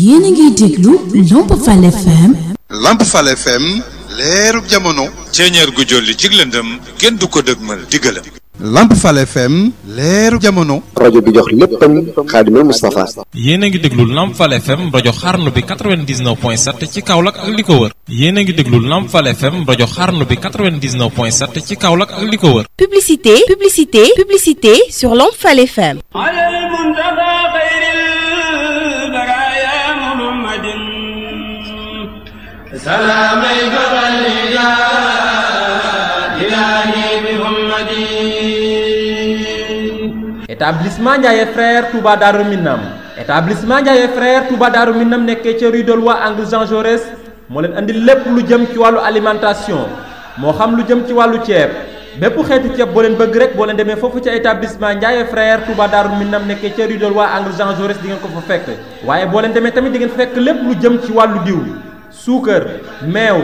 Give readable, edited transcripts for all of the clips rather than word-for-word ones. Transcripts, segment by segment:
yéen a ngi déglu Lamp Fall FM. Lamp Fall FM leerub jamono. ceeñeer gu jolli ci lëndëm kenn du ko dëgmal diggalam. Lamp Fall FM leerub jamono. rajo bi jox léppam Xaadimal Mustafa. yéen a ngi déglu Lamp Fall FM rajo xarnu bi 99.7 ci Kaolack ak li ko wër. yéen a ngi déglu Lamp Fall FM rajo xarnu bi 99.7 ci Kaolack ak li ko wër. Publicité sur Lamp Fall FM. Établissement Ndiaye Frères Touba Darou Minam. Établissement Ndiaye Frères Touba Darou Minam nekkee ca rue de Loi angle Jean Jaurès moo leen andi lépp lu jëm ci wàllu alimentation moo xam lu jëm ci wàllu ceeb bépp xeetu ceeb boo leen bëgg rek boo leen demee foofu ca établissement Ndiaye Frères Touba Darou Minam nekkee ca rue de Loi angle Jean Jaurès di ngeen ko fa fekk waaye boo leen demee tamit di ngeen fekk lépp lu jëm ci wàllu diw suukar meew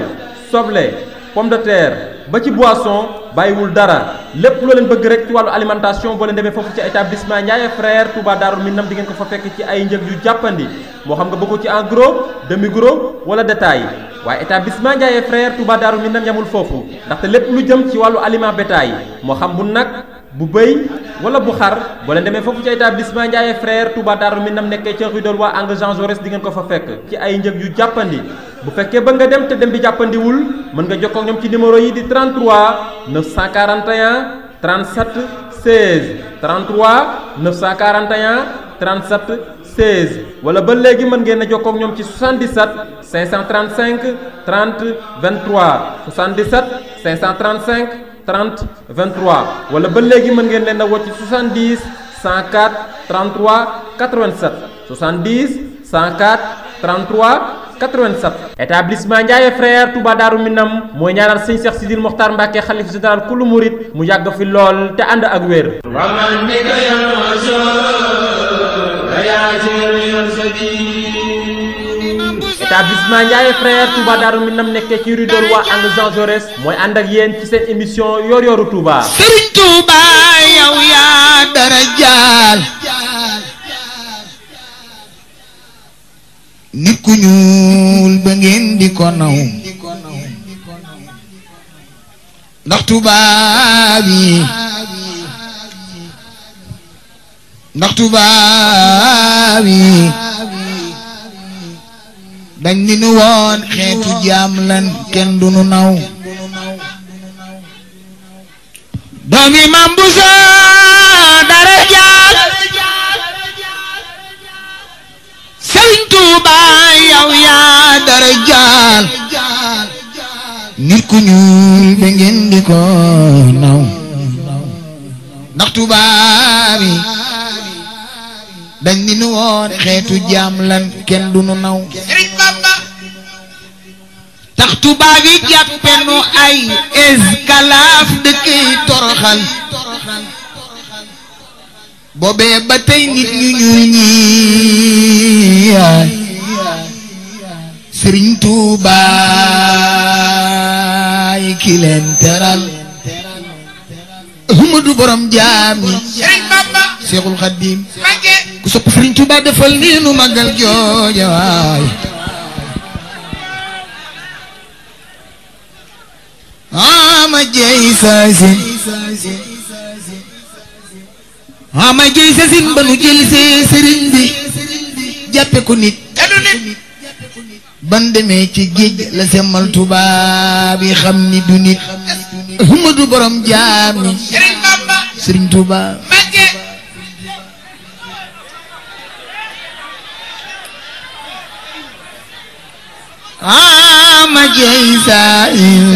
soble pomme de terre ba ci boisson bàyyiwul dara lépp loo leen bëgg rek ci wàllu alimentation boo leen demee foofu ci établissement Ndiaye Frères Touba Darou Minam di ngeen ko fa fekk ci ay njëg yu jàppandi moo xam nga bëgg ko ci en gros demi gros wala détail waaye établissement Ndiaye Frères Touba Darou Minam yamul foofu ndaxte lépp lu jëm ci wàllu aliment bétail moo xam bu nag bu bëy wala bu xar boo leen demee foofu ci établissement Ndiaye Frères Touba Darou Minam nekkee ca rue de Loi angle Jean Jaurès di ngeen ko fa fekk ci ay njëg yu jàppandi bu fekkee ba nga dem te dem bi jàppandiwul mën nga jokkoo ak ñoom ci numéro yi di 33 941 37 16 33 941 37 16 wala ba léegi mën ngeen a jokkoo ak ñoom ci 77 535 30 23 77 535 30 23 wala ba léegi mën ngeen leen a woo ci 70 104 33 87 70 104 33 87. établissement Ndiaye Frères Touba Darou Minam mooy ñaanal sëñ Cheikh Sidil Mokhtar Mbacke xalif général kullu murit mu yàgg fi lool te ànd ak wér. établissement Ndiaye Frères Touba Darou Minam nekkee ci rue de Loi angle Jean Jaurès mooy ànd ak yéen ci seen émission yor-yoru Touba. Serigne Touba yow yaa dara jaal. nit ku ñuul ba ngeen di ko naw ndax tubaab yi dañ ni nu woon xeetu jaam lan kenn du nu naw doomi Mam Buso dara jaal Sëriñ Tuuba yow yaa dara jaal nit ku ñuul ba ngeen di ko naw ndax tubaab yi dañ ni nu woon xeetu jaam lan kenn du nu naw Sëriñ Bamba tax tubaab yi jàppe nu ay esclave dëkkey toroxal boobee ba tey nit ñu ñuul ñi Sëriñ Tuuba yi ki leen teral Ahmadu borom jaam ñi Sëriñ Bamba Seexul Xadiim ku sopp Sëriñ Tuuba defal nii nu magal jooja waay ama jeey saasin ama jeey saasin ba nu jël see sëriñ bi jàppe ko nit ban demee ci géej la semmal tubaab yi xam ni du nit Ahmadu borom jaam ñi Sëriñ Tuuba ama jeey saasin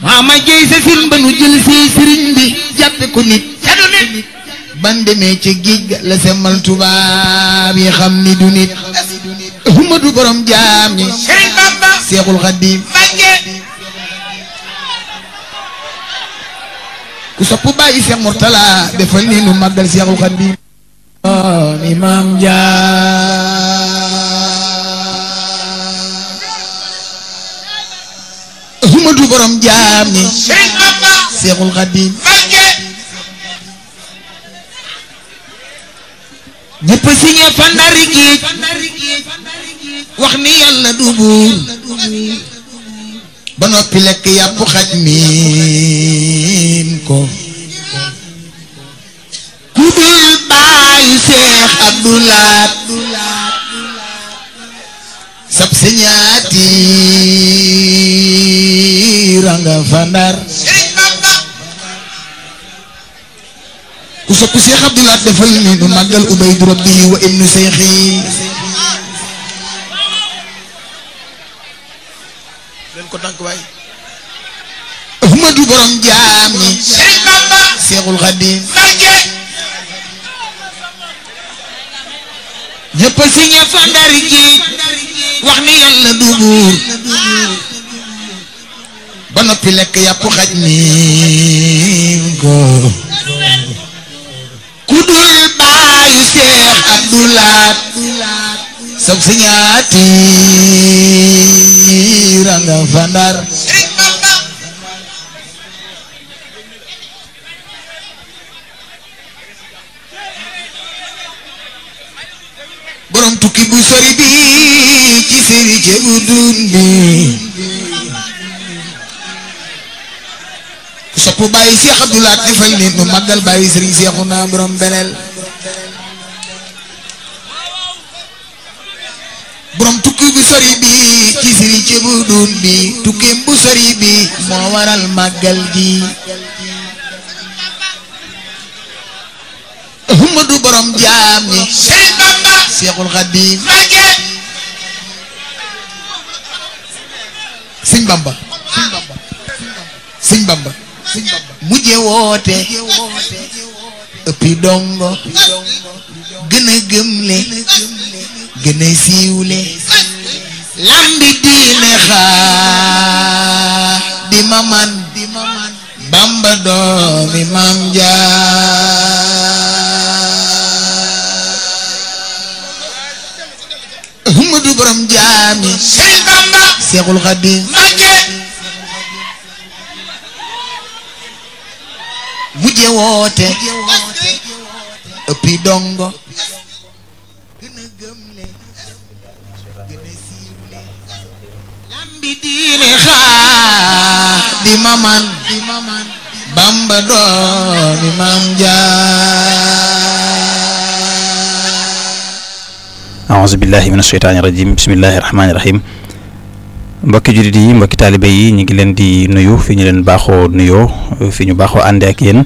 ama jeey saasin ba nu jël see sëriñ bi jàppe ko nit ban demee ca géej ga la semmal tubaab yi xam ni du nit Ahmadu borom jaam ñi Seexul Xadiim ku sopp bàyyi Seex Murtala defal ni nu màggal Seexul Xadiim Imam Ahmadu borom jaam ñi Seexul Xadiim ñëpp signé fa Ndari Géej wax ni yàlla du buur ba noppi lekk yàpp xaj miin ko ku dul baayu Seex Abdulaat sab siñaati ranga fa Ndar ku sopp Seex Abdulaat defal ni nu màggal Ubaydu Rabbi wa ibnu Seexi leen ko tànk waay Ahmadu borom jaam ñi Seexul Xadiim ñëpp signé fa Ndari Géej wax ni yàlla du buur ba noppi lekk yàpp xaj miin ko ku dul baayu Seex Abdulaat sab siñaati ranga fa Ndar borom tukki bu sori bi ci sëri ceebu dun bi ku sopp bàyyi Seex Abdulaat defal nit nu màggal bàyyi sëriñ Seexuna borom beneel borom tukki bu sori bi ci sëri ceebu dun bi tukkeem bu sori bi moo waral màggal gi Ahmadu borom jaam ñi Seexul Xadiim Sëñ Bamba Sëñ Bamba mujje woote ëppi dongo gën a gëmle gën a siiwle lambi diine xaa di maman Bamba doomi Maam Ahmadu borom jaami Sëriñ Bamba Seexul Xadiim mujje woote ëppi dongo gën a gëmle gën a siiwle lambi diine xaa di maman Bamba doomi Maam aouzu billahi min asheytaani rajim bismillahi rahmaani rahim mbokki jullit yi mbokki taalibe yi ñu ngi leen di nuyu fi ñu leen baaxoo nuyoo fi ñu baaxoo àndee ak yéen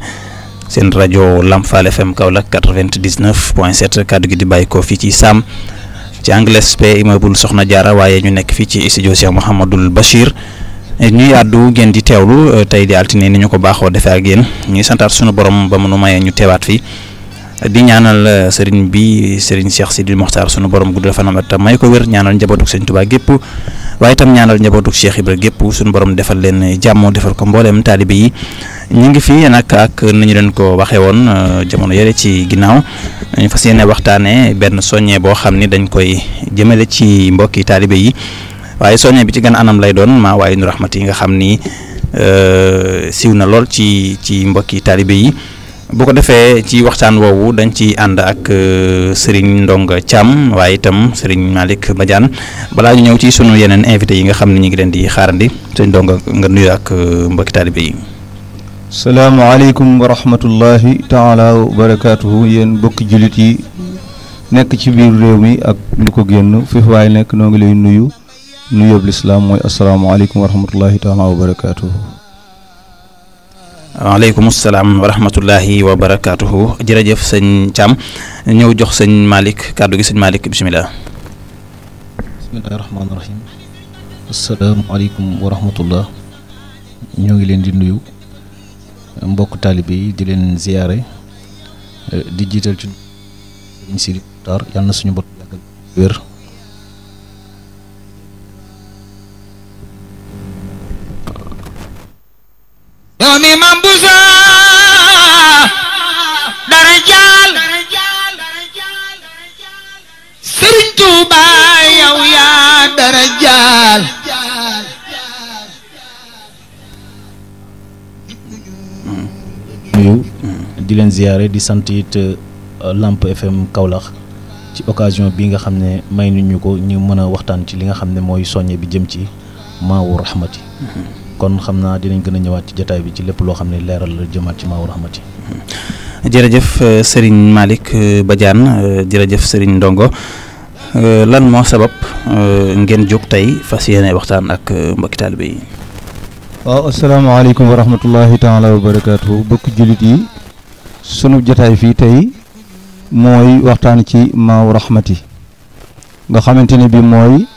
seen rajo Lamfal FM Kaolack 99.7 kaddu gi di bàyyi ko fii ci Sam ci Anglès P immeuble Soxna Jaara waaye ñu nekk fii ci studio Cheikh Mouhamadul Bachir ñuy àddu ngeen di teewlu tey di altine ni ñu ko baaxoo defee ak yéen ñuy santaat sunu borom ba mu nu mayee ñu teewaat fii di ñaanal sëriñ bi sëriñ Cheikh Sidil Mokhtar sunu borom guddal fanam te may ko wér ñaanal njabootuk sëriñ Tuubaa gépp waaye itam ñaanal njabootuk Cheikh Ibra gépp sunu borom defal leen jàmm defal ko mbooleem taalibe yi ñu ngi fi nag ak nañu leen ko waxee woon jamono yële ci ginnaaw ñu fas yéene waxtaanee benn soññee boo xam ni dañ koy jëmale ci mbokki taalibe yi waaye soññee bi ci gën anam lay doon maa waaye nu raxmat yi nga xam ni siiw na lool ci mbokki taalibe yi. bu ko defee ci waxtaan woowu dañ ci ànd ak Serigne Ndonga Thiam waaye itam Serigne Malick Badiane balaa ñu ñëw ci sunu yeneen invité yi nga xam ne ñu ngi leen di xaarandi Serigne Ndonga nga nuyu ak mbokki taalibe yi. salaamaaleykum wa rahmatullahi taala wa barakaatuhu yéen mbokki jullit yi nekk ci biir réew mi ak lu ko génn fi waaye nekk noo ngi lay nuyu nuyoob lislaam mooy asalaamaaleykum wa rahmatullahi taala wa barakaatuhu. waaleykum salaam wa rahmatullahi wa barakaatuhu jërëjëf sëñ Thiam ñëw jox sëñ Malick kàddu gi sëñ Malick bisimilah. bismillahi rahmaani rahim asalaamaaleykum wa rahmatullah ñoo ngi leen di nuyu mbokk taalibe yi di leen ziyaare di jiital ci sëñ Sidi Muxtaar yàlla na suñu bot yàggal wér doomi Maam Busa dara jaal Sëriñ Tuuba yow yaa dara jaal nuyu di leen ziyaare di sant it Lamp FM Kaolack ci occasion bi nga xam ne may nañu ko ñu mën a waxtaan ci li nga xam ne mooy soññe bi jëm ci Maawu Rahmati kon xam naa dinañ gën a ñëwaat ci jataay bi ci lépp loo xam ne leeral la jëmaat ci Maawu Rahmati. jërëjëf Serigne Malick Badiane jërëjëf Serigne Ndongo lan moo sabab ngeen jóg tey fas yéene waxtaan ak mbokki taalibe yi. waaw asalaamaaleykum wa rahmatullahi taala wa barakaatu bokki jullit yi sunu jataay fii tey mooy waxtaan ci Maawu Rahmati nga xamante ne bi mooy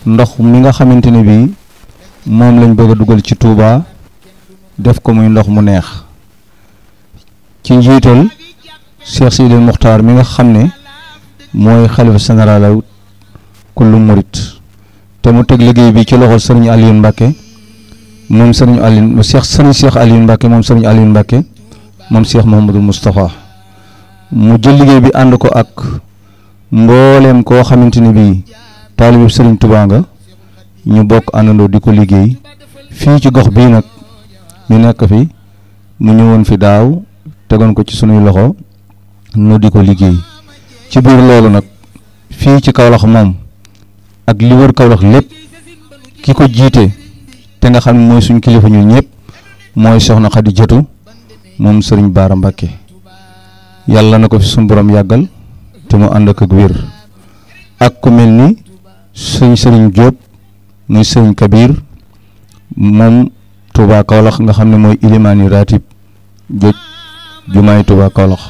ndox mi nga xamante ne bi moom lañ bëgg a dugal ci Touba def ko muy ndox mu neex ci njiital Cheikh Sidil Muxtaar mi nga xam ne mooy xalifa général kullu murit te mu teg liggéey bi ci loxo sëriñ Aliou Mbacke moom sëriñ Aliou Cheikh Aliou Mbacke moom sëriñ Aliou Mbacke moom Cheikh Mouhamadul Moustapha mu jël liggéey bi ànd ko ak mbooleem koo xamante ne bii taalibu sëriñ Touba nga ñu bokk àndandoo di ko liggéey fii ci gox bii nag ñu nekk fi mu ñëwoon fi daaw tegoon ko ci sunuy loxo nu di ko liggéey ci biir loolu nag fii ci Kaolack moom ak li wër Kaolack lépp ki ko jiite te nga xam ne mooy suñ kilifa ñu ñëpp mooy soxna Xadi Jatu moom sëriñ Baara Mbàkke yàlla na ko fi suñ borom yàggal te mu ànd ak wér ak ku mel ni sëriñ Jóob muy sëriñ Kabir moom Touba Kaolack nga xam ne mooy ilimaani ratib joj jumaay Touba Kaolack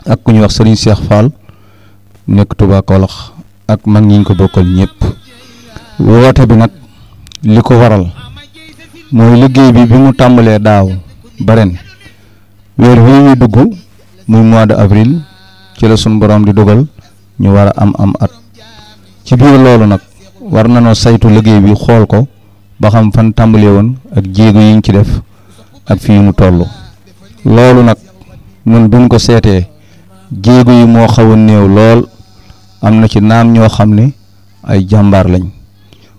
ak ku ñuy wax sëriñ Cheikh Fall nekk Touba Kaolack ak mag ñi ñu ko bokkal ñëpp woote bi nag li ko waral mooy liggéey bi mu tàmbalee daaw ba ren weer wi ñu dugg muy mois de avril ci la sunu borom di dogal ñu war a am at ci biir loolu nag war nañoo saytu liggéey bi xool ko ba xam fan tàmbalee woon ak jéego yi ñu ci def ak fii mu toll loolu nag ñun buñ ko seetee jéego yi moo xaw a néew lool am na ci naam ñoo xam ne ay jàmbaar lañ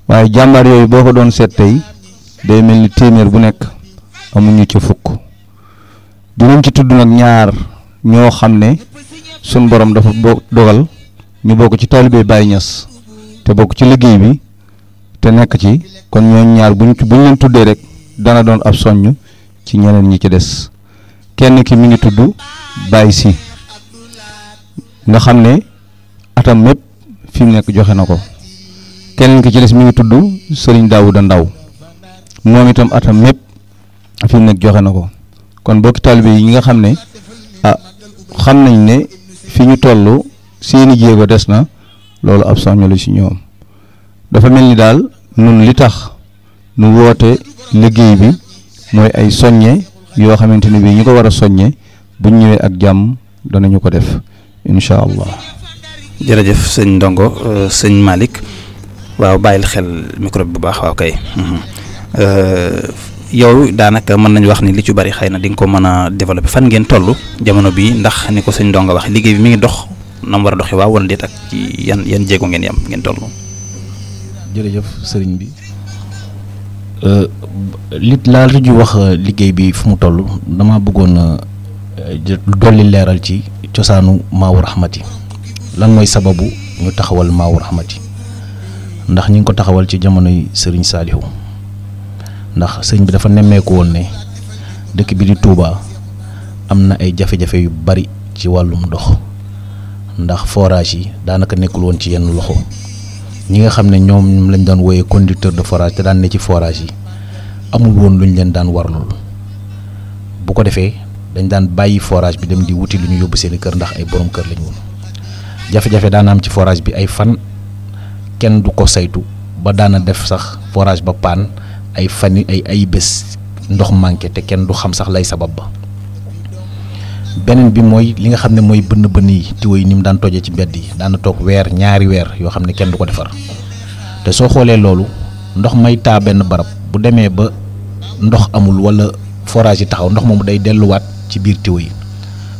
waaye jàmbaar yooyu boo ko doon seet tey day mel ni téeméer bu nekk amuñu ci fukk dinañ ci tudd nag ñaar ñoo xam ne sun borom dafa dogal ñu bokk ci taalibe Baay Ñas te bokk ci liggéey bi te nekk ci kon ñooñu ñaar buñ leen tuddee rek dana doon ab soññ ci ñeneen ñi ci des kenn ki mi ngi tudd Baay Si nga xam ne atam mépp fi mu nekk joxe na ko keneen ki ci des mi ngi tudd Sëriñ Daawuda Ndaw moom itam atam mépp fi mu nekk joxe na ko kon bokki taalibe yi ñi nga xam ne xam nañ ne fi ñu toll seeni jéego des na loolu ab soññ la ci ñoom dafa mel ni daal nun li tax nu woote liggéey bi mooy ay soññe yoo xamante ne bii ñu ko war a soññe buñ ñëwee ak jàmm danañu ko def incha allah. jërëjëf sëñ Ndongo sëñ Malick waaw bàyyil xel micro bi bu baax waaw kay yow daanaka mën nañu wax ni li ci bari xëy na di nga ko mën a développer fan ngeen toll jamono bi ndax ni ko sëñ Ndongo wax liggéey bi mi ngi dox na mu war a doxee waaw wala déet ak ci yan jéego ngeen toll. jërëjëf sëriñ bi li laata ju wax liggéey bi fu mu toll dama bëggoon dolli leeral ci cosaanu Maawu Rahmati lan mooy sababu ñu taxawal Maawu Rahmati ndax ñi ngi ko taxawal ci jamonoy sëriñ Saalihu ndax sëriñ bi dafa nemmeeku woon ne dëkk bi di Touba am na ay jafe-jafe yu bari ci wàllum ndox ndax forage yi daanaka nekkul woon ci yenn loxo ñi nga xam ne ñoom lañ daan wooyee conducteur de forage te daan ne ci forage yi amul woon luñ leen daan warlool bu ko defee dañ daan bàyyi forage bi dem di wuti lu ñu yóbbu seen kër ndax ay borom kër lañ woon jafe-jafe daana am ci forage bi ay fan kenn du ko saytu ba daana def sax forage ba paan ay fan ay bés ndox manqué te kenn du xam sax lay sabab ba beneen bi mooy li nga xam ne mooy bënn yi tiwo yi ni mu daan tojee ci mbedd yi daana toog ñaari weer yoo xam ne kenn du ko defar te soo xoolee loolu ndox may taa benn barab bu demee ba ndox amul wala forage yi taxaw ndox moomu day delluwaat ci biir tiwo yi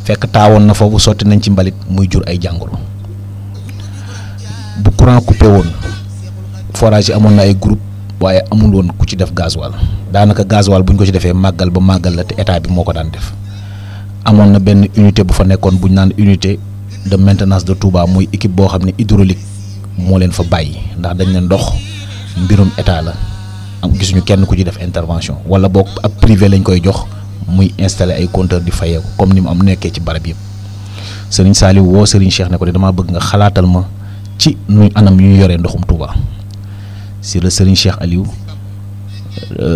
fekk taawoon na foofu sotti nañ ci mbalit muy jur ay jàngoro bu courant coupé woon forage yi amoon na ay groupe waaye amul woon ku ci def gasoil daanaka gasoil bu ñu ko ci defee màggal ba màggal la te état bi moo ko daan def amoon na benn unité bu fa nekkoon bu ñu naan unité de maintenance de Touba muy équipe boo xam ne hydraulique moo leen fa bàyyi ndax dañ leen ndox mbirum état la am gisuñu kenn ku ci def intervention wala boog ab privé lañ koy jox muy installer ay compteur di fayeeku comme ni mu am nekkee ci barab yëpp Serigne Saliou woo Serigne Cheikh ne ko de damaa bëgg nga xalaatal ma ci nuy anam yu ñu yoree ndoxum Touba si la Serigne Cheikh Aliou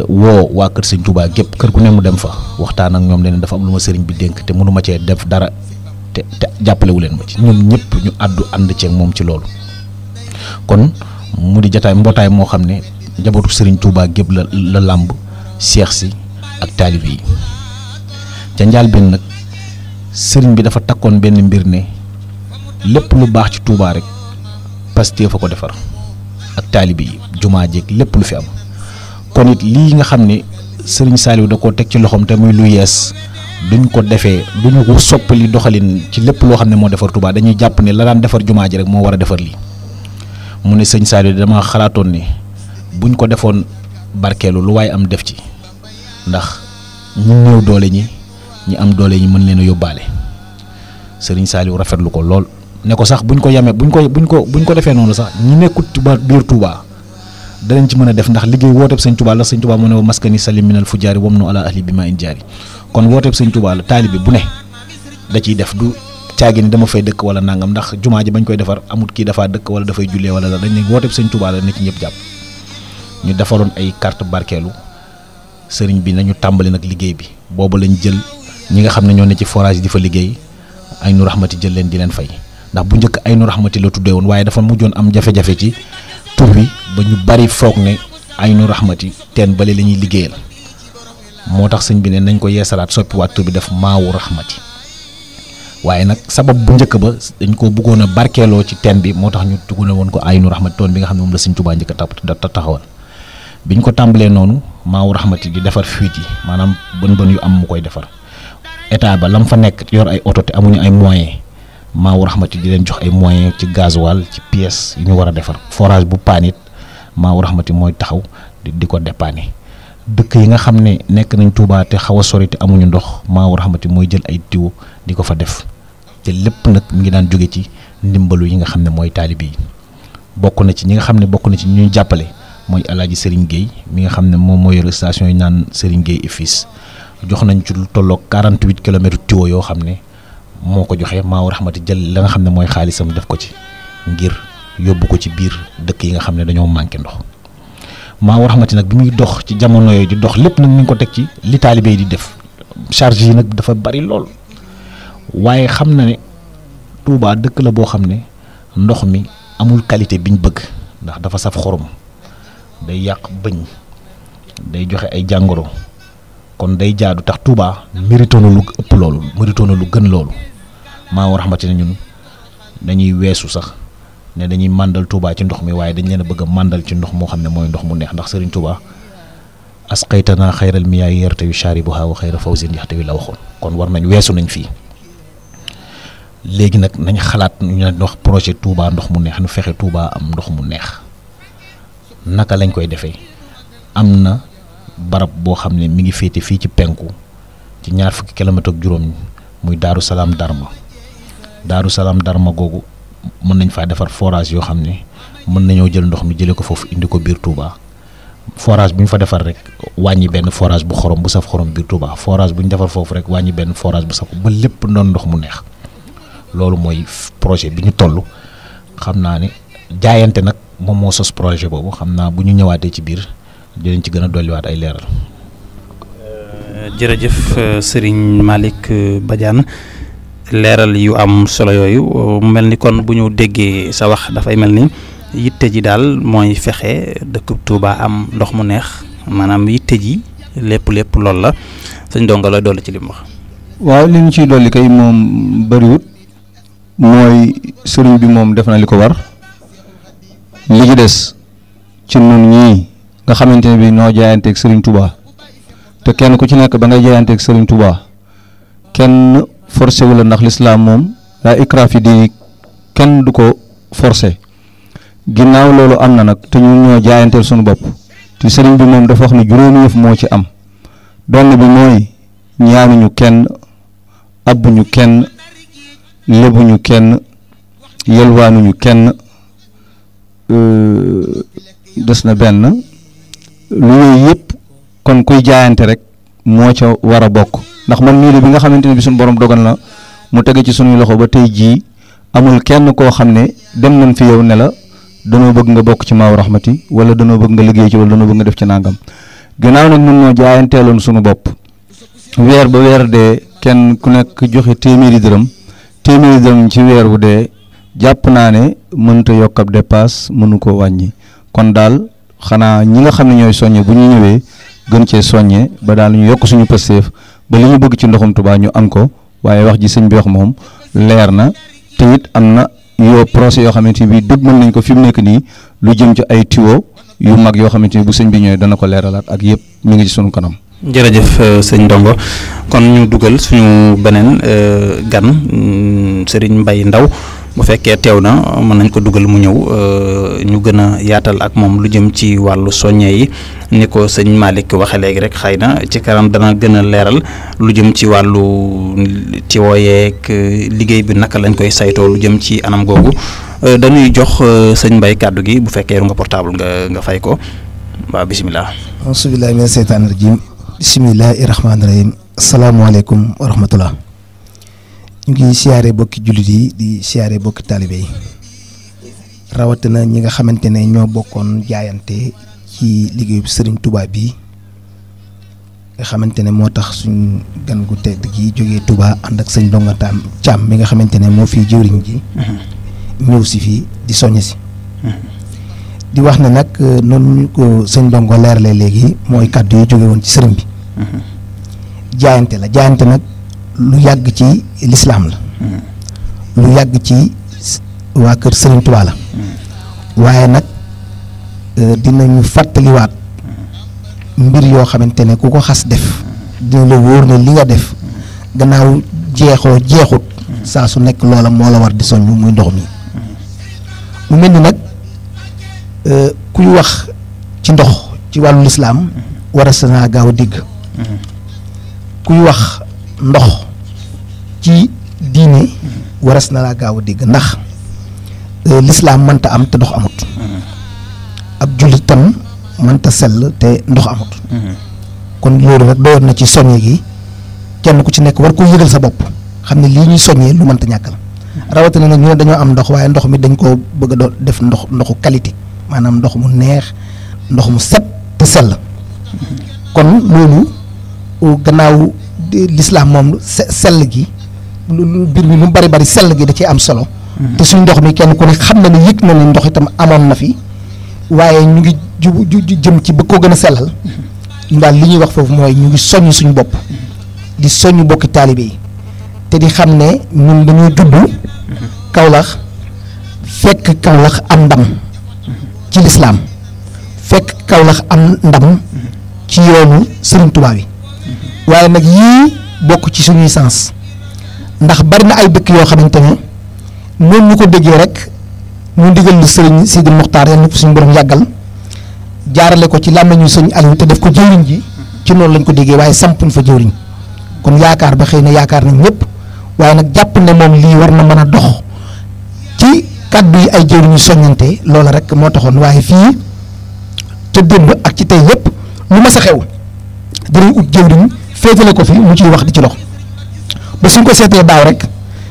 woo waa kër Serigne Touba gépp kër gu ne mu dem fa waxtaan ak ñoom ne dafa am lu ma Serigne bi dénk te mënu ma cee def dara te jàppalewu leen ma ci ñoom ñëpp ñu ànd ceeg moom ci loolu kon mu di jataay mbootaay moo xam ne njabootu Serigne Touba gépp la làmb seex si ak taalibe yi ca njaal benn nag sëriñ bi dafa takkoon benn mbir ne lépp lu baax ci Touba rek Pastef fa ko defar ak taalibe yi jumaa jeeg lépp lu fi am kon it lii nga xam ne Serigne Saliou da koo teg ci loxoom te muy lu yees duñ ko defee duñu ko soppali doxalin ci lépp loo xam ne moo defar Touba dañuy jàpp ne la daan defar jumaa ji rek moo war a defar lii mu ne sëñ Saliou dama xalaatoon ne buñ ko defoon barkeelu lu waaye am def ci ndax ñu néew doole ñi am doole ñi mën leen a yóbbaale Serigne Saliou rafetlu ko lool ne ko sax buñ ko yamee buñ ko defee noonu sax ñi nekkut ci biir Touba danañ ci mën a def ndax liggéey wooteeb sëñ Touba la sëñ Touba mu ne wa maskani salim minal fujaari wam nu ala ahli bi ma in jaari kon wooteeb sëñ Touba la taalibe bu ne da ciy def du caagi ni dama fay dëkk wala nangam ndax jumaa ji bañ koy defar amut kii dafaa dëkk wala dafay jullee wala dañ ne wooteeb sëñ Touba la na ci ñëpp jàpp ñu defaroon ay carte barkeelu sëriñ bi nañu tàmbali nag liggéey bi boobu lañ jël ñi nga xam ne ñoo ne ci forage di fa liggéey Aynu Rahmati jël leen di leen fay ndax bu njëkk Aynu Rahmati la tuddee woon waaye dafa mujjoon am jafe-jafe ci tur bi ba ñu bari foog ne Aynu Rahmati teen bale la ñuy liggéeyal moo tax sëñ bi ne nañ ko yeesalaat soppiwaat tur bi def Maawu Rahmati waaye nag sabab bu njëkk ba dañ ko bëggoon a barkeeloo ci teen bi moo tax ñu tugune woon ko Aynu Rahmati toon bi nga xam ne moom la sëñ Tuubaa njëkk a taxawal biñ ko tàmbalee noonu Maawu Rahmati di defar fuite yi maanaam bën yu am mu koy defar état ba lam fa nekk yor ay oto te amuñu ay moyens Maawu Rahmati di leen jox ay moyens ci gasoil ci pièces yu ñu war a defar forage bu paan it Maawu Rahmati mooy taxaw di ko dépanner dëkk yi nga xam ne nekk nañ Touba te xaw a sori te amuñu ndox Maawu Rahmati mooy jël ay tiwo di ko fa def te lépp nag mi ngi daan jóge ci ndimbalu yi nga xam ne mooy taalibe yi bokk na ci ñi nga xam ne bokk na ci ñuy jàppale mooy Alaaji Serigne Gueye mi nga xam ne moom moo yor station yi naan Serigne Gueye et fils jox nañ ci lu tolloog 48 kilomètres tiwo yoo xam ne moo ko joxe Maawu Rahmati jël la nga xam ne mooy xaalisam def ko ci ngir yóbbu ko ci biir dëkk yi nga xam ne dañoo manqué ndox Maawu Rahmati nag bi muy dox ci jamono yooyu di dox lépp nag mi ngi ko teg ci li taalibe yi di def charge yi nag dafa bari lool waaye xam na ne Touba dëkk la boo xam ne ndox mi amul qualité biñ bëgg ndax dafa saf xorom day yàq bëñ day joxe ay jàngoro kon day jaadu tax Touba mérito na lu ëpp loolu mérito na lu gën loolu Maawu Rahmati ne ñun dañuy weesu sax ne dañuy màndal Touba ci ndox mi waaye dañ leen a bëgg a màndal ci ndox moo xam ne mooy ndox mu neex ndax Serigne Touba asqaytana xayral miyaa yartawi shaaribuha wa xayra fawzin yaxtawi la waxoon kon war nañ weesu nañ fii léegi nag nañ xalaat ñu ne wax projet Touba ndox mu neex nu fexe Touba am ndox mu neex naka lañ koy defee am na barab boo xam ne mi ngi féete fii ci penku ci 20 kilomètres ak juróom muy Daaru Salaam Darma googu mën nañ faa defar forage yoo xam ne mën nañoo jël ndox mi jëlee ko foofu indi ko biir Touba forage bu ñu fa defar rek wàññi benn forage bu xorom bu saf xorom biir Touba forage bu ñu defar foofu rek wàññi benn forage bu saf ba lépp doon ndox mu neex loolu mooy projet bi ñu toll xam naa ne jaayante nag moom moo sos projet boobu xam naa bu ñu ñëwaatee ci biir dinañ ci gën a dolliwaat ay leeral. jërëjëf Serigne Malick Badiane leeral yu am solo yooyu mu mel ni kon bu ñu déggee sa wax dafay mel ni yitte ji daal mooy fexe dëkk Touba am ndox mu neex maanaam yitte ji lépp loolu la sëñ Donga looy dolli ci li mu wax. waaw li ñu ciy dolli kay moom bëriwut mooy sëriñ bi moom def na li ko war li ci des ci nun ñii nga xamante ne bi noo jaayanteeg sëriñ Touba te kenn ku ci nekk ba ngay jaayanteeg sëriñ Touba kenn forcé wu la ndax lislaam moom laa ikraaha fi diini kenn du ko forcé ginnaaw loolu am na nag te ñun ñoo jaayanteel suñu bopp te sëriñ bi moom dafa wax ne juróomi yëf moo ci am benn bi mooy ñaanuñu kenn abbuñu kenn lebuñu kenn yelwaanuñu kenn des na benn lu yooyu yëpp kon kuy jaayante rek moo ca war a bokk ndax man mii bi nga xamante ne bi suñu borom dogal na mu tege ci suñuy loxo ba tey jii amul kenn koo xam ne dem nañ fi yow ne la danoo bëgg nga bokk ci Maawu Rahmati wala danoo bëgg nga liggéey ci wala danoo bëgg nga def ci nangam gannaaw nag ñun ñoo jaayanteeloon suñu bopp weer ba weer dee kenn ku nekk joxe téeméeri dërëm ci weer bu dee jàpp naa ne mënta yokk ab dépasse mënu ko wàññi kon daal xanaa ñi nga xam ne ñooy soññe bu ñu ñëwee gën cee soññe ba daal ñu yokk suñu pësteef ba li ñu bëgg ci ndoxum Tuubaa ñu am ko waaye wax ji sëñ bi wax moom leer na te it am na yoo procès yoo xamante ni bii dëgg mën nañ ko fi mu nekk nii lu jëm ci ay tuyaux yu mag yoo xamante ni bu sëñ bi ñëwee dana ko leeralaat ak yëpp mi ngi ci sunu kanam. jërëjëf sëñ Ndongo kon ñu dugal suñu beneen gan Serigne Mbaye Ndaw bu fekkee teew na mën nañ ko dugal mu ñëw ñu gën a yaatal ak moom lu jëm ci wàllu soññe yi ni ko sëñ Malick waxe léegi rek xëy na ci kanam dana gën a leeral lu jëm ci wàllu tiwo yeeg liggéey bi naka lañ koy saytoo lu jëm ci anam googu dañuy jox sëñ Mbaye kàddu gi bu fekkee nga portable nga fay ko waaw bisimilah. asubillahi mina seytaani rajim bisimilahi rahmaani rahim asalaamaaleykum wa rahmatullah ñu ngi siyaare bokki jullit yi di siyaare bokki taalibe yi rawatina ñi nga xamante ne ñoo bokkoon jaayante ci liggéeyu Serigne Touba bi nga xamante ne moo tax suñ gan gu tedd gi jógee Touba ànd ak sëñ Ndongo Thiam mi nga xamante ne moo fii jëwriñ ji ñëw si fii di soññ si di wax ne nag noonu ñu ko sëñ Ndongo leeralee léegi mooy kàddu yi jóge woon ci sëriñ bi jaayante la jaayante nag lu yàgg ci lislaam la lu yàgg ci waa kër Sëriñ Tuubaa la waaye nag dinañu fàttaliwaat mbir yoo xamante ne ku ko xas def dina la wóor ne li nga def gannaaw jeexut saa su nekk loola moo la war di soññ muy ndox mi mu mel ni nag kuy wax ci ndox ci wàllu lislaam war a sanaa gaaw a dégg kuy wax ndox ci diine waras na laa gaaw a dégg ndax lislaam mënta am te ndox amut ab jullitam mënta sell te ndox amut kon loolu rek doyoon na ci soññe gi kenn ku ci nekk war ko yëgal sa bopp xam ne lii ñuy soññee lu mënta ñàkk la rawatina nag ñu ne dañoo am ndox waaye ndox mi dañ koo bëgg a doon def ndoxu qualité maanaam ndox mu neex ndox mu set te sell kon loolu gannaaw lislaam moom sell gi lu mbir mi lu bari bari sell gi da ci am solo te suñ ndox mi kenn ku ne xam na ne yëg na ne ndox itam amoon na fi waaye ñu ngi jëm ci ba koo gën a sellal ñu daal li ñuy wax foofu mooy ñu ngi soññ suñu bopp di soññ bokki taalibe yi te di xam ne ñun dañuy judd Kawlax fekk Kawlax am ndam ci lislaam fekk Kawlax am ndam ci yoonu Sëriñ Tuubaa bi waaye nag yii bokk ci suñuy sens ndax bari na ay dëkk yoo xamante ne noonu ñu ko déggee rek ñu ndigal lu sëriñ Sidi Muxtaar yal na ko suñu borom yàggal jaarale ko ci làmmiñu sëriñ Aliou te def ko jëwriñ ji ci noonu lañ ko déggee waaye sampuñ fa jëwriñ kon yaakaar ba xëy na yaakaar nañ ñëpp waaye nag jàpp ne moom lii war na mën a dox ci kàddu yi ay jëwriñu soññante loola rek moo taxoon waaye fii te démb ak ci tey yëpp lu mas a xew dinañ ut jëwriñ féetale ko fi mu ciy wax di ci dox ba suñ ko seetee daaw rek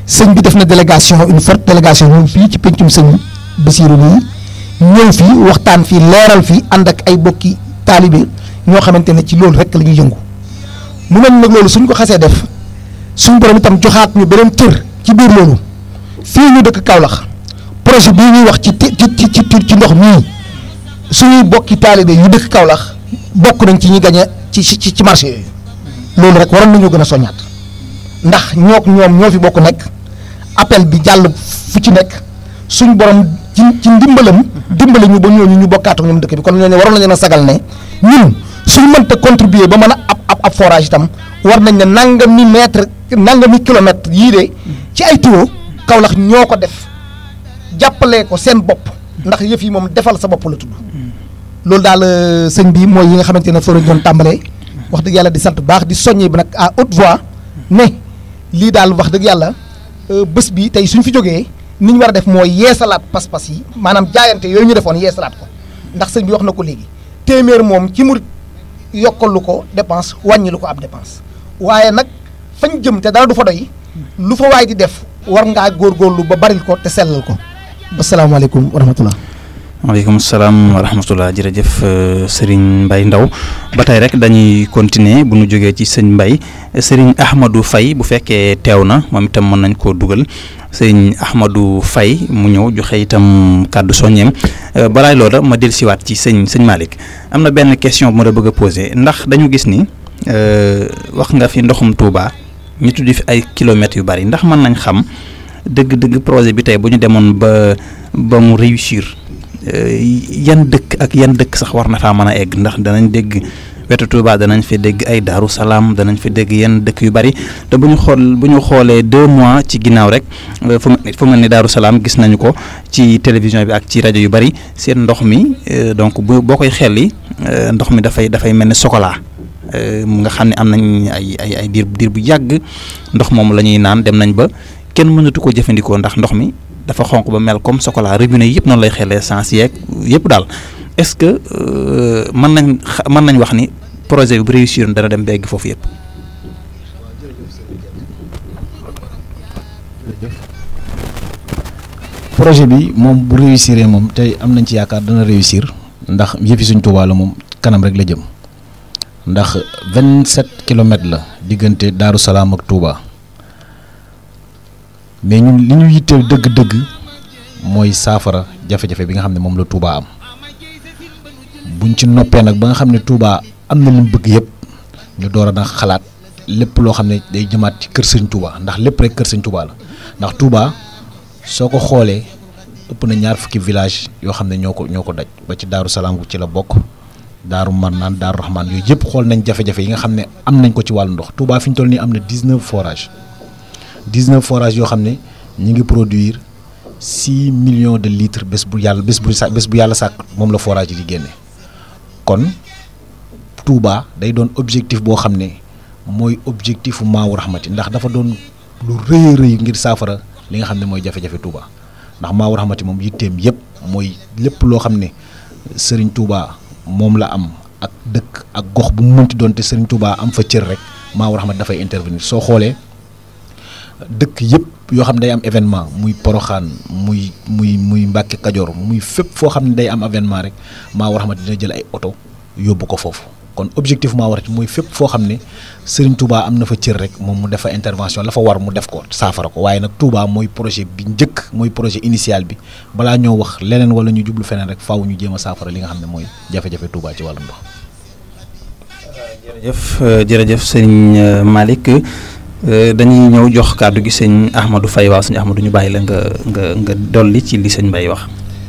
sëñ bi def na délégation une forte délégation ñëw fii ci pencum sëñ Basiiru nii ñëw fii waxtaan fii leeral fii ànd ak ay bokki taalibe ñoo xamante ne ci loolu rek la ñuy yëngu mu mel nag loolu suñ ko xasee def suñ borom itam joxaat ñu beneen cër ci biir loolu fii ñu dëkk Kaolack projet bii ñuy wax ci ndox mii suñuy bokki taalibe yu dëkk Kaolack bokk nañ ci ñi gañe ci marché yooyu loolu rek waroon nañoo gën a soññaat ndax ñoom ñoo fi bokk nekk appel bi jàll fu ci nekk suñ borom ci ndimbalam dimbale ñu ba ñooñu ñu bokkaat ak ñoom dëkk bi kon ñooñu waroon nañu a sagal ne ñun suñ mënta contribuer ba mën a ab forage itam war nañ ne nangami kilomètre yii de ci ay tuyaux Kaolack ñoo ko def jàppalee ko seen bopp ndax yëf yi moom defal sa bopp la tudd loolu daal sëñ bi mooy yi nga xamante ne foo doon tàmbalee wax dëgg yàlla di sant baax di soññee bi nag à haute voix ne lii daal wax dëgg yàlla bés bi tey suñ fi jógee ni ñu war a def mooy yeesalaat pas-pas yi maanaam jaayante yooyu ñu defoon yeesalaat ko ndax sëñ bi wax na ko léegi téeméer moom ci murit yokkalu ko dépense wàññilu ko ab dépense waaye nag fañ jëm te dara du fa doy lu fa waay di def war ngaa góorgóorlu ba baril ko te sellal ko. asalaamaaleykum wa rahmatullah. waaleykum salaam wa rahmatullah jërëjëf Serigne Mbaye Ndaw ba tey rek dañuy continuer bu ñu jógee ci sëñ Mbaye Serigne Ahmadou Faye bu fekkee teew na moom itam mën nañ koo dugal Serigne Ahmadou Faye mu ñëw joxe itam kàddu soññeem balaay loola ma dellusiwaat ci sëñ Malick am na benn question bu ma la bëgg a posé ndax dañu gis ni wax nga fi ndoxum Touba ñu tuddi fi ay kilomètres yu bari ndax mën nañ xam dëgg-dëgg projet bi tey bu ñu demoon ba mu réussir. yan dëkk ak yan dëkk sax war na faa mën a egg ndax danañ dégg wetu Touba danañ fi dégg ay Daaru Salaam danañ fi dégg yenn dëkk yu bari te bu ñu xoolee 2 mois ci ginnaaw rek fu mel ni Daaru Salaam gis nañu ko ci télévision bi ak ci rajo yu bari seen ndox mi donc boo koy xelli ndox mi dafay mel ni chocolat nga xam ne am nañ ay diir bu yàgg ndox moom la ñuy naan dem nañ ba kenn mënatu ko jëfandikoo ndax ndox mi dafa xonq ba mel comme chocolat robinet yëpp noonu lay xelee sens yeeg yëpp daal est-ce que mën nañ wax ni projet bi bu réussir dana dem begg foofu yëpp. projet bi moom bu réussir moom tey am nañ ci yaakaar dana réussir ndax yëfi suñ Touba la moom kanam rek la jëm ndax 27 kilomètres la diggante Daaru Salaam ak Touba. mais ñun li ñu yitteel dëgg-dëgg mooy saafara jafe-jafe bi nga xam ne moom la Touba am buñ ci noppee nag ba nga xam ne Touba am na lu mu bëgg yëpp ñu door a nag xalaat lépp loo xam ne day jëmaat ci kër Sëñ Touba ndax lépp rek kër Sëñ Touba la ndax Touba soo ko xoolee ëpp na 20 fukki village yoo xam ne ñoo ko daj ba ci Daaru Salaam ci la bokk Daaru Marnaan Daaru Rahman yooyu yëpp xool nañ jafe-jafe yi nga xam ne am nañ ko ci wàllu ndox Touba fi ñu toll nii am na 19 forages. 19 forages yoo xam ne ñi ngi produire 6 millions de litres bés bu yàlla sàkk moom la forage yi di génne kon Touba day doon objectif boo xam ne mooy objectifu Maawu Rahmati ndax dafa doon lu rëy a rëy ngir saafara li nga xam ne mooy jafe-jafe Touba ndax Maawu Rahmati moom yitteem yëpp mooy lépp loo xam ne Serigne Touba moom la am ak dëkk ak gox bu mu mënti doon te Serigne Touba am fa cër rek Maawu Rahmati dafay intervenir soo xoolee. dëkk yëpp yoo xam ne day am événement muy Poroxaan muy Mbàkke Kajoor muy fépp foo xam ne day am événement rek Maawu Rahmati dina jël ay oto yóbbu ko foofu kon objectif Maawu Rahmati mooy fépp foo xam ne Serigne Touba am na fa cër rek moom mu def fa intervention la fa war mu def ko saafara ko waaye nag Touba mooy projet bi njëkk mooy projet initial bi balaa ñoo wax leneen wala ñu jublu feneen rek faaw ñu jéem a saafara li nga xam ne mooy jafe-jafe Touba ci wàllum ndox. jërëjëf sëñ Malick. dañuy ñëw jox kàddu gi sëñ Ahmadou Faye waaw sëñ Ahmadou ñu bàyyi la nga dolli ci li sëñ Mbaye wax.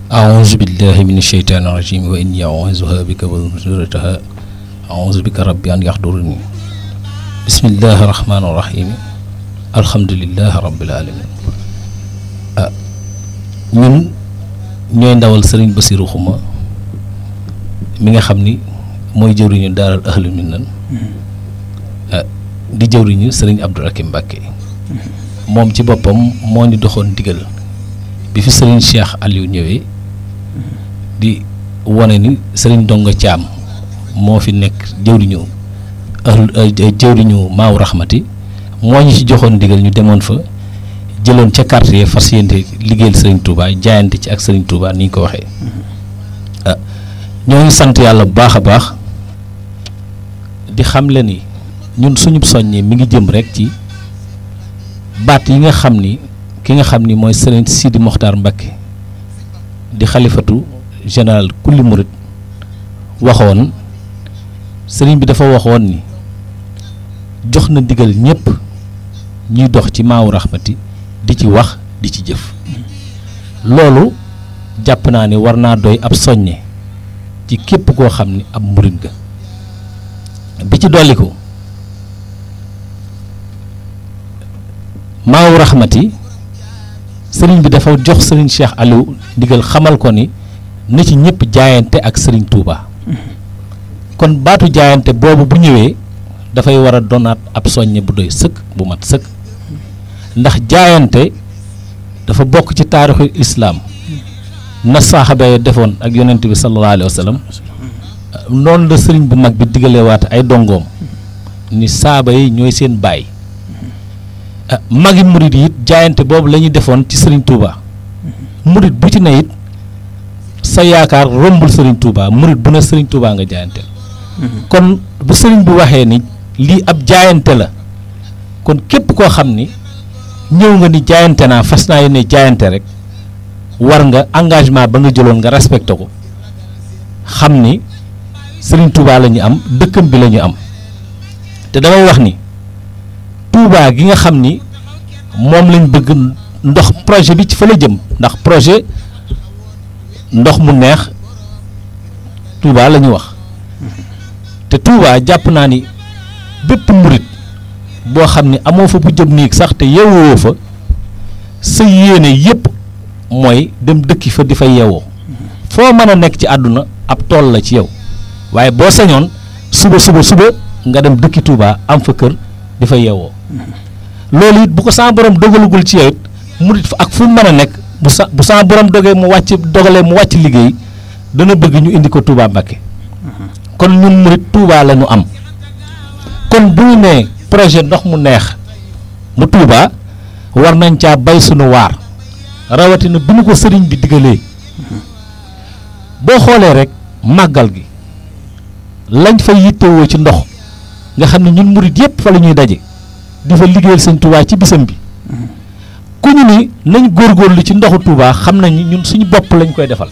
aouzu billahi min asheytaani rajim wa inni auzuha bika wa zurriyataha auzu bika rabbi an yahduruni bismillahi rahmaani rahim alhamdulillahi rabbil alamin ñun ñooy ndawal sëriñ Basiru Xuma mi nga xam ni mooy jëwriñu daaral Ahlul Minan di jëwriñu sëriñ Abdou Rakim Mbàkke moom ci boppam moo ñu doxoon digal bi fi sëriñ Cheikh Aliou ñëwee di wane ni sëriñ Dongo Thiam moo fi nekk jëwriñu Maawu Rahmati moo ñu ci joxoon digal ñu demoon fa jëloon ca quartier fas yéene liggéeyal sëriñ Touba jaayante ci ak sëriñ Touba ni ñu ko waxee ñoo ngi sant yàlla bu baax a baax di xam le ni ñun suñu soññee mi ngi jëm rek ci baat yi nga xam ni ki nga xam ni mooy sëriñ Sidi Mokhtar Mbacké di xalifatu général kulli murit waxoon sëriñ bi dafa waxoon ni jox na ndigal ñëpp ñuy dox ci Maawu Rahmati di ci wax di ci jëf loolu jàpp naa ni war naa doy ab soññe ci képp koo xam ni ab murit ga bi ci dolliku Maawu Rahmati sëriñ bi dafa jox sëriñ Cheikh Aliou ndigal xamal ko ni na ci ñëpp jaayante ak sëriñ Touba kon baatu jaayante boobu bu ñëwee dafay war a doonaat ab soññe bu doy sëkk bu mat sëkk ndax jaayante dafa bokk ci taarixu islaam na saxaaba yi defoon ak yonent bi sallallahu alayhi wa sallam noonu la sëriñ bu mag bi digalewaat ay dongoom ni saaba yi ñooy seen baay magi murit yi it jaayante boobu la ñuy defoon ci sëriñ Touba murit bu ci ne it sa yaakaar rombul sëriñ Touba murit bu ne sëriñ Touba nga jaayante kon bu sëriñ bi waxee ni lii ab jaayante la kon képp koo xam ni ñëw nga ni jaayante naa fas naa yéene jaayante rek war nga engagement ba nga jëloon nga respecté ko xam ni sëriñ Touba la ñu am dëkkam bi la ñu am te damay wax ni Touba gi nga xam ni moom lañ bëgg ndox projet bi ci fa la jëm ndax projet ndox mu neex Touba la ñu wax te Touba jàpp naa ni bépp murit boo xam ni amoo fa bu jëm nii sax te yeewoo fa sa yéene yépp mooy dem dëkki fa di fa yeewoo foo mën a nekk ci àdduna ab tool la ci yow waaye boo sañoon suba nga dem dëkki Touba am fa kër di fa yeewoo loolu it bu ko sa borom dogalugul ci yow it murit fa ak fu mu mën a nekk bu sa borom dogalee mu wàcc liggéey dana bëgg ñu indi ko Touba Mbacké kon ñun murit Touba la ñu am kon bu ñu nee projet ndox mu neex mu Touba war nañ caa bay sunu waar rawatina bu ñu ko sëriñ bi digalee boo xoolee rek màggal gi lañ fa yittewoo ci ndox nga xam ne ñun murit yépp fa la ñuy daje di fa liggéeyal sëñ Touba ci bisam bi ku ñu ni nañ góorgóorlu ci ndoxu Touba xam nañ ñun suñu bopp lañ koy defal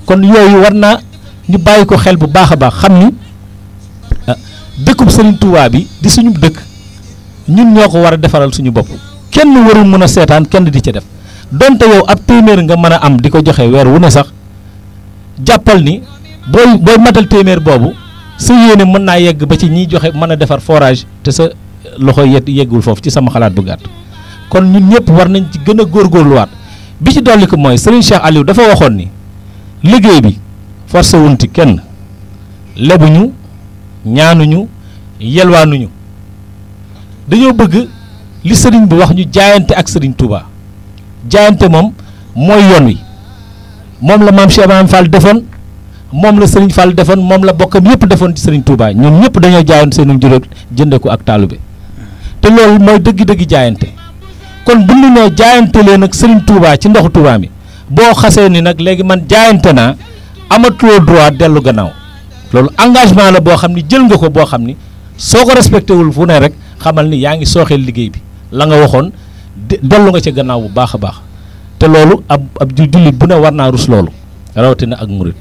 kon yooyu war naa ñu bàyyi ko xel bu baax a baax xam ni dëkkub sëriñ Touba bi di suñu dëkk ñun ñoo ko war a defaral suñu bopp kenn warul mën a seetaan kenn di ca def donte yow ab téeméer nga mën a am di ko joxe weer wu ne sax jàppal ni booy matal téeméer boobu sa yéene mën naa yegg ba ci ñiy joxe mën a defar forage te sa loxo yeggul foofu ci sama xalaat bu gàtt kon ñun ñëpp war nañ ci gën a góorgóorluwaat bi ci dolli ko mooy Serigne Cheikh Aliou dafa waxoon ni liggéey bi forcé wunti kenn lebuñu ñaanuñu yelwaanuñu dañoo bëgg li sëriñ bi wax ñu jaayante ak Serigne Touba jaayante moom mooy yoon wi moom la maam Cheikh Ibrahima Fall defoon moom la Serigne Fall defoon moom la bokkam yëpp defoon ci Serigne Touba ñoom ñëpp dañoo jaayoon seenu juróom jënde ko ak taalube te loolu mooy dëgg-dëgg jaayante kon bu ñu nee jaayante leen ak Serigne Touba ci ndoxu Touba mi boo xasee ni nag léegi man jaayante naa amatuloo droit dellu gannaaw loolu engagement la boo xam ni jël nga ko boo xam ni soo ko respecté wul fu ne rek xamal ni yaa ngi sooxeel liggéey bi la nga waxoon dellu nga ca gannaaw bu baax a baax te loolu ab jullit bu ne war naa rus loolu rawatina ak murit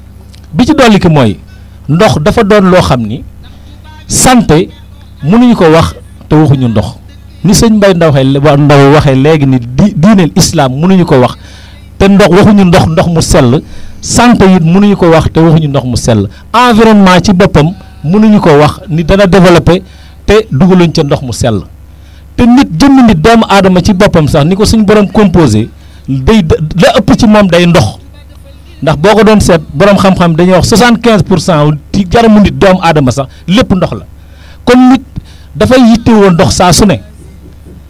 bi ci dolli ki mooy ndox dafa doon loo xam ni santé mënuñu ko wax te waxuñu ndox ni sëñ Mbay Ndaw waxee léegi ni diineel islam mënuñu ko wax te ndox waxuñu ndox mu sell santé it mënuñu ko wax te waxuñu ndox mu sell environnement ci boppam mënuñu ko wax ni dana développé te dugaluñ ca ndox mu sell te nit jëmmi nit doomu aadama ci boppam sax ni ko suñ borom composé day la ëpp ci moom day ndox ndax boo ko doon seet borom xam-xam dañuy wax 75% ci jaramu nit doomu aadama sax lépp ndox la kon nit dafay yittewoo ndox saa su ne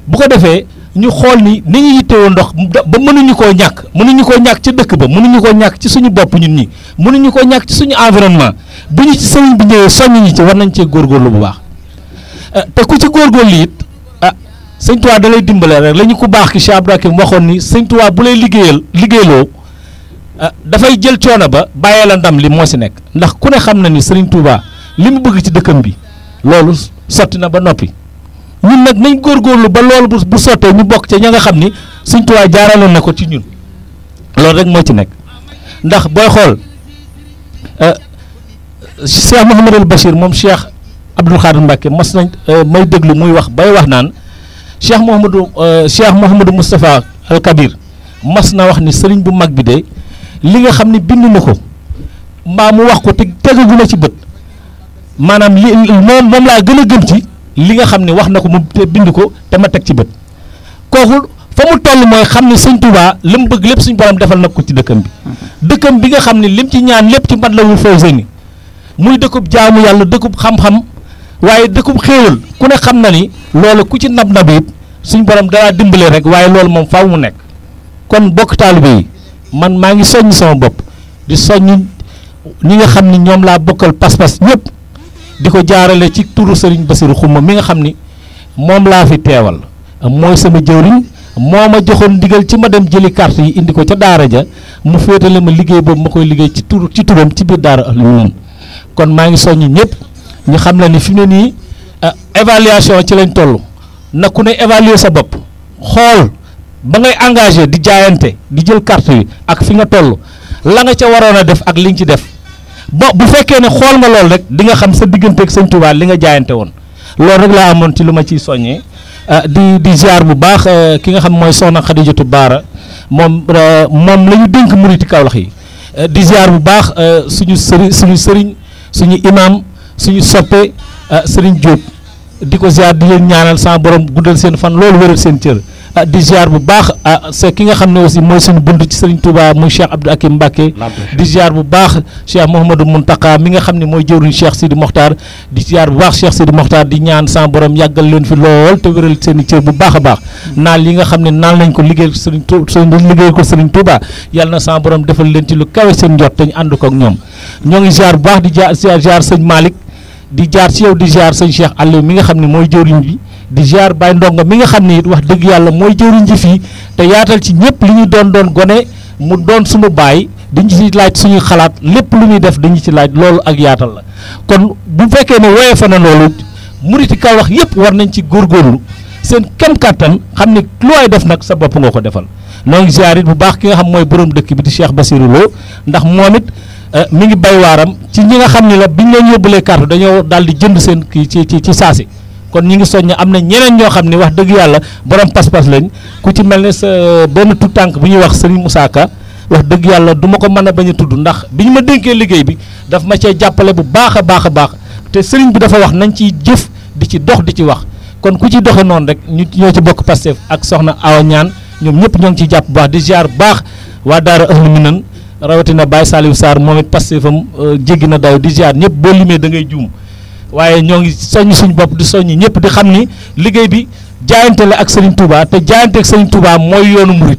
bu ko defee ñu xool ni ñu yittewoo ndox ba mënuñu koo ñàkk ci dëkk ba mënuñu koo ñàkk ci suñu bopp ñun ñi mënuñu koo ñàkk ci suñu environnement bu ñu ci sëriñ bi ñëwee soññ ñi ci war nañ cee góorgóorlu bu baax te ku ci góorgóorlu it sëñ Tuubaa da lay dimbale rek la ñu ko baax ki Cheikh Abdou waxoon ni sëñ Tuubaa bu lay liggéeyloo dafay jël coono ba bàyyee la ndam li moo si nekk ndax ku ne xam na ni sëriñ Tuubaa li mu bëgg ci dëkkam bi loolu sotti na ba noppi ñun nag nañ góorgóorlu ba loolu bu sottee ñu bokk ca ña nga xam ni sëñ Tuubaa jaarale na ko ci ñun loolu rek moo ci nekk ndax booy xool Cheikh Mouhamadul Bachir moom Cheikh Abdoul Khadr Mbacké mas nañ may déglu muy wax bay wax naan Cheikh Mouhamadou Moustapha Al Kabir mas na wax ni sëriñ bu mag bi de li nga xam ne bind na ko mbaa mu wax ko te tegagu na ci bët maanaam li moom laa gën a gëm ci li nga xam ne wax na ko mu bind ko te ma teg ci bët kooku fa mu toll mooy xam ne sëñ Touba li mu bëgg lépp suñu borom defal na ko ci dëkkam bi nga xam ne lim ci ñaan lépp ci mat la wul fawse ni muy dëkkub jaamu yàlla dëkkub xam-xam waaye dëkkub xéewal ku ne xam na ni loolu ku ci nab it suñ borom dalaa dimbale rek waaye loolu moom faaw mu nekk. kon bokk taalibe yi man maa ngi soññ sama bopp di soññ ñi nga xam ni ñoom laa bokkal pas-pas ñëpp di ko jaarale ci turu Serigne Bassirou Xuma mi nga xam ni moom laa fi teewal mooy sama jëwriñ moo ma joxoon ndigal ci ma dem jëli carte yi indi ko ca daara ja mu féetale ma liggéey boobu ma koy liggéey ci turam ci biir daara Ahlul Minan kon maa ngi soññ ñëpp ñu xam la ni fi mu ne nii évaluation ci lañ toll na ku ne évaluer sa bopp xool ba ngay engagé di jaayante di jël carte yi ak fi nga toll la nga ca waroon a def ak li nga ci def bu fekkee ne xool nga loolu rek di nga xam sa diggante ak Sëñ Tuubaa li nga jaayante woon loolu rek laa amoon ci lu ma ciy soññee di ziar bu baax ki nga xam mooy soxna Xadijatu Baara moom la ñu dénk muriti Kawlax yi di ziar bu baax suñu sëriñ suñu imam suñu soppe sëriñ Diop di ko ziar di leen ñaanal sama borom guddal seen fan loolu wéral seen cër di ziar bu baax c'est ki nga xam ne aussi mooy suñu bunt ci Serigne Touba muy Cheikh Abdou Akim Mbacké di ziar bu baax Cheikh Mouhamadou Mountakha mi nga xam ne mooy jëwriñ Cheikh Sidi Mokhtar di ziar bu baax Cheikh Sidi Mokhtar di ñaan sama borom yàggal leen fi lool te wéral seen i cër bu baax a baax naal yi nga xam ne naal nañ ko liggéeyal Serigne liggéeyal ko Serigne Touba yàlla na sama borom defal leen ci lu kawe seen njot te ñu ànd ko ak ñoom ñoo ngi ziar bu baax di ziar sëñ Malick di jaar ci yow di ziar sëñ Cheikh Aliou mi nga xam ne mooy jëwriñ bi di ziar Baye Ndonga mi nga xam ne it wax dëgg yàlla mooy jëwriñ ji fii te yaatal ci ñëpp li ñu doon gone mu doon suñu baay dañu ci laaj suñuy xalaat lépp lu muy def dañu ci laaj loolu ak yaatal la kon bu fekkee ne woyee fa na loolu muriti Kawlax yëpp war nañ ci góorgóorlu seen kem kàttan xam ne lu waay def nag sa bopp nga ko defal noo ngi ziar it bu baax ki nga xam mooy borom dëkk bi di Cheikh Bassirou Lo ndax moom it mi ngi bay waaram ci ñi nga xam ne la biñ leen yóbbulee carte dañoo daal di jënd seen kii ci saasi kon ñi ngi soññ am na ñeneen ñoo xam ne wax dëgg yàlla borom pas-pas lañ ku ci mel ne sa benn tout tànk bu ñuy wax Serigne Moussa Ka wax dëgg yàlla du ma ko mën a bañ a tudd ndax bi ñu ma dénkee liggéey bi daf ma cee jàppale bu baax a baax a baax te Serigne bi dafa wax nañ ciy jëf di ci dox di ci wax kon ku ci doxe noonu rek ñu ñoo ci bokk Pastef ak soxna Awa Ñaan ñoom ñëpp ñoo ngi ciy jàpp bu baax di ziar bu baax waa daara Ahlul Minan rawatina Baye Saliou Sarr moom it Pastefam jéggi na daw di ziar ñëpp boo limee da ngay juum waaye ñoo ngi soññ suñu bopp di soññ ñëpp di xam ni liggéey bi jaayante la ak Serigne Touba te jaayante ak Serigne Touba mooy yoonu murit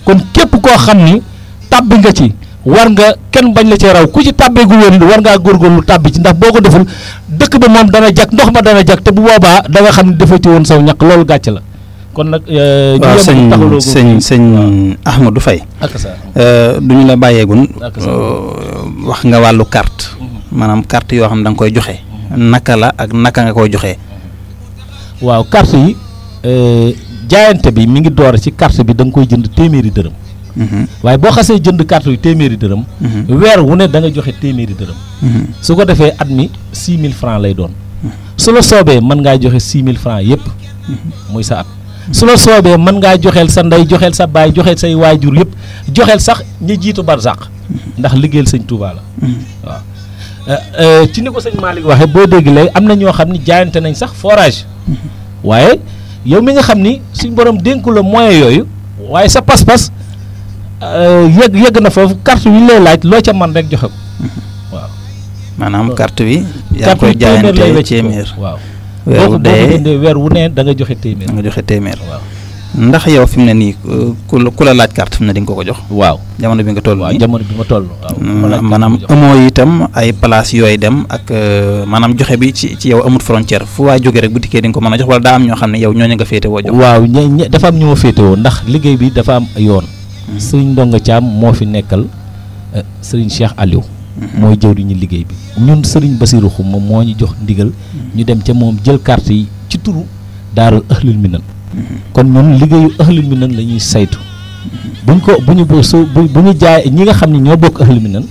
kon képp koo xam ni tàbbi nga ci war nga kenn bañ la cee raw ku ci tàbbeegu woon war ngaa góorgóorlu tàbbi ci ndax boo ko deful dëkk ba moom dana jag ndox ma dana jag te bu boobaa da nga xam ne dafa ci woon saw ñaq loolu gàcce la kon nag. waaw sëñ Ahmadou Faye du ñu la bàyyeegun wax nga wàllu carte maanaam carte yoo xam da nga koy joxe. naka la ak naka nga koy joxe. waaw carte yi jaayante bi mi ngi door ci carte bi da nga koy jënd téeméeri dërëm. waaye boo xasee jënd carte yu téeméeri dërëm. weer wu ne da nga joxe téeméeri dërëm. su ko defee at mi 6000 francs lay doon. su la soobee mën ngaa joxe 6000 francs yëpp. muy sa at. su la soobee mën ngaa joxeel sa ndey joxeel sa baay joxeel say waajur yëpp joxeel sax ñi jiitu barsàq ndax liggéeyal sëñ Touba la. waaw ci ni ko sëñ Malick waxee boo dégg lay am na ñoo xam ni jaayante nañ sax forage. waaye yow mi nga xam ni suñ borom dénku la moyen yooyu waaye sa pas-pas yegg na foofu carte wi lay laaj loo ca man rek joxe ko waaw. maanaam carte wi. yaa koy jaayante téeméer waaw. weer wu ne da nga joxe téeméer. da nga joxe téeméer. waaw ndax yow fi mu ne nii ku la laaj carte fi mu ne di nga ko jox. waaw jamono bi nga toll. waaw jamono bi ma toll. waaw maanaam amoo itam ay place yooyu dem ak maanaam joxe bi ci yow amut frontière fu waa jóge rek bu dikkee di nga ko mën a jox wala daa am ñoo xam ne yow ñooñu nga féete woo jox. waaw dafa am ñu ma féete woo ndax liggéey bi dafa am yoon. Serigne Ndonga Thiam moo fi nekkal Serigne Cheikh Aliou. mooy jëwriñu liggéey bi ñun Serigne Bassirou Xuma moo ñu jox ndigal ñu dem ca moom jël carte yi ci turu daaral Ahlul Minan kon ñun liggéeyu Ahlul Minan la ñuy saytu bu ñu jaay ñi nga xam ne ñoo bokk Ahlul Minan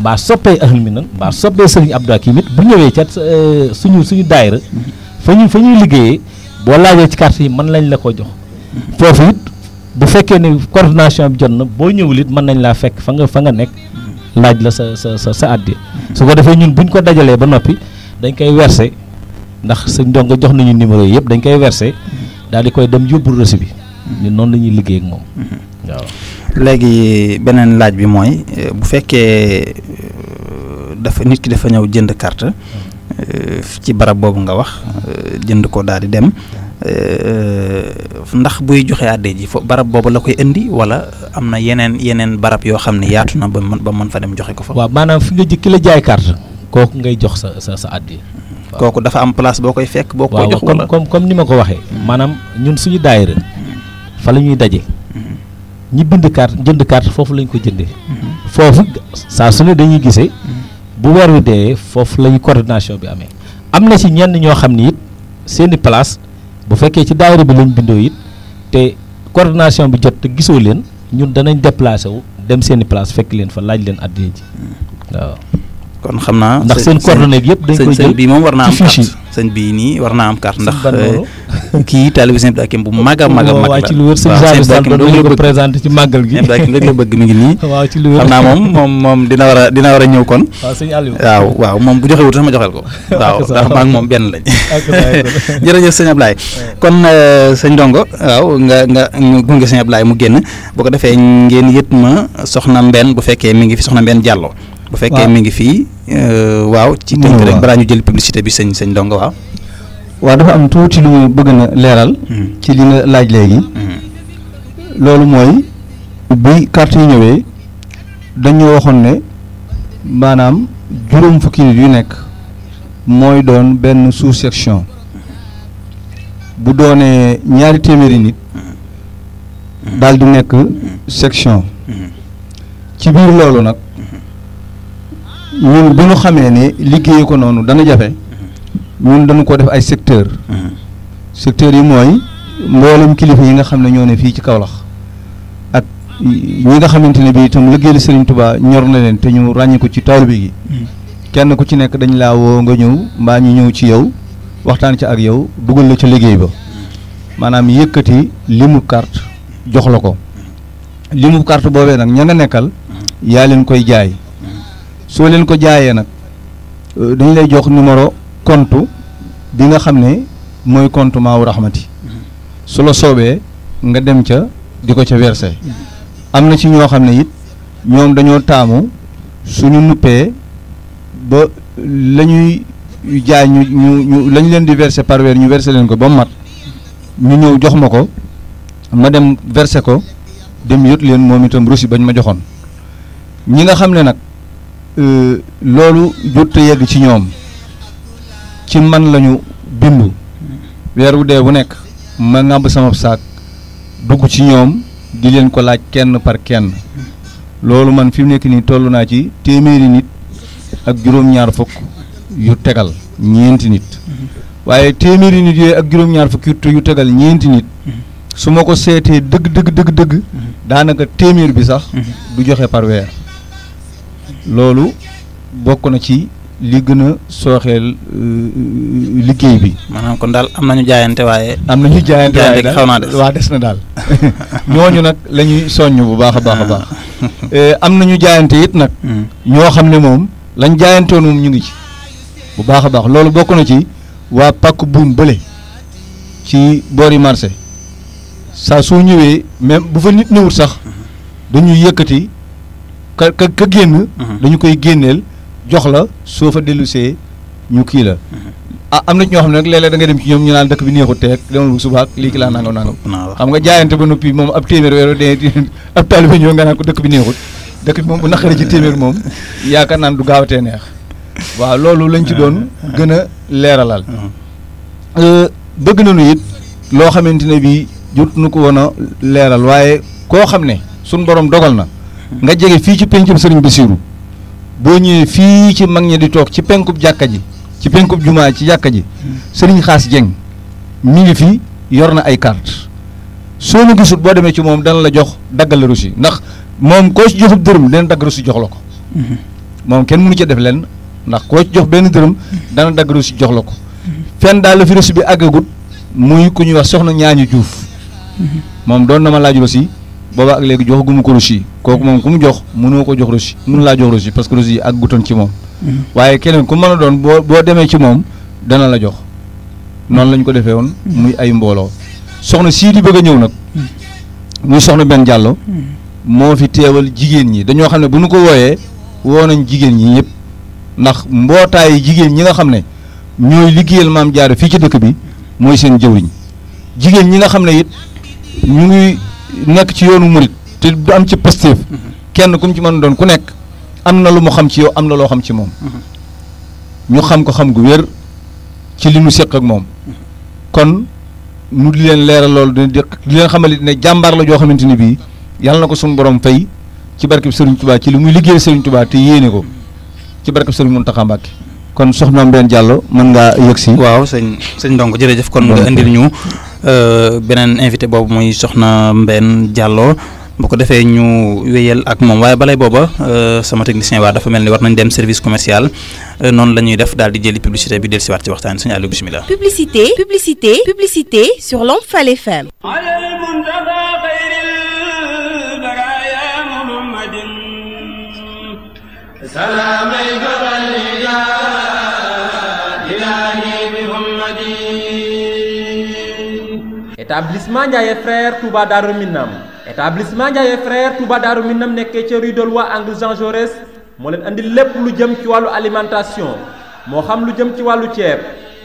mbaa soppee Ahlul Minan mbaa soppee Serigne Abdou Akim it bu ñëwee ca suñu daayira fa ñuy liggéeyee boo laajee ci carte yi mën lañ la ko jox foofu it bu fekkee ne coordination bi jot na boo ñëwul it mën nañ laa fekk fa nga nekk laaj la sa addi su ko defee ñun buñ ko dajalee ba noppi dañ koy versé ndax sëñ Ndonga jox nañu numéro yi yëpp dañ koy versé daal di koy dem yóbbu reçu bi ñun noonu la ñuy liggéey ak moom waaw. léegi beneen laaj bi mooy bu fekkee nit ki dafa ñëw jënd carte ci barab boobu nga wax jënd ko daal di dem ndax buy joxe àddee ji fo barab boobu la koy indi wala am na yeneen barab yoo xam ne yaatu na ba mën fa dem joxe ko fa. waaw maanaam fi nga jëkki la jaay carte kooku ngay jox sa àddee. kooku dafa am place boo koy fekk boo koy jox wala comme ni ma ko waxee. maanaam ñun suñu daayira fa la ñuy daje. ñi bind carte jënd carte foofu lañ ko jëndee. foofu saa su ne dañuy gisee. bu weer wi dee foofu lañu coordination bi amee. am na ci ñenn ñoo xam ni it seeni place bu fekkee ci daayira bi lañ bindoo it te coordination bi jot te gisoo leen ñun danañ déplacé wu dem seeni place fekk leen fa laaj leen addiya ji waaw. kon xam naa ndax seen coordonnées yëpp dañ koy jël sëñ bii moom war naa am carte sëñ bii nii war naa am carte ndax kii taalibe sëñ Abdou Hakim bu mag a mag a mag waaw ci lu wër sëñ Abdou doon ko présenté ci màggal gi Abdou Hakim rek la bëgg mi ngi nii waaw ci lu wër xam naa moom dina war a ñëw kon waaw sëñ Aliou waaw moom bu joxewut sax ma joxel ko waaw ndax maa ngi moom benn lañ jërëjëf sëñ Ablaye kon sëñ Ndongo waaw nga gunge sëñ Ablaye mu génn bu ko defee ngeen yët ma soxna Mbène bu fekkee mi ngi fi soxna Mbène Diallo bu fekkee mi ngi fii waaw ci tënk rek balaa ñu jël publicité bi sëñ Ndongo waaw dafa am tuuti lu mu bëgg na leeral ci li nga laaj léegi loolu mooy bi carte yi ñëwee dañoo waxoon ne maanaam juróom fukki nit yu nekk mooy doon benn sous-section bu doonee ñaari téeméeri nit daal di nekk section ci biir loolu nag ñun bu ñu xamee ne liggéey ko noonu dana jafe ñun dañu ko def ay secteur yi mooy mboolem kilifa yi nga xam ne ñoo ne fii ci Kaolack ak ñi nga xamante ne bi itam liggéeyal Serigne Touba ñor na leen te ñu ràññee ko ci taalibe gi kenn ku ci nekk dañ laa woo nga ñëw mbaa ñu ñëw ci yow waxtaan ci ak yow dugal la ca liggéey ba maanaam yëkkati limu carte jox la ko limu carte boobee nag ña nga nekkal yaa leen koy jaay soo leen ko jaayee nag dañ lay jox numéro compte bi nga xam ne mooy compte Maawu Rahmati su la soobee nga dem ca di ko ca versé am na ci ñoo xam ne it ñoom dañoo taamu suñu nuppee ba la ñuy jaay ñu lañ leen di versé par weer ñu versé leen ko ba mu mat ñu ñëw jox ma ko ma dem versé ko dem yot leen moom itam reçu bañ ma joxoon ñi nga xam ne nag loolu jot a yegg ci ñoom ci man lañu bindu weer wu dee bu nekk ma ngàmb sama saak dugg ci ñoom di leen ko laaj kenn par kenn loolu man fi mu nekk nii toll naa ci téeméeri nit ak juróom-ñaar fukk yu tegal ñeenti nit waaye téeméeri nit yooyu ak juróom-ñaar fukk yu tegal ñeenti nit su ma ko seetee dëgg daanaka téeméer bi sax du joxe par weer loolu bokk na ci li gën a sooxeel liggéey bi. maanaam kon daal am nañu jaayante waaye. am nañu jaayante waaye xaw naa des waa des na daal ñooñu nag la ñuy soññ bu baax a baax a baax am nañu jaayante it nag. ñoo xam ne moom lañ jaayantoon moom ñu ngi ci bu baax a baax loolu bokk na ci waa pàkk buun bële ci boori marché saa soo ñëwee même bu fa nit ñëwut sax dañuy yëkkati ka génn. dañu koy génneel. jox la soo fa dellusee ñu kii la am na ci ñoo xam ne nag léeg-léeg da nga dem ci ñoom ñu naan dëkk bi neexut teeg demal bu subaak lii ki laa nangam xam nga jaayante ba noppi moom ab téeméer weero de ab taalibe ñëw nga naan ko dëkk bi neexut dëkk bi moom bu naqaree ci téeméer moom yaakaar naan du gaawatee neex waaw loolu lañ ci doon gën a leeralal bëgg nañu it loo xamante ne bii jot nu ko woon a leeral waaye koo xam ne suñ borom dogal na nga jege fii ci pencum Sëriñ Bassirou boo ñëwee fii ci mag ñi di toog ci penkub jàkka ji ci penkub jumaa ci jàkka ji Sëriñ Xaas Jeng mi ngi fi yor na ay carte soo ma gisut boo demee ci moom dana la jox daggal la reçu ndax moom koo ci joxub dërëm dana dagg reçu jox la ko moom kenn mënu ca def leen ndax koo ci jox benn dërëm dana dagg reçu jox la ko fenn daal la fi reçu bi àggagut muy ku ñuy wax soxna ñaañu Juuf moom doon na ma laaj reçu booba ak léegi jox gu mu ko reçu kooku moom ku mu jox mënoo ko jox reçu mënu laa jox reçu parce que reçu yi ak gutoon ci moom waaye keneen ku mën a doon boo demee ci moom dana la jox noonu lañ ko defee woon muy ay mbooloo soxna sii di bëgg a ñëw nag muy soxna Mbène Diallo moo fi teewal jigéen ñi dañoo xam ne bu ñu ko wooyee woo nañ jigéen ñi ñëpp ndax mbootaayu jigéen ñi nga xam ne ñooy liggéeyal Maam Jaara fii ci dëkk bi mooy seen jëwriñ jigéen ñi nga xam ne it ñu ngi nekk ci yoonu murit te du am ci Pastef kenn ku mu ci mën doon ku nekk am na lu mu xam ci yow am na loo xam ci moom ñu xam ko xam gu wér ci li nu séq ak moom kon nu di leen leeral loolu di leen xamal ne jàmbaar la joo xamante ni bii yàlla na ko suñu borom fay ci barkeb Serigne Touba ci li muy liggéey Serigne Touba te yéene ko ci barkeb Serigne Mountakha Mbacké kon soxna Mbène Diallo mën ngaa yëg si. waaw sëñ Ndongo jërëjëf kon nga indil ñu beneen invité boobu muy soxna Mbène Diallo bu ko defee ñu wéyal ak moom waaye balay booba sama technicien waa dafa mel ni war nañ dem service commercial noonu la ñuy def daal di jëli publicité bi dellusiwaat ci waxtaan sëñ Aliou bismillah. Publicité sur Lamp Fall FM. établissement Ndiaye frère Touba Darou Minam établissement Ndiaye frère Touba Darou Minam nekkee ca rue de Loi angle Jean Jaurès moo leen andi lépp lu jëm ci wàllu alimentation moo xam lu jëm ci wàllu ceeb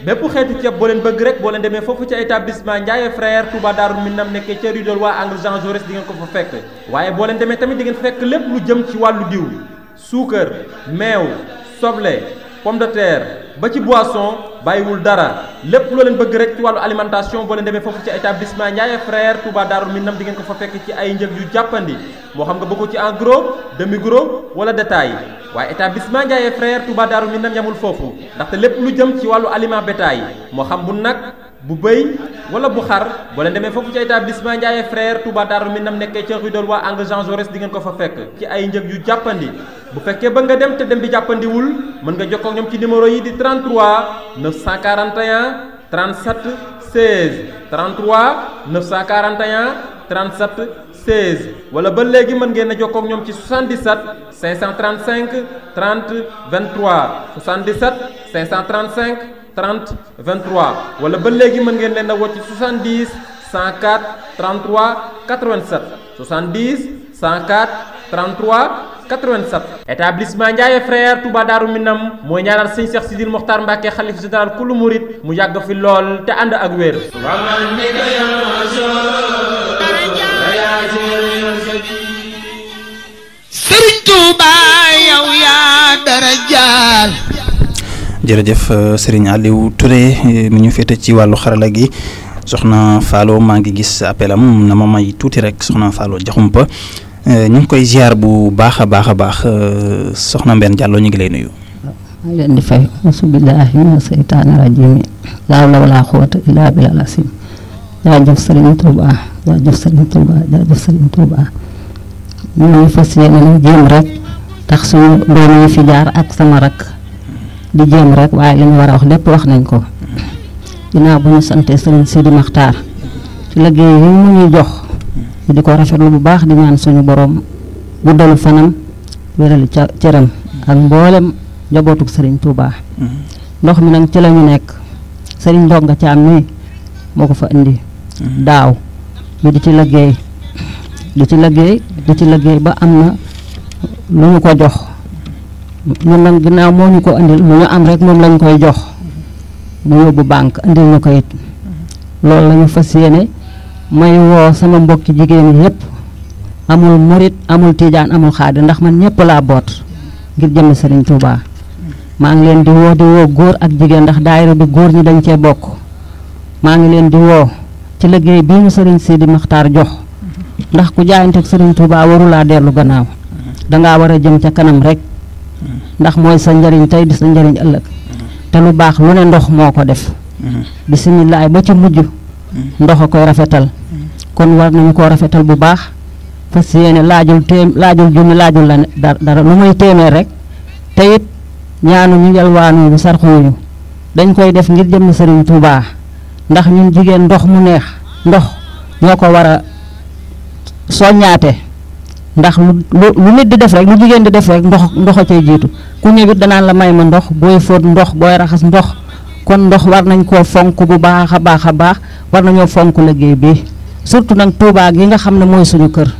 bépp xeetu ceeb boo leen bëgg rek boo leen demee foofu ca établissement Ndiaye frère Touba Darou Minam nekkee ca rue de Loi angle Jean Jaurès di ngeen ko fa fekk waaye boo leen demee tamit di ngeen fekk lépp lu jëm ci wàllu diw suukar meew soble pomme de terre ba ci boisson bàyyiwul dara lépp loo leen bëgg rek ci wàllu alimentation boo leen demee foofu ci établissement Ndiaye frère Touba Darou Minam di ngeen ko fa fekk ci ay njëg yu jàppandi moo xam nga bëgg ko ci en gros demi gros wala détail waaye établissement Ndiaye frère Touba Darou Minam yamul foofu ndaxte lépp lu jëm ci wàllu aliment bétail moo xam bu nag bu bëy wala bu xar boo leen demee foofu ci établissement Ndiaye frère Touba Darou Minam nekkee ca rue de Loi angle Jean Jaurès di ngeen ko fa fekk ci ay njëg yu jàppandi bu fekkee ba nga dem te dem bi jàppandiwul mën nga jokkoo ak ñoom ci numéro yi di 33 941 37 16 33 941 37 16 wala ba léegi mën ngeen a jokkoo ak ñoom ci 77 535 30 23 77 535 30 23 wala ba léegi mën ngeen leen a woo ci 70 104 33 87 70 104 33 87 établissement Ndiaye frère Touba Darou Minam mooy ñaanal sëñ Cheikh Sidil Mokhtar Mbacké xalif général kulu murit mu yàgg fi lool te ànd ak wér. Sëriñ Touba yow yaa dara jaal. jërëjëf Serigne Aliou Touré mi ñu féete ci wàllu xarala gi soxna Fallo maa ngi gis appelam na ma may tuuti rek soxna Fallo Jaxumpa ñu ngi koy ziar bu baax a baax soxna Mbène Diallo ñu ngi lay nuyu. maa ngi leen di fay asubillahi mina seytaani rajim laa hawla wala quwwata illa billahil azim jaajëf Serigne Touba jaajëf Serigne Touba jaajëf Serigne Touba ñu ngi fas yéene nag jéem rek tax suñu doom yi fi jaar ak sama rak di jéem rek waaye li ñu war a wax lépp wax nañ ko ginnaaw bu ñu sante Serigne Sidi Mokhtar ci liggéey yi mu ñuy jox di ko rafetlu bu baax di ñaan suñu borom guddalu fanam wérali cëram ak mboolem njabootuk Serigne Touba ndox mi nag ci la ñu nekk Serigne Ndonga Caam mi moo ko fa indi daaw ñu di ci liggéey ba am na lu ñu ko jox ñun nag ginnaaw moo ñu ko andil lu ñu am rek moom lañ koy jox mu yóbbu banque andil ñu ko it loolu la ñu fas yéene may woo sama mbokki jigéen yépp amul murit amul tiijaan amul xaadir ndax man ñëpp laa boot ngir jëmmi Serigne Touba maa ngi leen di woo góor ak jigéen ndax daayira bi góor ñi dañ cee bokk maa ngi leen di woo ci liggéey bii ñu Serigne Sidi Mokhtar jox ndax ku jaayanteeg Serigne Touba warulaa dellu gannaaw dangaa war a jëm ca kanam rek ndax mooy sa njëriñ tey di sa njëriñ ëllëg te lu baax lu ne ndox moo ko def bisimilah ba ci mujj ndox a koy rafetal kon war nañu koo rafetal bu baax fas yéene laajul junni laajul la dara lu may téeméer rek te it ñaanu ñu yalwaanu ñu sarxuñu dañ koy def ngir jëm Serigne Touba ndax ñun jigéen ndox mu neex ndox ñoo ko war a soññaate ndax lu nit di def rek lu jigéen di def rek ndox a cay jiitu ku ñëwit danaan la may ma ndox booy fóot ndox booy raxas ndox kon ndox war nañ koo fonk bu baax a baax war nañoo fonk liggéey bi surtout nag Touba gi nga xam ne mooy suñu kër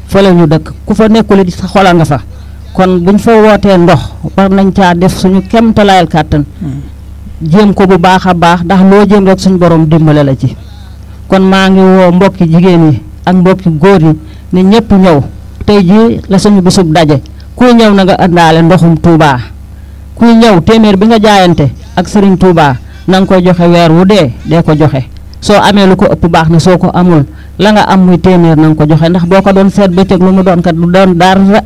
fële ñu dëkk ku fa nekkul it sa xola nga fa kon buñ fa wootee ndox war nañ caa def suñu kemtalaayal kàttan jéem ko bu baax a baax ndax loo jéem rek suñu borom dimbale la ci kon maa ngi woo mbokki jigéen yi ak mbokki góor yi ne ñëpp ñëw tey jii la suñu bisub daje kuy ñëw na nga àndaale ndoxum Touba kuy ñëw téeméer bi nga jaayante ak Serigne Touba na nga koy joxe weer wu dee ko joxe soo amee lu ko ëpp baax na soo ko amul la nga am muy téeméer na nga ko joxe ndax boo ko doon seet bëccëg lu mu doon kat du doon dara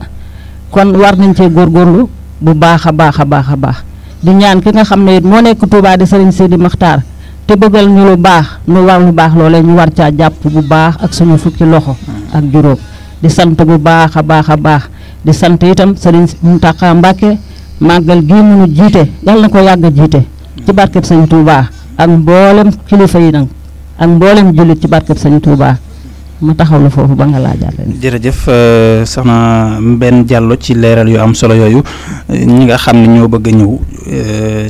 kon war nañ cee góorgóorlu bu baax a baax a baax a baax di ñaan ki nga xam ne it moo nekk Touba di Serigne Sidi Makhtar te bëggal ñu lu baax nu war lu baax loolee ñu war caa jàpp bu baax ak suñu fukki loxo ak juróom di sant bu baax a baax a baax di sant itam Serigne Mountakha Mbacké màggal gii mu nu jiite yàlla na ko yàgg a jiite ci barkeb Sëñ Touba ak mboolem kilifa yi nag ak mboolem jullit ci barkeb Sëñ Touba ma taxaw la foofu ba nga laajaale. jërëjëf soxna Mbène Diallo ci leeral yu am solo yooyu ñi nga xam ne ñoo bëgg a ñëw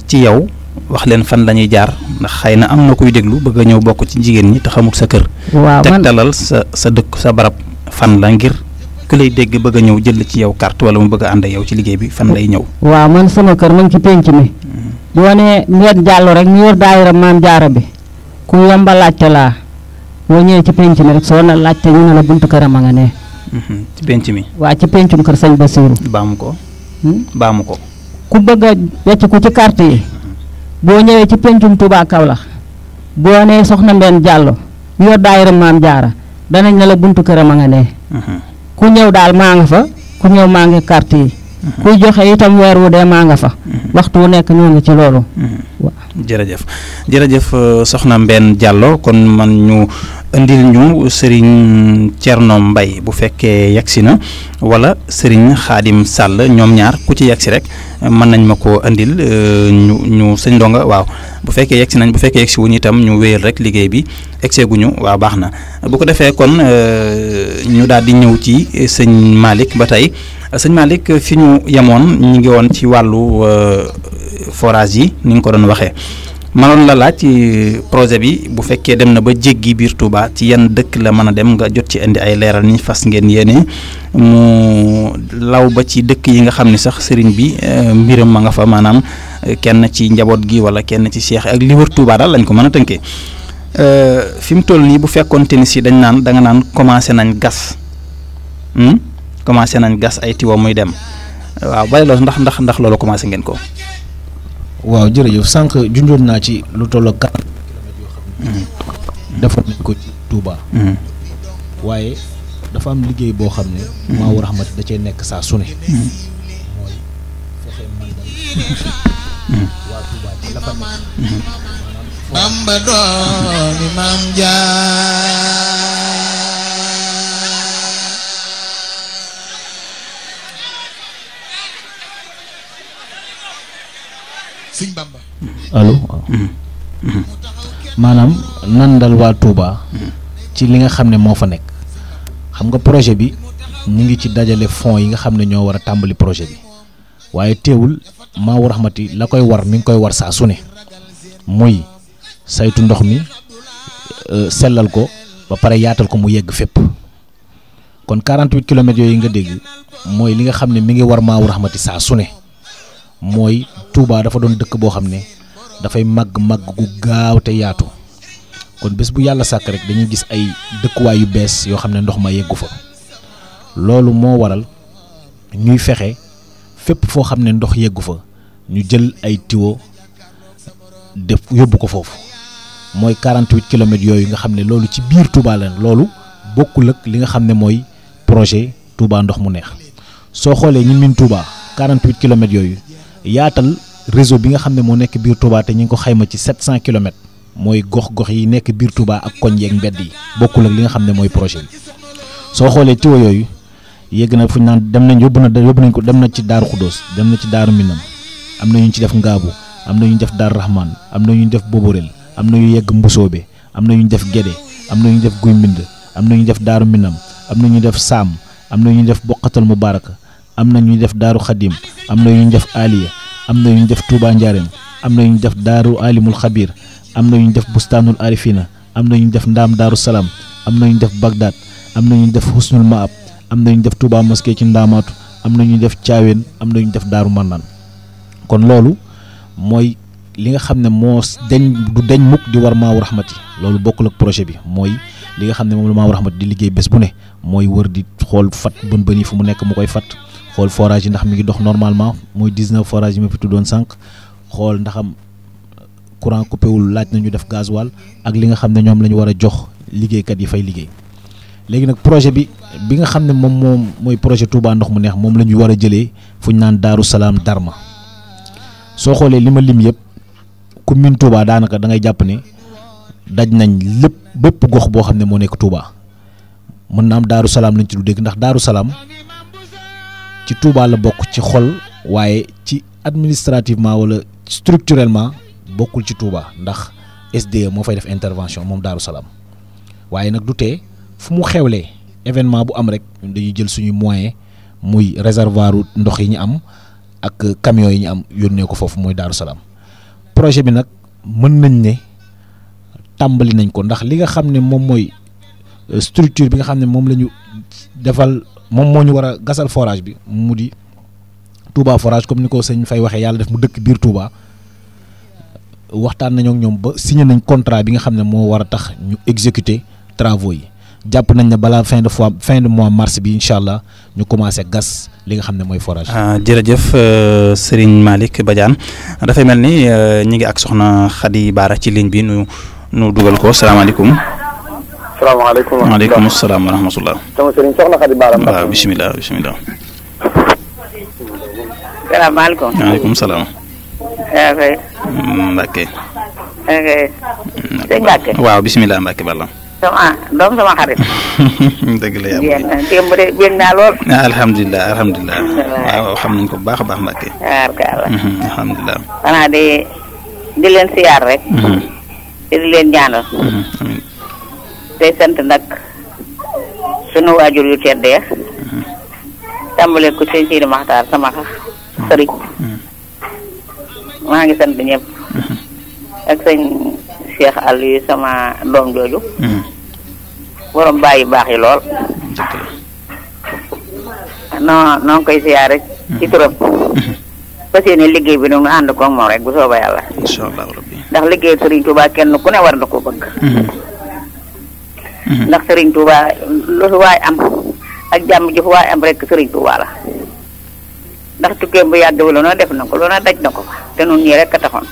ci yow wax leen fan la ñuy jaar ndax xëy na am na kuy déglu bëgg a ñëw bokk ci jigéen ñi te xamul sa kër. waaw man tegtalal sa dëkk sa barab fan la ngir ku lay dégg bëgg a ñëw jël ci yow carte wala mu bëgg a ànd ak yow ci liggéey bi fan lay ñëw. waaw man sama kër mu ngi ci penc mi. boo nee Mbène Diallo rek ñu yor daayira Maam Jaara bi ku yomba laajte laa boo ñëwee ci penc mi rek soo na laajte ñu ne la buntu këram a nga ne. ci penc mi. waa ci pencum kër sëñ Basiiru. baamu ko. baamu ko. ku bëgg a wecc ku ci carte yi boo ñëwee ci pencum Touba Kaolack boo nee soxna Mbène Diallo yor daayira Maam Jaara danañ ne la buntu këram a nga ne. ku ñëw daal maa nga fa ku ñëw maa ngi carte yi. kuy joxe itam weer wu dee maa nga fa. waxtu wu nekk ñoo ngi ci loolu. jërëjëf soxna Mbène Diallo kon man ñu indil ñu Serigne Thierno Mbaye bu fekkee yegsi na wala Serigne Khadim Sall ñoom ñaar ku ci yegsi rek mën nañ ma ko indil ñu sëñ Ndonga waaw bu fekkee yegsi nañ bu fekkee yegsi wuñu itam ñu wéyal rek liggéey bi egsee guñu waaw baax na bu ko defee kon ñu daal di ñëw ci sëñ Malick ba tey sëñ Malick fi ñu yemoon ñu ngi woon ci wàllu forage yi ni nga ko doon waxee manoon la laaj ci projet bi bu fekkee dem na ba jéggi biir Touba ci yan dëkk la mën a dem nga jot ci indi ay leeral ni fas ngeen yéene mu law ba ci dëkk yi nga xam ne sax sëriñ bi mbiram ma nga fa maanaam kenn ci njaboot gi wala kenn ci seex ak li wër Touba daal lañ ko mën a tënkee fi mu toll nii bu fekkoonte ni si dañ naan da nga naan commencé nañ gas ay tiwo muy dem waaw bàyyi loolu ndax loolu commencé ngeen ko. waaw jërëjëf sànq junjoon naa ci lu tolloo 40 kilomètres yoo xam ne defoon nañ ko ci Touba. waaye dafa am liggéey boo xam ne Maawu Rahmati da cee nekk saa su ne mooy fexe màggal waa Touba ci la fa nekk Bamba doomi Maam Jaara Sëñ Bamba allo maanaam nandal waa Touba ci li nga xam ne moo fa nekk xam nga projet bi ñu ngi ci dajale fonds yi nga xam ne ñoo war a tàmbali projet bi waaye teewul Maawu Rahmati la koy war mi ngi koy war saa su ne muy saytu ndox mi sellal ko ba pare yaatal ko mu yegg fépp kon 48 kilomètres yooyu nga dégg mooy li nga xam ne mi ngi war Maawu Rahmati saa su ne mooy Touba dafa doon dëkk boo xam ne dafay màgg gu gaaw te yaatu kon bés bu yàlla sàkk rek dañuy gis ay dëkkuwaay yu bees yoo xam ne ndox ma yeggu fa loolu moo waral ñuy fexe fépp foo xam ne ndox yeggu fa ñu jël ay tiwo def yóbbu ko foofu mooy 48 kilomètres yooyu nga xam ne loolu ci biir Touba la loolu bokkul ak li nga xam ne mooy projet Touba ndox mu neex soo xoolee ñun min Touba 48 kilomètres yooyu yaatal réseau bi nga xam ne moo nekk biir Touba te ñu ngi ko xayma ci 700 kilomètres mooy gox-gox yi nekk biir Touba ak koñ yeeg mbedd yi bokkul ak li nga xam ne mooy projet bi soo xoolee tiwo yooyu yegg na fu ñu naan dem nañ yóbbu nañ ko dem na ci Daaru Xuddoos dem na ci Daaru Minam am na ñu ci def Ngaabu am na ñu def Daaru Rahman am na ñu def Boborel am na ñu yegg Mbusoobe am na ñu def Gédé am na ñu def Guy Mbind am na ñu def Daaru Minam am na ñu def Saam am na ñu def Boqatal Mubarak am na ñu def Daaru Xadim am na ñu def Aliya am na ñu def Touba Njaareem am na ñu def Daaru Alimul Xabir am na ñu def Bustaanul Arifina am na ñu def Ndaam Daaru Salaam am na ñu def Bagdad am na ñu def Husnul Maab am na ñu def Touba Mosquée ci Ndaamaatu am na ñu def Caaween am na ñu def Daaru Mannaan kon loolu mooy li nga xam ne moo du deñ mukk di war Maawu Rahmati loolu bokkul ak projet bi mooy li nga xam ne moom la Maawu Rahmati di liggéey bés bu ne mooy wër di xool fat bën yi fu mu nekk mu koy fat xool forage yi ndax mi ngi dox normalement mooy 19 forage yi ma fi tuddoon sànq xool ndaxam courant coupé wul laaj nañu def gasoil ak li nga xam ne ñoom la ñu war a jox liggéeykat yi fay liggéey léegi nag projet bi nga xam ne moom mooy projet Touba ndox mu neex moom la ñu war a jëlee fu ñu naan Daaru Salaam Darma soo xoolee li ma lim yëpp commune Touba daanaka da ngay jàpp ne daj nañ lépp bépp gox boo xam ne moo nekk Touba mën na am Daaru Salaam lañ ci du dégg ndax Daaru Salaam ci Touba la bokk ci xol waaye ci administrativement wala structurellement bokkul ci Touba ndax SDE moo fay def intervention moom Daaru Salaam waaye nag du tee fu mu xewlee événement bu am rek dañuy jël suñuy moyen muy réservoir ndox yi ñu am ak camions yi ñu am yónnee ko foofu mooy Daaru Salaam projet bi nag mën nañ ne tàmbali nañ ko ndax li nga xam ne moom mooy structure bi nga xam ne moom la ñu defal moom moo ñu war a gasal forage bi mu di Touba forage comme ni ko sëñ Fay waxee yàlla def mu dëkk biir Touba waxtaan nañoo ak ñoom ba signé nañ contrat bi nga xam ne moo war a tax ñu exécuter travaux yi jàpp nañ ne balaa fin de mois mars bi incha allah ñu commencé gas li nga xam ne mooy forage. jërëjëf Serigne Malick Badiane dafay mel ni ñi ngi ak soxna Khady Bara ci ligne bi nu dugal ko salaamaaleykum. salaamaaleykum. waaleykum salaam wa rahmatulah. sama Serigne soxna Khady Bara. waaw bisimilah bisimilah. salaamaaleykum. waaleykum salaam. ok. Mbacke. ok. sëñ Mbacke. waaw bisimilah Mbacke Balla. sama xarit. dëgg la yàlla. démb de bég naa lool. alhamdulilah alhamdulilah. waaw xam nañ ko bu baax a baax Mbacke. alhamdulilah. xanaa di leen siyaar rek. te di leen ñaanal. tey sant nag sunu waajur yu tedd ya. tàmbale ko sëñ Sidi Maxtaar sama sëriñ. maa ngi sant ñëpp. ak sëñ Cheikh Aliou sama doom jooju. borom bàyyi baax yi lool. noo ngi koy siyaar rek. ci turam. fas yéene liggéey bi nu ànd ko moom rek bu soobee yàlla. incha allah rabbi. ndax liggéey Serigne Touba kenn ku ne war na ko bëgg. ndax Serigne Touba lu fi waay am ak jàmm ji fu waay am rek Serigne Touba la. ndax tukkee bu yàgg bi lu noo def na ko lu noo daj na ko fa te nun ñii rek a taxoon.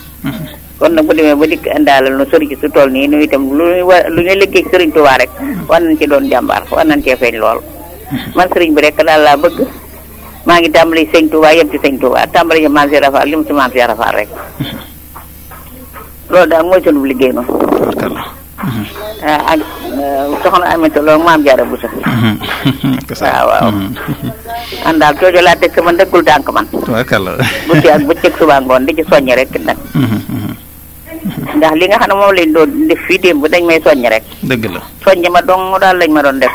kon nag bu demee ba dikk indaale nu sëriñ su toll nii nu itam lu ñu liggéey Serigne Touba rek war nañ ci doon jàmbaar war nañ cee feeñ lool. man Serigne bi rek daal laa bëgg maa ngi tàmbali sëñ Touba yem ci sëñ Touba tàmbali ci maam Cheikh Rafal li mu ci maam Cheikh Rafal rek loolu daal mooy sunu liggéey noonu. ak soxna Aminata Lo maam Jaara Buso. waaw. an daal coojo laa teg sama ndëggul tànk man. guddi ak bëccëg suba ngoon di ci soññ rek nag. ndax li nga xam ne moom lañ doon def fii démb dañ may soññ rek. dëgg la soññ ma dong daal lañ ma doon def.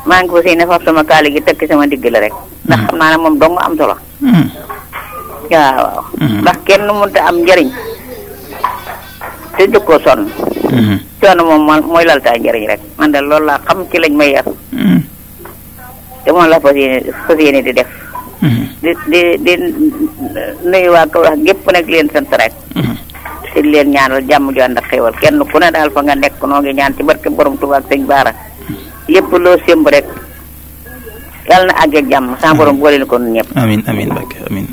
maa ngi ko si ne faf sama kaali gi tekki sama digg la rek. ndax xam naa ne moom dong am solo. waaw. ndax kenn mënut a am njëriñ. te dëkkoo sonn. coono moom mooy laltaay njëriñ rek man de loolu laa xam ci lañ may yar. te moom la fas yéene di def. di nuyu waa Kaolack gépp nag leen sant rek. te leen ñaanal jàmm ju ànd ak xéwal kenn ku ne daal fa nga nekk noo ngi ñaan ci barke borom Tuubaa ak sëñ Baara lépp loo sémb rek yàlla na àgg ak jàmm sa borom boole ni ko nun ñëpp. amiin amiin Mbacke amiin.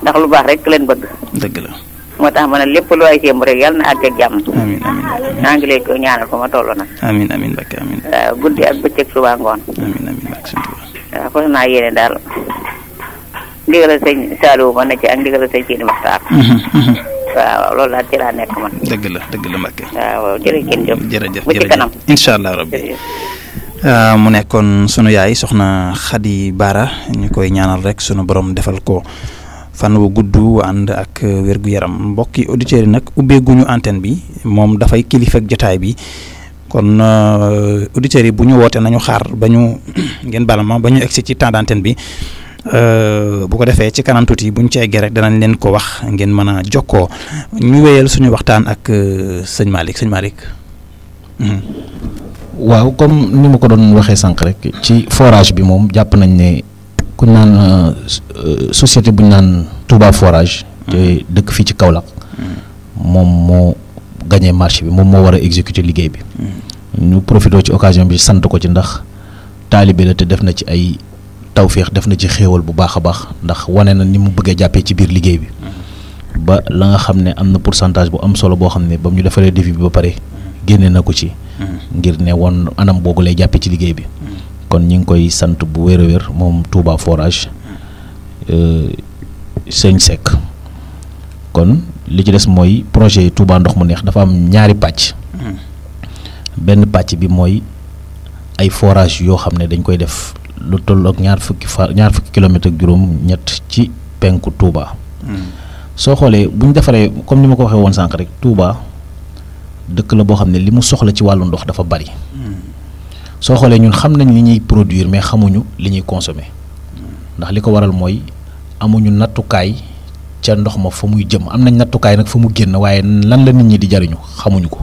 ndax lu baax rek leen bëgg. dëgg la. moo tax ma ne lépp lu ay sémb rek yàlla na àgg ak jàmm. amiin amiin naa ngi lay ko ñaanal fa ma toll nag. amiin amiin Mbacke amiin. waaw guddi ak bëccëg suba ngoon. amiin amiin Mbacke. waaw fas naa yéene daal ndigal sëñ Saliou ma ne ci ak ndigal sëñ Sidi Maxtaar. waaw loolu daal ci laa nekk man. dëgg la Mbacke. waaw jërëjëf. bu ci kanam incha allah rabbi. mu nekkoon sunu yaay soxna Khady Bara ñu koy ñaanal rek sunu borom defal ko fan wu gudd ànd ak wér-gu-yaram mbokki auditeurs yi nag ubbeeguñu antenne bi moom dafay kilifa ak jotaay bi kon auditeurs yi bu ñu wootee nañu xaar ba ñu ngeen bala ma ba ñu egsi ci temps d'antenne bi bu ko defee ci kanam tuuti bu ñu ci eggee rek danañ leen ko wax ngeen mën a jokkoo ñu wéyal suñu waxtaan ak sëñ Malick. waaw comme ni ma ko doon waxee sànq rek ci forage bi moom jàpp nañ ne ku ñu naan société bu ñu naan Touba forage te dëkk fii ci Kaolack moom moo gagné marché bi moom moo war a exécuter liggéey bi. ñu profité ci occasion bi sant ko ci ndax taalibe la te def na ci ay tawféex def na ci xéewal bu baax a baax ndax wane na ni mu bëggee jàppee ci biir liggéey bi. ba la nga xam ne am na pourcentage bu am solo boo xam ne ba mu ñu defaree devis bi ba pare génne na ko ci. ngir ne woon anam boobu lay jàppee ci liggéey bi. kon ñi ngi koy sant bu wér a wér moom Touba Forage sëñ Seck kon li ci des mooy projet Touba ndox mu neex dafa am ñaari pàcc. benn pàcc bi mooy ay forage yoo xam ne dañ koy def lu toll ak ñaar fukki kilomètres ak juróom-ñett ci penku Touba. soo xoolee bu ñu defaree comme ni ma ko waxee woon sànq rek Touba dëkk la boo xam ne li mu soxla ci wàllu ndox dafa bari. soo xoolee ñun xam nañ li ñuy produire mais xamuñu li ñuy consommer ndax li ko waral mooy amuñu nattukaay ca ndox ma fa muy jëm am nañ nattukaay nag fa mu génn waaye lan la nit ñi di jariñu xamuñu ko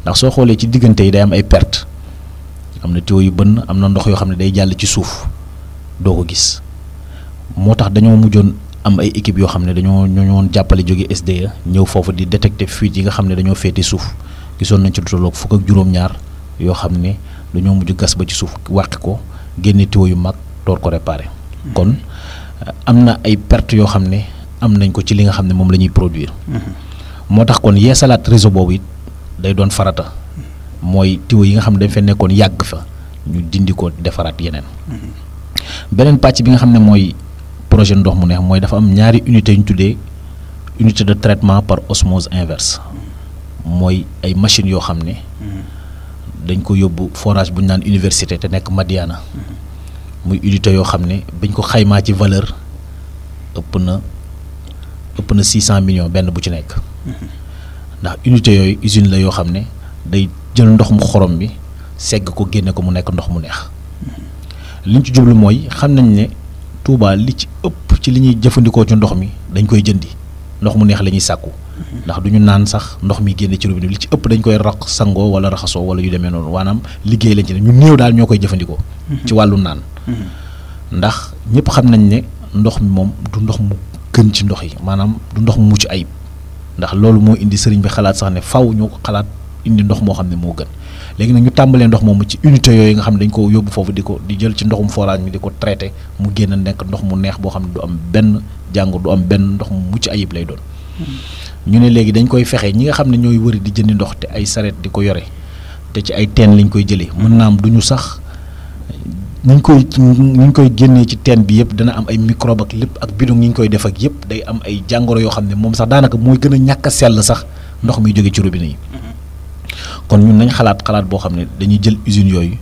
ndax soo xoolee ci diggante yi day am ay perte am na tuyau yu bënn am na ndox yoo xam ne day jàll ci suuf doo ko gis moo tax dañoo mujjoon am ay équipe yoo xam ne dañoo ñoo jàppale jóge SDE ñëw foofu di détecter fuite yi nga xam ne dañoo féete suuf gisoon nañ ci lu tolloog fukk ak juróom-ñaar yoo xam ne dañoo mujj gas ba ci suuf wàqi ko génne tuyau yu mag door ko réparer. kon am na ay perte yoo xam ne am nañ ko ci li nga xam ne moom la ñuy produire. moo tax kon yeesalaat réseau boobu it day doon farata mooy tuyau yi nga xam ne dañ fa nekkoon yàgg fa ñu dindi ko defaraat yeneen. beneen pàcc bi nga xam ne mooy projet ndox mu neex mooy dafa am ñaari unité yu ñu tuddee unité de traitement par osmose inverse mooy ay machines yoo xam ne. dañ ko yóbbu forage bu ñu naan université te nekk Madiana muy unité yoo xam ne bañ ko xaymaa ci valeur ëpp na 600 millions benn bu ci nekk ndax unité yooyu usine la yoo xam ne day jël ndox mu xorom bi segg ko génne ko mu nekk ndox mu neex liñ ci jublu mooy xam nañ ne Touba li ci ëpp ci li ñuy jëfandikoo ci ndox mi dañ koy jëndi ndox mu neex la ñuy sàkku ndax du ñu naan sax ndox mi génne ci robinet li ci ëpp dañ koy rax sangoo wala raxasoo wala yu demee noonu maanaam liggéey lañ ci ne ñu néew daal ñoo koy jëfandikoo. ci wàllu naan. ndax ñëpp xam nañ ne ndox mi moom du ndox mu gën ci ndox yi maanaam du ndox mu mucc ayib ndax loolu moo indi sëriñ bi xalaat sax ne faw ñu xalaat indi ndox moo xam ne moo gën léegi nag ñu tàmbalee ndox moomu ci unité yooyu nga xam ne dañ ko yóbbu foofu di jël ci ndoxum forage mi di ko traité mu génn nekk ndox mu neex boo xam ne du am benn jàngoro du am benn ndox mu mucc ayib lay doon. ñu ne léegi dañ koy fexe ñi nga xam ne ñooy wëri di jëndi ndox te ay saret di ko yore te ci ay teen lañ koy jëlee mën naa am du ñu sax ñu koy génnee ci teen bi yëpp dana am ay microbe ak lépp ak bidon ñi ñu koy def ak yëpp day am ay jàngoro yoo xam ne moom sax daanaka mooy gën a ñàkk a sell sax ndox mi jóge ci robinet yi. kon ñun nañ xalaat boo xam ne dañuy jël usines yooyu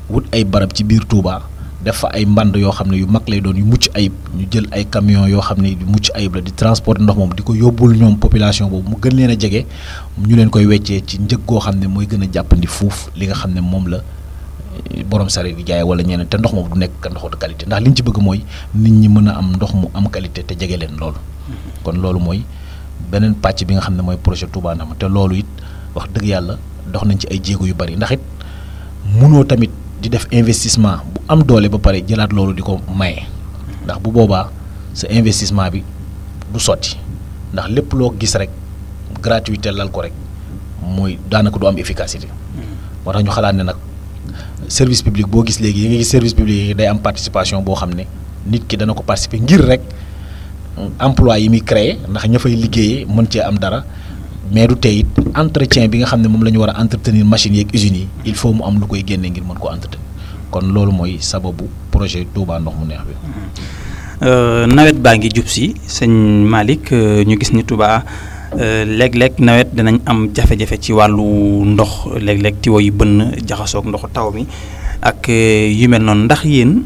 wut ay barab ci biir Touba def fa ay mband yoo xam ne yu mag lay doon yu mucc ayib ñu jël ay camions yoo xam ne yu mucc ayib la di transporter ndox moom di ko yóbbul ñoom population boobu mu gën leen a jege ñu leen koy weccee ci njëg goo xam ne mooy gën a jàppandi fuuf li nga xam ne moom la borom sareet di jaay wala ñeneen te ndox moom du nekk ndox de qualité ndax li ñu ci bëgg mooy nit ñi mën a am ndox mu am qualité te jege leen loolu. kon loolu mooy beneen pàcc bi nga xam ne mooy projet Touba Ndam te loolu it wax dëgg yàlla dox nañ ci ay jéego yu bari ndax it mënoo tamit di def investissement bu am doole ba pare jëlaat loolu di ko maye ndax bu boobaa sa investissement bi du sotti ndax lépp loo gis rek gratuité lal ko rek mooy daanaka du am efficacité. moo tax ñu xalaat ne nag service public boo gis léegi yi nga gis service public yi day am participation boo xam ne nit ki dana ko participer ngir rek emploi yi muy créer ndax ña fay liggéeyee mën cee am dara. mais du tey it entretien bi nga xam ne moom la ñu war a entretenir machines yeeg usines yi il faut mu am lu koy génne ngir mën ko entretenir kon loolu mooy sababu projet Touba ndox mu neex bi. nawet baa ngi jub si sëñ Malick ñu gis ni Touba léeg-léeg nawet dinañ am jafe-jafe ci wàllu ndox léeg-léeg tiwo yi bënn jaxasoog ndoxu taw mi ak yu mel noonu ndax yéen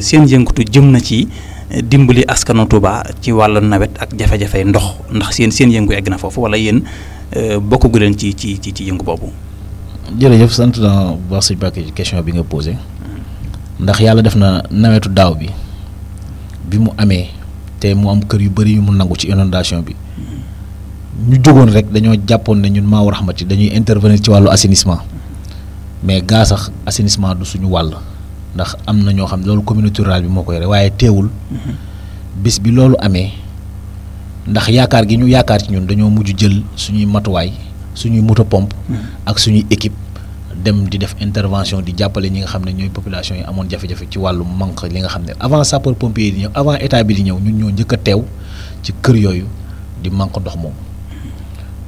seen yëngatu jëm na ci. dimbali askanu Touba ci wàllu nawet ak jafe-jafe ndox ndax seen yëngu egg na foofu wala yéen bokkagu leen ci yëngu boobu. jërëjëf sant naa bu baax sëñ Bakay question bi nga posé ndax yàlla def na nawetu daaw bi mu amee te mu am kër yu bëri yu mu nangu ci inondation bi ñu jógoon rek dañoo jàppoon ne ñun Maawu Rahmati dañuy intervenir ci wàllu assainissement mais gaa sax assainissement du suñu wàll. ndax am na ñoo xam ne loolu communauté rurale bi moo koy yore waaye teewul bis bi loolu amee ndax yaakaar gi ñu yaakaar ci ñun dañoo mujj jël suñuy matuwaay suñuy moto pompe ak suñuy équipe dem di def intervention di jàppale ñi nga xam ne ñooy population yi amoon jafe-jafe ci wàllu manque li nga xam ne avant sapeur pompier di ñëw avant état bi di ñëw ñun ñoo njëkk a teew ci kër yooyu di manque ndox moom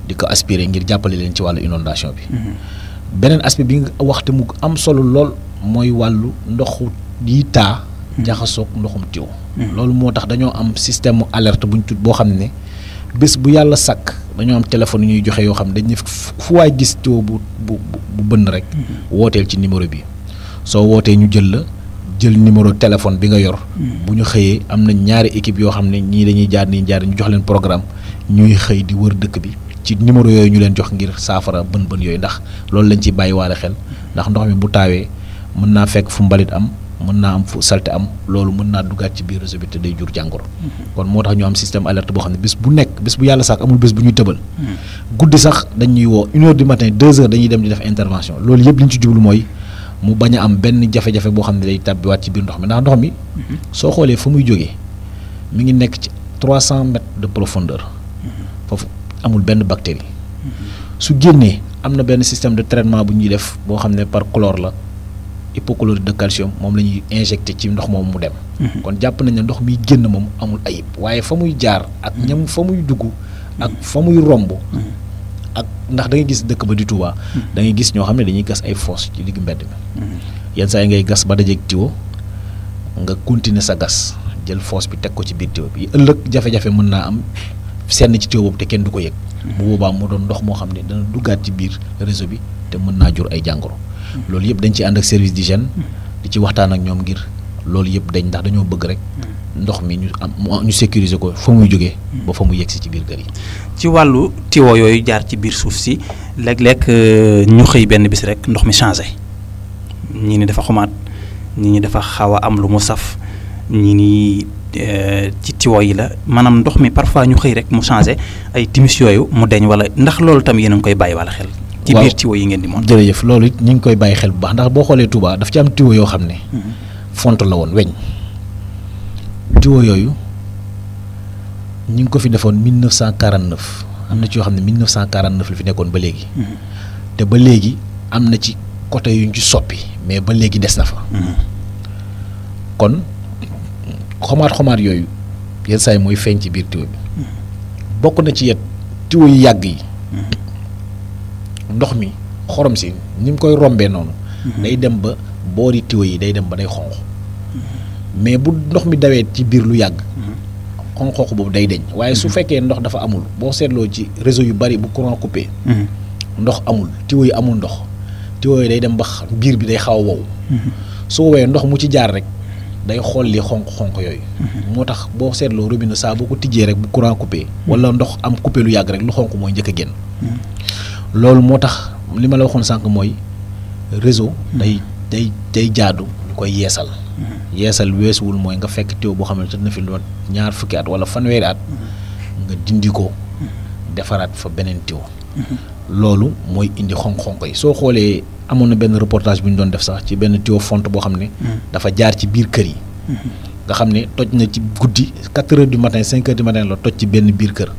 di ko aspirer ngir jàppale leen ci wàllu inondation bi beneen aspect bi nga waxte mu am solo lool mooy wàllu ndoxu yi taa jaxasoog ndoxum tiwo loolu moo tax dañoo am système alerte buñ tudd boo xam ne bés bu yàlla sàkk dañoo am téléphone yu ñuy joxe yoo xam ne dañ ne fu waay gis tiwo bu bënn rek wooteel ci numéro bi soo wootee ñu jël numéro téléphone bi nga yor bu ñu xëyee am na ñaari équipe yoo xam ne ñii dañuy jaar nii jaar ñu jox leen programme ñuy xëy di wër dëkk bi ci numéro yooyu ñu leen jox ngir saafara bën yooyu ndax loolu lañ ci bàyyi waale xel ndax ndox mi bu taawee mën naa fekk fu mbalit am mën naa am fu salte am loolu mën naa duggaat ci biir réseau bi te day jur jàngoro kon moo tax ñu am système alerte boo xam ne bés bu yàlla sax amul bés bu ñuy tëbal guddi sax dañuy woo 1h du matin 2h dañuy dem di def intervention loolu yëpp li ñu ci jublu mooy mu bañ a am benn jafe-jafe boo xam ne day tabbiwaat ci biir ndox mi ndax ndox mi soo xoolee fa muy jógee mi ngi nekk ci 300 mètres de profondeur foofu amul benn bactérie su génnee am na benn système de traitement bu ñuy def boo xam ne par chlore la hypochlorite de calcium moom la ñuy injecté ci ndox moom mu dem kon jàpp nañ ne ndox miy génn moom amul ayib waaye fa muy jaar ak ñam fa muy dugg ak fa muy romb ak ndax da ngay gis dëkk ba di Touba da ngay gis ñoo xam ne dañuy gas ay fosse ci digg mbedd mi yenn saa yi ngay gas ba dajeeg tiwo nga continuer sa gas jël fosse bi teg ko ci biir tiwo bi ëllëg jafe-jafe mën naa am senn ci tiwo boobu te kenn du ko yëg bu boobaa mu doon ndox moo xam ne dana duggaat ci biir réseau bi te mën naa jur ay jàngoro loolu yëpp dañ ci ànd ak service d'hygiène di ci waxtaan ak ñoom ngir loolu yëpp dañ ndax dañoo bëgg rek ndox mi ñu sécuriser ko fa muy jógee ba fa mu yegg si ci biir kër yi. ci wàllu tiwo yooyu jaar ci biir suuf si léeg-léeg ñu xëy benn bis rek ndox mi changé ñii ni dafa xumaat ñii ni dafa xaw a am lu mu saf ñii ni ci tiwo yi la maanaam ndox mi parfois ñu xëy rek mu changé ay timis yooyu mu deñ wala ndax loolu tam yéen a ngi koy bàyyi wala xel. ci biir tiwo yi ngeen di moom. jërëjëf loolu it ñu ngi koy bàyyi xel bu baax ndax boo xoolee Touba daf ci am tiwo yoo xam ne. font la woon weñ. tiwo yooyu ñu ngi ko fi defoon 1949 am na ci yoo xam ne 1949 la fi nekkoon ba léegi. te ba léegi am na ci côté yu ñu ci soppi mais ba léegi des na fa. kon xomaat yooyu yenn saa yi mooy feeñ ci biir tiwo bi bokk na ci yet tiwo yu yàgg yi. ndox mi xorom si ni mu koy rombee noonu. day dem ba boori tiwo yi day dem ba day xonq mais bu ndox mi dawee ci biir lu yàgg. xonq boobu day deñ waaye su fekkee ndox dafa amul boo seetloo ci réseau yu bari bu courant coupé. ndox amul tiwo yi amul ndox tiwo yi day dem ba biir bi day xaw a wow. su woowee ndox mu ci jaar rek day xool li xonq yooyu. moo tax boo seetloo robinet saa boo ko tijjee rek bu courant coupé. wala ndox am coupé lu yàgg rek lu xonq mooy njëkk a génn. loolu moo tax li ma la waxoon sànq mooy réseau day jaadu ñu koy yeesal. yeesal weesuwul mooy nga fekk tiwo boo xam ne tëdd na fi lu ñaar fukki at wala fanweeri at nga dindi ko defaraat fa beneen tiwo. loolu mooy indi xonq-xonq yi soo xoolee amoon na benn reportage bu ñu doon def sax ci benn tiwo fonte boo xam ne. dafa jaar ci biir kër yi. nga xam ne toj na ci guddi 4 heures du matin 5 heures du matin la toj ci benn biir kër.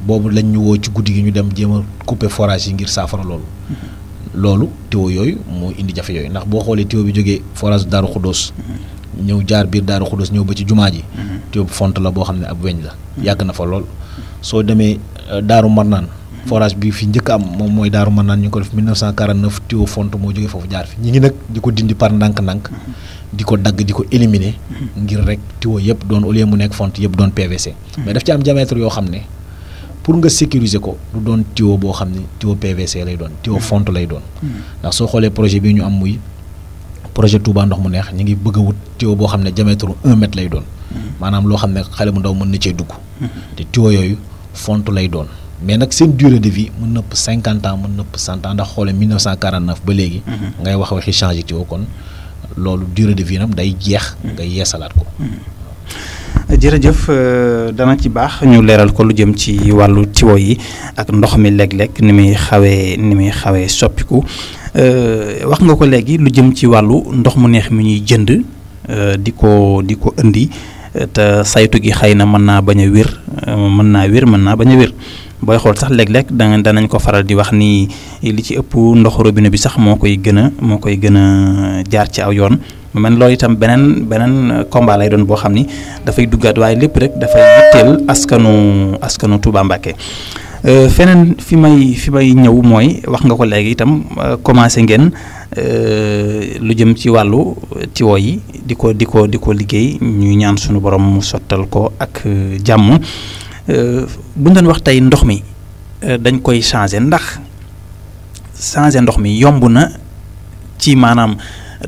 boobu lañ ñu woo ci guddi gi ñu dem jéem a couper forage yi ngir saafara loolu. loolu tiwo yooyu moo indi jafe yooyu ndax boo xoolee tiwo bi jógee forage Daaru Xuddoos ñëw jaar biir Daaru Xuddoos ñëw ba ci jumaa ji. tiwo font la boo xam ne ab weñ la. yàgg na fa lool soo demee Daaru Marnaan forage bi fi njëkk am moom mooy Daaru Marnaan ñu ngi ko def 1949 tiwo font moo jógee foofu jaar fi ñi ngi nag di ko dindi par ndànk-ndànk di ko dagg di ko éliminer ngir rek tiwo yëpp doon au lieu mu nekk font yëpp doon PVC. mais daf ci am diamètre yoo xam ne. pour nga sécuriser ko du doon tiwo boo xam ne tiwo PVC lay doon tiwo fonte lay doon. ndax soo xoolee projet bii ñu am muy projet Touba ndox mu neex ñu ngi bëgg a wut tiwo boo xam ne diamètre 1 mètre lay doon. maanaam loo xam ne xale bu ndaw mën na cee dugg. te tiwo yooyu fonte lay doon mais nag seen durée de vie mën nëpp 50 ans mën nëpp 100 ans ndax xoolee 1949 ba léegi. ngay waxi changer tiwo kon loolu durée de vie nam day jeex. ngay yeesalaat ko. jërëjëf dana ci baax ñu leeral ko lu jëm ci wàllu tiwo yi ak ndox mi léeg-léeg ni muy xawee soppiku wax nga ko léegi lu jëm ci wàllu ndox mu neex mi ñuy jënd di ko indi te saytu gi xëy na mën naa bañ a wér mën naa wér mën naa bañ a wér booy xool sax léeg-léeg danañ ko faral di wax ni li ci ëpp ndoxu robinet bi sax moo koy gën a jaar ci aw yoon mu mel loolu itam beneen combat lay doon boo xam ni dafay duggaat waaye lépp rek dafay yitteel askanu Touba Mbacké feneen fi may ñëw mooy wax nga ko léegi itam commencé ngeen lu jëm ci wàllu tiwo yi di ko liggéey ñuy ñaan suñu borom mu sottal ko ak jàmm bu ñu doon wax tey ndox mi dañ koy changer ndax changer ndox mi yomb na ci maanaam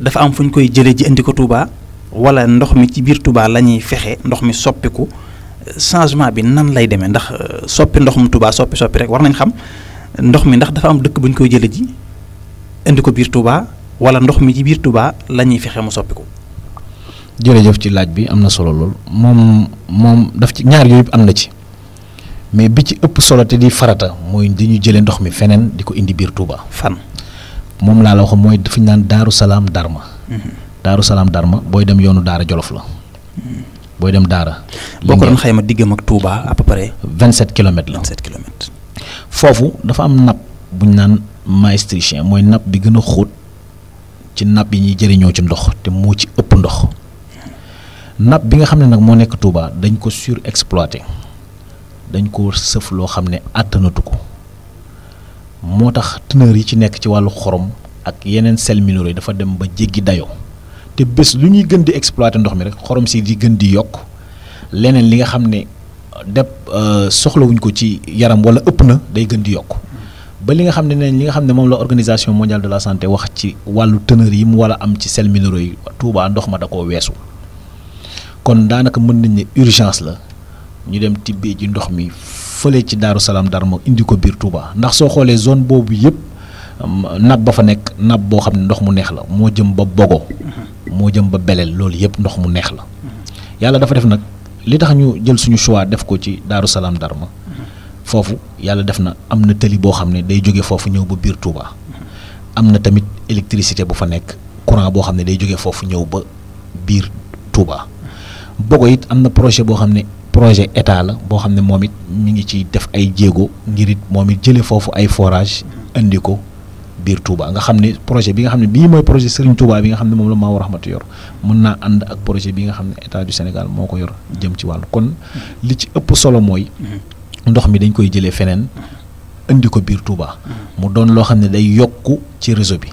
dafa am fu ñu koy jëlee ji indi ko Touba wala ndox mi ci biir Touba la ñuy fexe ndox mi soppiku changement bi nan lay demee ndax soppi ndox mu Touba soppi rek war nañ xam ndox mi ndax dafa am dëkk bu ñu koy jëlee ji indi ko biir Touba wala ndox mi ci biir Touba la ñuy fexe mu soppiku. jërëjëf ci laaj bi am na solo lool moom daf ci ñaar yooyu am na ci mais bi ci ëpp solo te di farata mooy dañuy jëlee ndox mi feneen di ko indi biir Touba. fan. moom laa la wax mooy fi ñu naan Daaru Salaam Darma. Daaru Salaam Darma booy dem yoonu Daara Jolof la. booy dem Daara. boo ko doon xayma diggam ak Touba à peu près. 27 kilomètres la. 27 kilomètres. foofu dafa am napp bu ñu naan maastrichtien mooy napp bi gën a xóot ci napp yi ñuy jëriñoo ci ndox te moo ci ëpp ndox. napp bi nga xam ne nag moo nekk Touba dañ ko surexploité dañ ko sëf loo xam ne àttanatu ko. moo tax teneur yi ci nekk ci wàllu xorom ak yeneen sels minéraux yi dafa dem ba jéggi dayoo te bés lu ñuy gën di exploiter ndox mi rek xorom si di gën di yokk leneen li nga xam ne soxlawuñ ko ci yaram wala ëpp na day gën di yokk ba li nga xam ne li nga xam ne moom la organisation mondiale de la santé wax ci wàllu teneur yi mu wala am ci sels minéraux yi Touba ndox ma da koo weesu kon daanaka mën nañ ne urgence la ñu dem tibbee ji ndox mi fële ci Daaru Salaam Darma indi ko biir Touba ndax soo xoolee zone boobu yëpp napp ba fa nekk napp boo xam ne ndox mu neex la moo jëm ba Bogo moo jëm ba Belel loolu yëpp ndox mu neex la yàlla dafa def nag li tax ñu jël suñu choix def ko ci Daaru Salaam Darma foofu yàlla def na am na tëli boo xam ne day jóge foofu ñëw ba biir Touba am na tamit électricité bu fa nekk courant boo xam ne day jóge foofu ñëw ba biir Touba Bogo it am na projet boo xam ne projet état la boo xam ne moom it mi ngi ci def ay jéego ngir it moom it jëlee foofu ay forage indi ko biir Touba nga xam ne projet bi nga xam ne bii mooy projet Serigne Touba bi nga xam ne moom la Maou Rahmati yor mën naa ànd ak projet bi nga xam ne état du Sénégal moo ko yor jëm ci wàllu kon li ci ëpp solo mooy ndox mi dañ koy jëlee feneen indi ko biir Touba mu doon loo xam ne day yokku ci réseau bi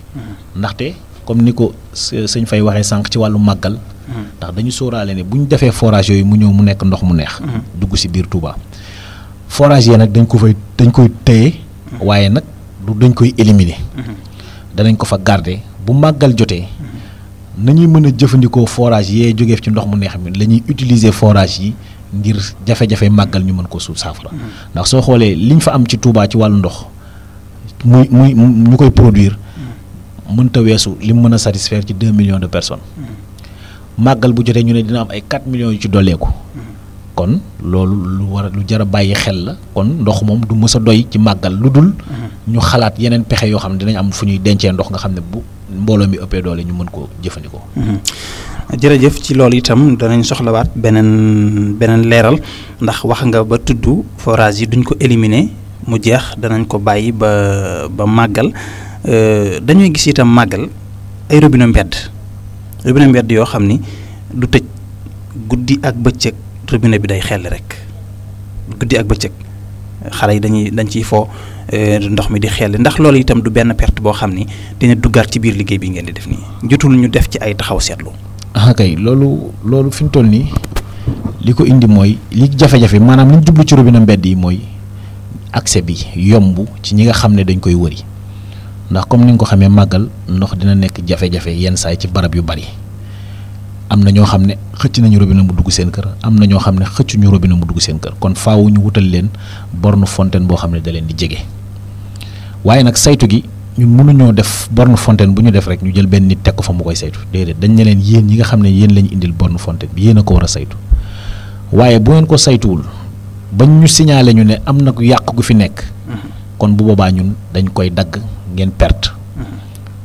ndaxte comme ni ko sëñ Faye waxee sànq ci wàllu màggal ndax dañu sóoraale ne bu ñu defee forage yooyu mu ñëw mu nekk ndox mu neex dugg si biir Touba forage yi nag dañ koy téye waaye nag du dañ koy éliminer danañ ko fa garder bu màggal jotee nañuy mën a jëfandikoo forage yee jógee ci ndox mu neex mi la ñuy utiliser forage yi ngir jafe-jafe màggal ñu mën ko suuf saafara ndax soo xoolee liñ fa am ci Touba ci wàllu ndox muy ñu koy produire mënta weesu li mu mën a satisfaire ci 2 millions de personnes màggal bu jotee ñu ne dina am ay 4 millions yu ci dolleeku kon loolu lu jar a bàyyi xel la kon ndox moom du mës a doy ci màggal lu dul ñu xalaat yeneen pexe yoo xam ne dinañ am fu ñuy dencee ndox nga xam ne bu mbooloo mi ëppee doole ñu mën ko jëfandikoo. jërëjëf ci loolu itam danañ soxlawaat beneen leeral ndax wax nga ba tudd forage yi duñ ko éliminer mu jeex danañ ko bàyyi ba màggal dañuy gis itam màggal ay robinet mbedd yoo xam ni du tëj guddi ak bëccëg robinet bi day xel rek guddi ak bëccëg xale yi dañ ciy foo ndox mi di xel ndax loolu itam du benn perte boo xam ni dina duggaat ci biir liggéey bi ngeen di def nii jotul ñu def ci ay taxaw seetlu. kay loolu fi ñu toll nii li ko indi mooy li jafe-jafe maanaam li ñu jublu ci robinet mbedd yi mooy accès bi yomb ci ñi nga xam ne dañ koy wëri ndax comme ni nga ko xamee màggal ndox dina nekk jafe-jafe yenn saay ci barab yu bari am na ñoo xam ne xëcc nañu robinet mu dugg seen kër am na ñoo xam ne xëccuñu robinet mu dugg seen kër kon faaw ñu wutal leen borne fontaine boo xam ne da leen di jege waaye nag saytu gi ñun mënuñoo def borne fontaine bu ñu def rek ñu jël benn nit teg ko fa mu koy saytu déedéet dañ ne leen yéen ñi nga xam ne yéen lañu indil borne fontaine bi yéen a ko war a saytu waaye bu ngeen ko saytuwul bañ ñu signalé ñu ne am na yàq gu fi nekk kon bu boobaa ñun dañ koy dagg ngeen perte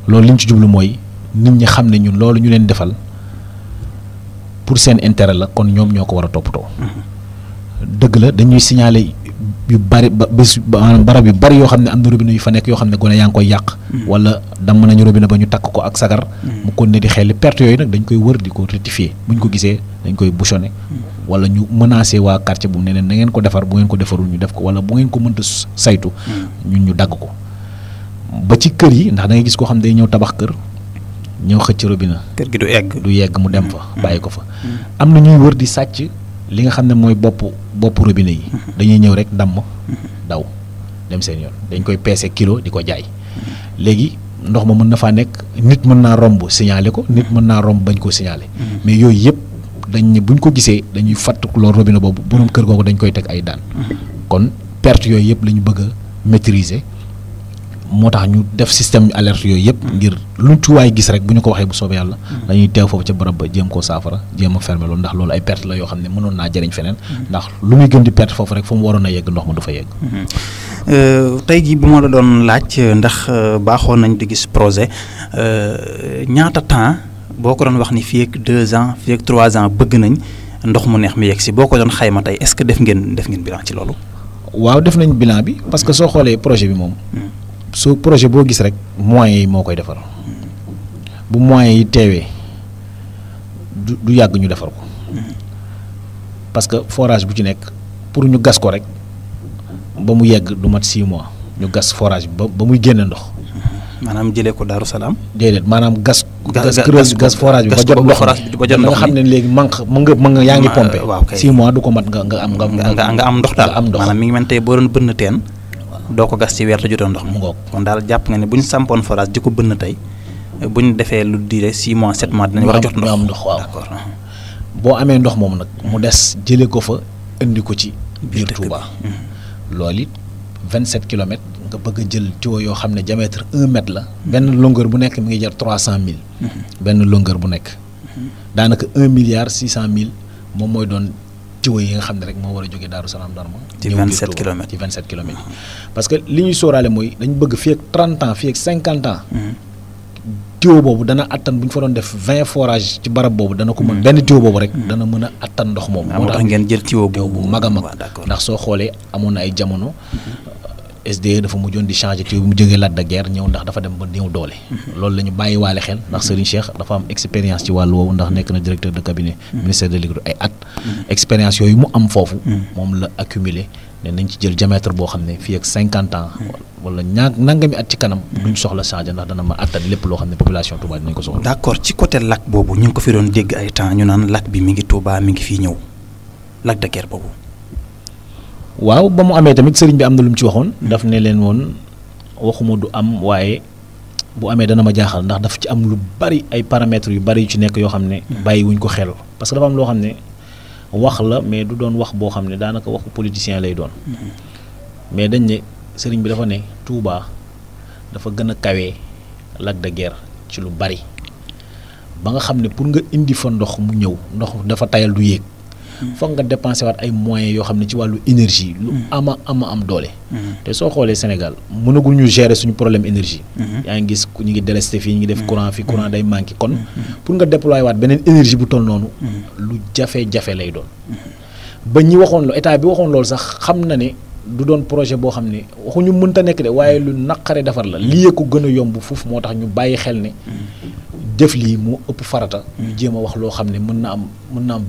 loolu liñ ci jublu mooy nit ñi xam ne ñun loolu ñu leen defal pour seen intérêt la kon ñoom ñoo ko war a toppatoo. dëgg la dañuy signaler yu bari barab yu bari yoo xam ne am na robinet yu fa nekk yoo xam ne gone yaa ngi koy yàq. wala damm nañu robinet ba ñu takk ko ak sagar. mu kon ne di xel perte yooyu nag dañ koy wër di ko rectifier buñ ko gisee dañ koy bouchonner. wala ñu menacer waa quartier bu ne leen na ngeen ko defar bu ngeen ko defarul ñu def ko wala bu ngeen ko mënta saytu. ñun ñu dagg ko. ba ci kër yi ndax da ngay gis koo xam ne day ñëw tabax kër ñëw xëcc robinet. kër gi du yegg mu dem fa bàyyi ko fa. am na ñuy wër di sàcc li nga xam ne mooy bopp robinet yi. dañuy ñëw rek damm daw dem seen yoon dañ koy peese kilo di ko jaay. léegi ndox ma mën na faa nekk nit mën naa romb signaler ko nit mën naa romb bañ koo signaler. mais yooyu yëpp dañ ne buñ ko gisee dañuy fatt loolu robinet boobu borom kër googu dañ koy teg ay daan. kon perte yooyu yëpp la ñu bëgg a maîtriser. moo tax ñu def système alerte yooyu yëpp ngir luñ ci waay gis rek bu ñu ko waxee bu soobee yàlla dañuy teew foofu ca barab ba jéem koo saafara jéem a fermer loolu ndax loolu ay perte la yoo xam ne mënoon naa jëriñ feneen ndax lu muy gën di perte foofu rek fu mu waroon a yegg ndox ma du fa yegg. tey jii bu ma la doon laaj ndax baaxoon nañ di gis projet ñaata temps boo ko doon wax ni fii ak 2 ans fii ak 3 ans bëgg nañ ndox mu neex mi yegg si boo ko doon xayma tey est-ce que def ngeen bilan ci loolu. waaw def nañ bilan bi parce que soo xoolee projet bi moom. su projet boo gis rek moyens yi moo koy defar bu moyens yi teewee du yàgg ñu defar ko parce que forage bu ci nekk pour ñu gas ko rek ba mu yegg du mat 6 mois ñu gas forage bi ba muy génne ndox. maanaam jëlee ko Daaru Salaam. déedéet maanaam gas forage bi ba jot ndox nga xam ne léegi mën nga yaa ngi pompé. waaw kay 6 mois du ko mat nga am ndox daal maanaam mi ngi mel tey boo doon bënn teen. doo ko gas ci weer te jotoo ndox mu ngoog kon daal jàpp nga ne bu ñu sampoon forage di ko bënn tey bu ñu defee lu diire 6 mois 7 mois dinañ war a jot ndox am ndox waaw d'accord boo amee ndox moom nag mu des jëlee ko fa indi ko ci biir Touba loolu it 27 kilomètres nga bëgg a jël tuyau yoo xam ne diamètre 1 mètre la benn longueur bu nekk mi ngi jar 300 000 benn longueur bu nekk daanaka 1 milliard 600 000 moom mooy doon tuyau yi nga xam ne rek moo war a jógee Daaru Salaam Darma ci 27 kilomètres ci 27 kilomètres parce que li ñuy sóoraale mooy dañ bëgg fii ak 30 ans fii ak 50 ans tuyau boobu dana attan bu ñu fa doon def 20 forage ci barab boobu dana ko mën benn tuyau boobu rek dana mën a attan ndox moomu moo tax ngeen jël tuyau bu mag a mag ndax soo xoolee amoon na ay jamono SDE dafa mujjoon di changer tuyau bi mu jógee Lac de Guiers ñëw ndax dafa dem ba néew doole loolu la ñu bàyyi waale xel ndax Serigne Cheikh dafa am expérience ci wàllu woowu ndax nekk na directeur de cabinet ministère de l'Agriculture ay at expérience yooyu mu am foofu moom la accumulé ne nañ ci jël diamètre boo xam ne fii ak 50 ans wala nangami at ci kanam duñ soxla changer ndax dana ma attan lépp loo xam ne population Touba dinañ ko soxla. d'accord ci côté lac boobu ñu ngi ko fi doon dégg ay temps ñu naan lac bi mi ngi Touba mi ngi fii ñëw Lac de Guiers boobu. waaw ba mu amee tamit sëriñ bi am na lu mu ci waxoon daf ne leen woon waxuma du am waaye bu amee dana ma jaaxal ndax daf ci am lu bari ay paramètres yu bari yu ci nekk yoo xam ne bàyyi wuñ ko xel parce que dafa am loo xam ne wax la mais du doon wax boo xam ne daanaka waxu politicien lay doon mais dañ ne sëriñ bi dafa ne Touba dafa gën a kawee Lac de Guiers ci lu bari ba nga xam ne pour nga indi fa ndox mu ñëw ndox dafa tayal du yéeg foog nga dépensé waat ay moyens yoo xam ne ci wàllu énergie lu ama am doole te soo xoolee Sénégal mënagul ñu gérer suñu problème énergie yaa ngi gis ñu ngi délesté fii ñu ngi def courant fi courant day manqué kon pour nga déployer waat beneen énergie bu toll noonu lu jafe-jafe lay doon ba ñi waxoon lo état bi waxoon loolu sax xam na ne du doon projet boo xam ne waxuñu mënta nekk de waaye lu naqare defar la lii ko gën a yomb foofu moo tax ñu bàyyi xel ne def lii moo ëpp farata ñu jéem a wax loo xam ne mën na am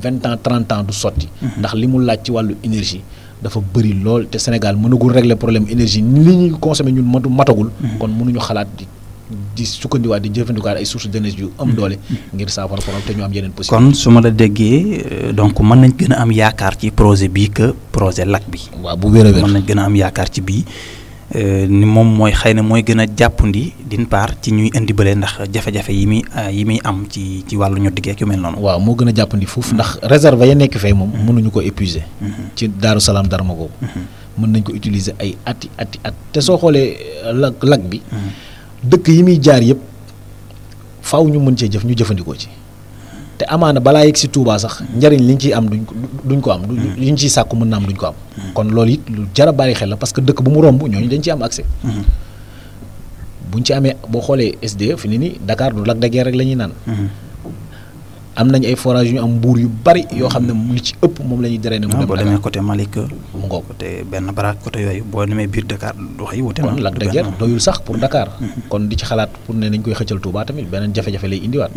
20 ans 30 ans du sotti ndax li mu laaj ci wàllu énergie dafa bëri lool te Sénégal mënagul régler problème énergie li ñuy consommer ñun matagul kon mënuñu xalaat di sukkandiwaat di jëfandikuwaat ay sources d'énergie yu am doole ngir saafara problème te ñu am yeneen possible kon su ma la déggee donc mën nañ gën a am yaakaar ci projet bii que projet lac bi waaw bu wér a wér mën nañ gën a am yaakaar ci bii ni moom mooy xëy na mooy gën a jàppandi d'une part ci ñuy indi bële ndax jafe-jafe yi muy am ci wàllu ñu diggee yu mel noonu. waaw moo gën a jàppandi foofu ndax réserve ya nekk fee moom mënuñu ko épuiser. ci Daaru Salaam Darma googu. mën nañ ko utiliser ay at te soo xoolee lac bi. dëkk yi muy jaar yëpp faaw ñu mën cee ñu jëfandikoo ci. te amaana balaa yegg si Touba sax njariñ liñ ciy am duñ ko am liñ ciy sàkku mën na am duñ ko am. kon loolu it lu jar a bàyyi xel la parce que dëkk bu mu romb ñooñu dañ ci am accès. buñ ci amee boo xoolee SDE fi ni Dakar du Lac de Guiers rek la ñuy naan. am nañ ay forage yu am mbuur yu bari yoo xam ne li ci ëpp moom la ñuy drainer mu dem boo demee côté Malika mu ngoog côté benn baraak côté yooyu boo demee biir Dakar wax yi wute na kon Lac de Guiers doyul sax pour Dakar kon di ci xalaat pour ne nañ koy xëccal Touba tamit beneen jafe-jafe lay indiwaat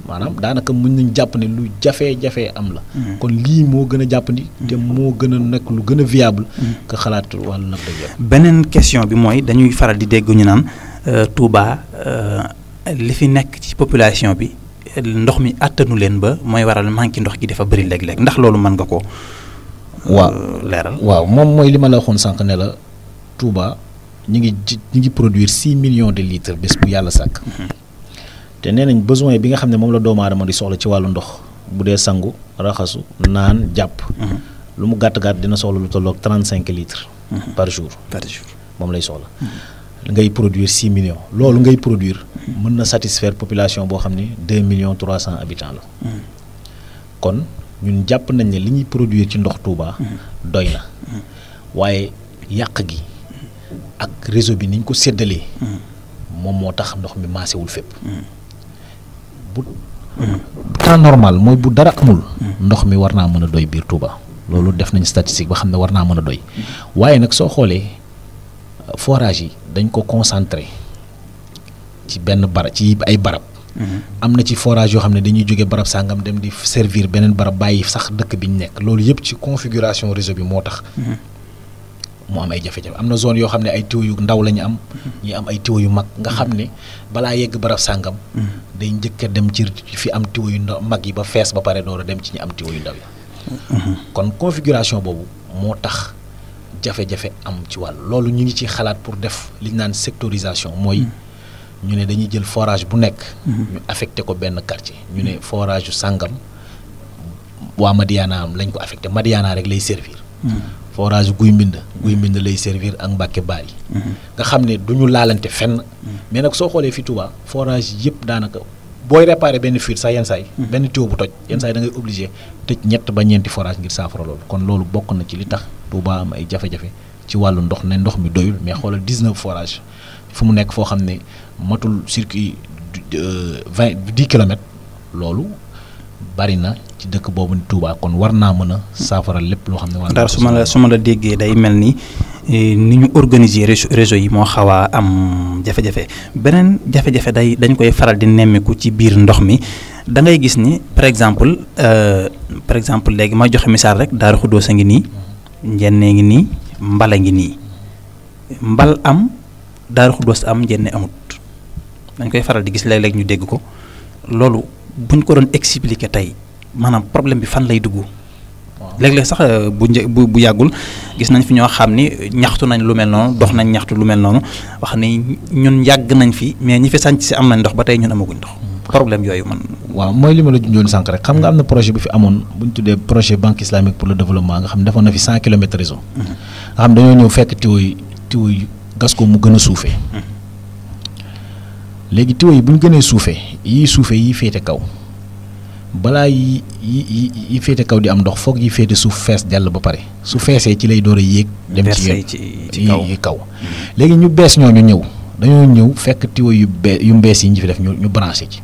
maanaam daanaka mën nañ jàpp ne lu jafe-jafe am la kon lii moo gën a jàppandi te moo gën a nekk lu gën a viable que xalaat wàllu Lac de Guiers. beneen question bi mooy dañuy faral di dégg ñu naan Touba li fi nekk ci population bi ndox mi àttanu leen ba mooy waral manque ndox gi dafa bëri léeg-léeg ndax loolu mën nga ko leeral. waaw moom mooy li ma la waxoon sànq ne la Touba ñu ngi produire 6 millions de litres bés bu yàlla sàkk. te nee nañ besoin bi nga xam ne moom la doomu aadama di soxla ci wàllu ndox bu dee sangu raxasu naan jàpp. lu mu gàtt gàtt dina soxla lu tolloog 35 litres. par jour moom lay soxla. ngay produire 6 millions loolu ngay produire mën na satisfaire population boo xam ne 2 millions 300 habitants la. kon ñun jàpp nañ ne li ñuy produire ci ndox Touba doy na waaye yàq gi ak réseau bi niñ ko séddalee moom moo tax ndox mi maasewul fépp. bu temps normal mooy bu dara amul ndox mi war naa mën a doy biir Touba loolu def nañ statistique ba xam ne war naa mën a doy waaye nag soo xoolee forage yi dañ ko concentré ci benn barab ci ay barab. am na ci forage yoo xam ne dañuy jóge barab sàngam dem di servir beneen barab bàyyi sax dëkk bi ñu nekk loolu yëpp ci configuration réseau bi moo tax. mu am ay jafe-jafe am na zone yoo xam ne ay tuyau yu ndaw la ñu am. ñi am ay tuyau yu mag nga xam ne balaa yegg barab sàngam. day njëkk a dem ci fi am tuyau yu ndaw mag yi ba fees ba pare door a dem ci ñi am tuyau yu ndaw yi. kon configuration boobu moo tax jafe-jafe am ci wàll loolu ñu ngi ci xalaat pour def li ñu naan sectorisation mooy. ñu ne dañuy jël forage bu nekk. ñu affecté ko benn quartier. ñu ne forage yu sàngam waa Madiana am lañ ko affecté Madiana rek lay servir. forage guy mbind lay servir ak Mbàkke Baari. nga xam ne du ñu laalante fenn. mais nag soo xoolee fi Touba forage yëpp daanaka booy réparé benn fuite sax yenn saay benn tuyau bu toj yenn saay da ngay obligé tëj ñett ba ñeenti forage ngir saafara loolu kon loolu bokk na ci li tax Touba am ay jafe-jafe ci wàllu ndox ne ndox mi doyul mais xoolal 19 forage fu mu nekk foo xam ne matul circuit 10 kilomètres loolu bari na ci dëkk boobu ni Touba kon war naa mën a saafara lépp loo xam ne. war naa su ma la déggee day mel ni ni ñu organiser réseau yi moo xaw a am jafe-jafe beneen jafe-jafe dañ koy faral di nemmeeku ci biir ndox mi da ngay gis ni par exemple léegi ma joxe misaal rek Daaru Xuddoos a ngi nii Njenne ngi nii Mbala ngi nii Mbal am Daaru Xuddoos am Njenne amut dañ koy faral di gis léeg-léeg ñu dégg ko loolu buñ ko doon expliquer tey maanaam problème bi fan lay dugg. léeg-léeg sax bu yàggul gis nañ fi ñoo xam ni ñaxtu nañ lu mel noonu dox nañ ñaxtu lu mel noonu wax ni ñun yàgg nañ fi mais ñi fi sànc si am nañ ndox ba tey ñun amaguñ ndox. problème yooyu man. waaw mooy li ma la junjoon sànq rek xam nga am na projet bu fi amoon bu ñu tuddee projet banque islamique pour le développement nga xam ne defoon na fi 100 kilomètres réseau. nga xam dañoo ñëw fekk tuyau yi gas ko mu gën a suufee. léegi tuyau yi bu ñu gënee suufee yii féete kaw balaa yi féete kaw di am ndox foog yi féete suuf fees dell ba pare su feesee ci lay door a yéeg. dem ci kaw léegi ñu bees ñooñu ñëw dañoo ñëw fekk tuyau yu mbees yi ñu fi def ñu branché ci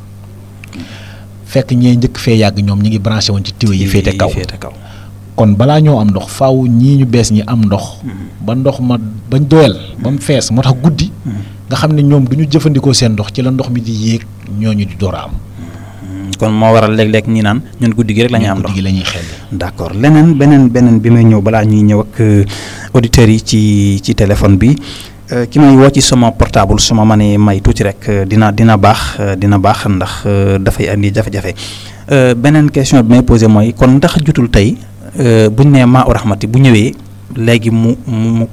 fekk ñee njëkk fee yàgg ñoom ñi ngi branché woon ci tuyau yi féete kaw kon balaa ñoo am ndox faaw ñii ñu bees ñi am ndox ba ndox ma bañ doyal ba mu fees moo tax guddi nga xam ne ñoom du ñu jëfandikoo seen ndox ci la ndox mi di yéeg ñooñu di door a am. kon moo waral léeg-léeg ñi naan ñun guddi gi rek la ñuy am ndox guddi gi la ñuy xel. d'accord beneen bi may ñëw balaa ñuy ñëw ak auditeurs yi ci téléphone bi ki may woo ci sama portable su ma mënee may tuuti rek dina baax ndax dafay andi jafe-jafe beneen question bi may posé mooy kon ndax jutul tey buñ nee Maa-u Rahmati bu ñëwee léegi mu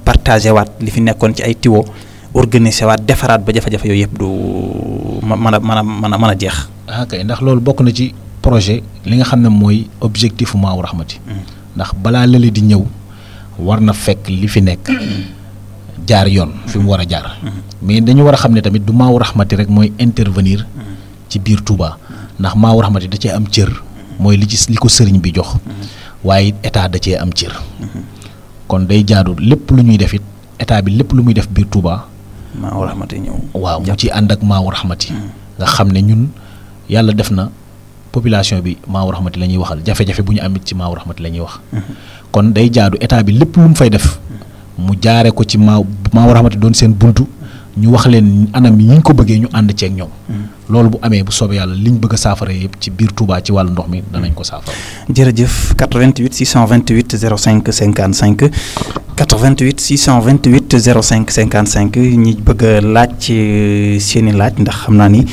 partagé waat li fi nekkoon ci ay tiwo organisé waat defaraat ba jafe-jafe yooyu yëpp du mën a jeex. kay ndax loolu bokk na ci projet li nga xam ne mooy objectif Maa-u Rahmati ndax balaa lële di ñëw war na fekk li fi nekk jaar yoon fi mu war a jaar mais dañu war a xam ne tamit du Maa-u Rahmati rek mooy intervenir ci biir Touba ndax Maa-u Rahmati da cee am cër mooy li ko sëriñ bi jox waaye état da cee am cër kon day jaadu lépp lu ñuy def it état bi lépp lu muy def biir Touba. Maa-u Rahmati ñëw waaw mu ci ànd ak Maa-u Rahmati nga xam ne ñun yàlla def na population bi Maawu Rahmati la ñuy waxal jafe-jafe bu ñu am it ci Maawu Rahmati la ñuy wax kon day jaadu état bi lépp lu mu fay def mu jaare ko ci Maawu Rahmati doon seen buntu ñu wax leen anam yi ñu ko bëggee ñu ànd ceeg ñoom loolu bu amee bu soobee yàlla liñ bëgg a saafara yëpp ci biir Touba ci wàllu ndox mi danañ ko saafara. jërëjëf 88 628 05 55 88 628 05 55 ñi bëgg a laaj seeni laaj ndax xam naa ni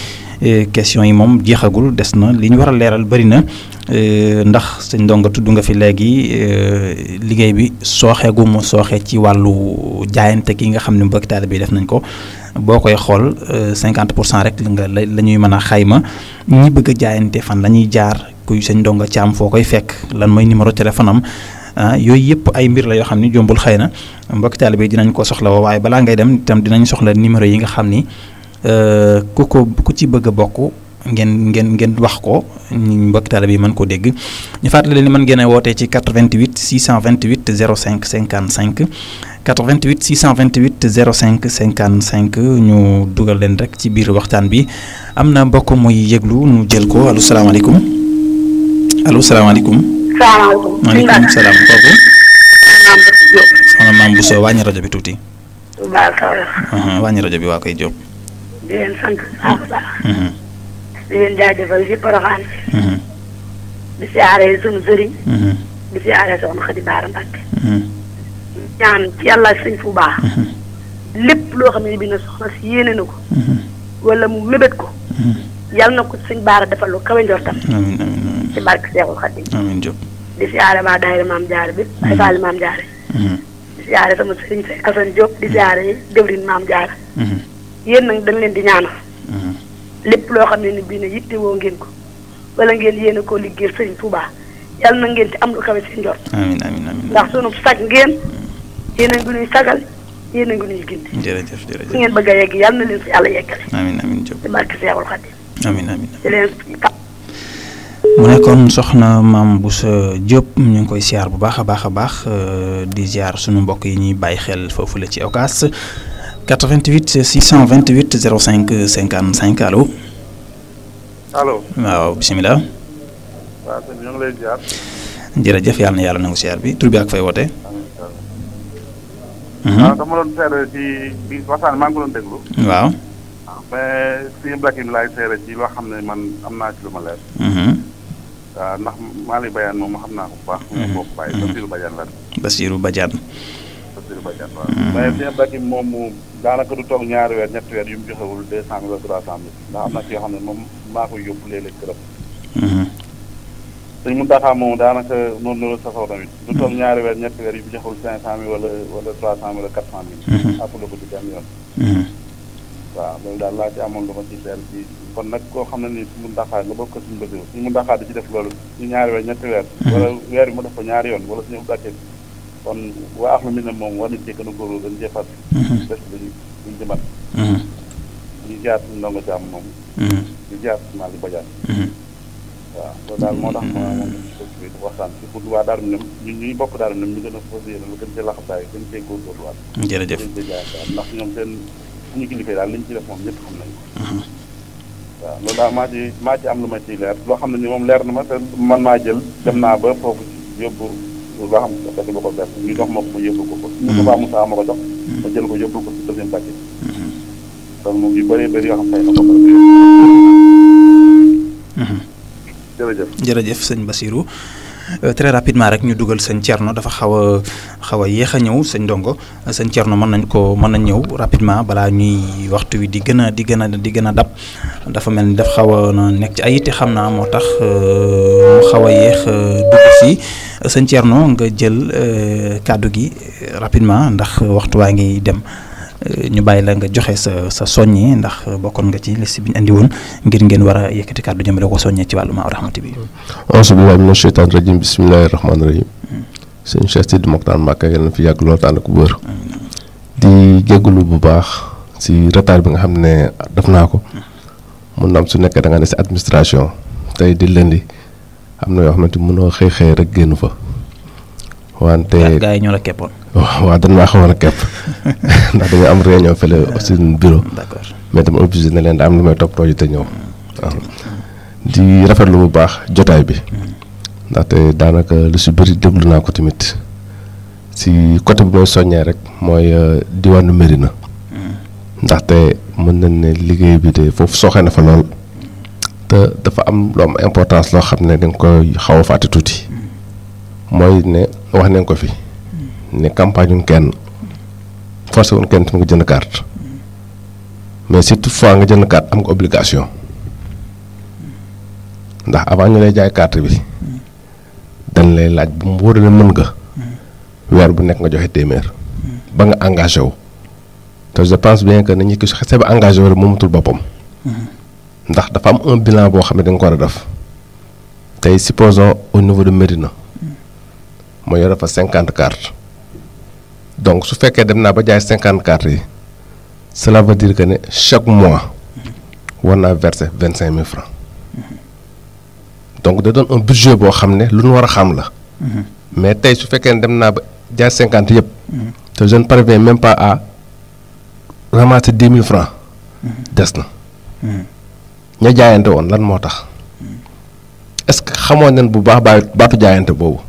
question yi moom jeexagul des na li ñu war a leeral bëri na ndax sëñ Ndonga tudd nga fi léegi liggéey bi sooxe gu mu sooxe ci wàllu jaayante gi nga xam ne mbokk taalibe bi def nañ ko boo koy xool 50% rek la ñuy mën a xayma ñi bëgg a jaayante fan la ñuy jaar kuy sëñ Ndonga Thiam foo koy fekk lan mooy numéro téléphone am yooyu yëpp ay mbir la yoo xam ni jombul xëy na mbokk taalibe bi dinañ ko soxla woo waaye balaa ngay dem itam dinañ soxla numéro yi nga xam ni ku ci bëgg a bokk ngeen wax ko mbokk taalibe bi mën koo dégg ñu fàttali leen ni mën ngeen a wootee ci 88 628 05 55 88 628 05 55 ñu dugal leen rek ci biir waxtaan bi am na mbokk muy yëglu ñu jël ko allo salaamaaleykum allo salaamaaleykum. salaamaaleykum. maaleykum salaam kooku. soxna Maam Bousso wàññi rajo bi tuuti. wàññi rajo bi waa koy Diop. di leen sant bu baax. di leen jaajëfal ci Porokhane. di siyaare sunu sëriñ. di siyaare soxna Xadi Baara Mbàkke. ñaan ci yàlla sëñ fu baax. lépp loo xam ne bi na soxna si yéene na ko. wala mu mébét ko. yàlla na ko sëñ Baara defal lu kawe njortam. amiin amiin ci barke Seexul Xadiim. amiin Diop. di siyaare waa daayira Maam Jaara bi. ay faali Maam Jaara. di siyaare sama sëriñ si Assane Diop di siyaare jëwriñ Maam Jaara. yéen nag dañ leen di ñaanal. lépp loo xam ne ni bii ne yittewoo ngeen ko wala ngeen yéene koo liggéeyal sëriñ Touba yàlla na ngeen ci am lu kawe seen njort. amiin amiin amiin ndax sunu sag ngeen yéen a ngi nuy sagal yéen a ngi nuy gindi. jërëjëf jërëjëf fu ngeen bëgg a yegg yàlla na leen fi yàlla yeggale. amiin amiin Diop ci barke Seexul Xadiim. amiin amiin di leen mu nekkoon soxna Maam Bousso Diop ñu ngi koy siyaar bu baax a baax di ziar sunu mbokk yi ñuy bàyyi xel foofu la ci Ocass 88 628 05 55 allo. allo. waaw bisimilah. waaw sëñ bi ñu ngi lay ziar. jërëjëf yàlla na yàlla nangu siyaar bi tur bi ak fay woote. waaw dama doon seere ci bi waxtaan maa ngi ko doon déglu. waaw. mais suñu blak yi laay seere ci loo xam ne man am naa ci lu ma leer. waaw ndax Malick Bayane moom xam naa ko bu baax. mu bokk bàyyi Bassirou Badiane la. Bassirou Badiane. Bassirou Badiane waaw. mais suñu blak yi moom daanaka du toog ñaari weer ñetti weer yu mu joxewul 200 000 wala 300 000 ndax am na ci yoo xam ne moom maa koy yóbbu léeg-léeg këram. suñ mu daxaa moom daanaka noonu la sasoo tamit du toog ñaari weer ñetti weer yu mu joxewul 500 000 wala 300 000 wala 400 000. àppale ko ci benn yoon. waaw loolu daal laa ci amoon lu ma ci seer ci kon nag koo xam ne ni suñu ndaxaar nga bokk ko suñu bëgg suñu ndaxaar di ci def loolu ñu ñaari weer ñetti weer wala weer bi mu def ko ñaari yoon wala suñu ubbakkee kon waa axlu mi ne moom war nañ cee gën a góorlu dañ cee fat def duñ ci mat ñu jaar suñu ndongo jàmm moom ñu jaar suñu Malick Badiane waaw loolu daal moo tax ma moom bi waxtaan ci pour waa Daaru Minam ñun ñuy bokk Daaru Minam ñu gën a fas yéene lu gën cee laxasaay gën cee góorgóorluwaat jërëjëf gën cee jaar ndax ñoom seen suñu kilifa daal li ñu ci def moom ñëpp xam nañ ko waaw loolu daal maa ci am lu ma ciy leer loo xam ne ni moom leer na ma te man maa jël dem naa ba foofu yóbbu loo xam ne dafa ba ko def ñu jox ma ko ma yóbbu ko ñu ko baax Moussa ma ko jox ma jël ko yóbbu ko ci deuxième paquet donc moom yu bëree bëri yoo xam fay na ko jërëjëf jërëjëf sëñ Bassirou très rapidement rek ñu dugal sëñ Thierno dafa xaw a yéex a ñëw sëñ Ndongo sëñ Thierno mën nañ ñëw rapidement balaa ñuy waxtu wi di gën a dab dafa mel ni daf xaw a nekk ci ay yitte xam naa moo tax mu xaw a yéex dugg si sëñ Thierno nga jël kàddu gi rapidement ndax waxtu waa ngi dem ñu bàyyi la nga joxe sa soññee ndax bokkoon nga ci liste bi ñu andi woon ngir ngeen war a yëkkati kàddu jëmale ko soññee ci wàllu Maawu Rahmati bi. auzu billaahi mina sheytaani rajiim bismillaahi rahmaani rahiim. sëñ Cheikh Sidi Mokhtar Mbacké yal na fi yàgg lool te ànd ak wér. di jégalu bu baax si retard bi nga xam ne def naa ko. mun na am su nekkee da nga ne si administration tey di lundi am na yoo xamante ni mënoo xëy rek génn fa. wante gaa yi ñoo la keppoon. waaw dañ maa xawoon a kepp ndax dañoo am réunion fële aussi bureau. d'accord mais dama obligé ne leen da am lu may toppatoo ji te ñëw. waaw di rafetlu bu baax jotaay bi ndaxte daanaka lu si bëri déglu naa ko tamit si côté bi mooy soññee rek mooy diwaanu Médina ndaxte mën nañ ne liggéey bi de foofu sooxee na fa lool te dafa am lu am importance loo xam ne da nga koy xaw a fàtte tuuti mooy ne wax nañ ko fi ne campagne wuñ kenn forcé wuñ kenn tamit nga jënd carte mais si toutefois nga jënd carte am nga obligation ndax avant ñu lay jaay carte bi dañ lay laaj bu mu wóor ne mën nga weer bu nekk nga joxe téeméer ba nga engagé wu te je pense bien que nañu ki su xasee ba engagé wu rek moomatul boppam ndax dafa am un bilan boo xam ne da nga ko war a def tey supposons au niveau de Médina ma yore fa 50 cartes donc su fekkee dem naa ba jaay 50 cartes yi cela veut dire que ne chaque mois war naa verser 25 000 francs donc da doon un budget boo xam ne lu ñu war a xam la mais tey su fekkee ne dem naa ba jaay 50 yëpp te je ne parviens même pas à ramasser 10 000 francs des na ña jaayante woon lan moo tax est-ce que xamoon nañ bu baax baatu jaayante boobu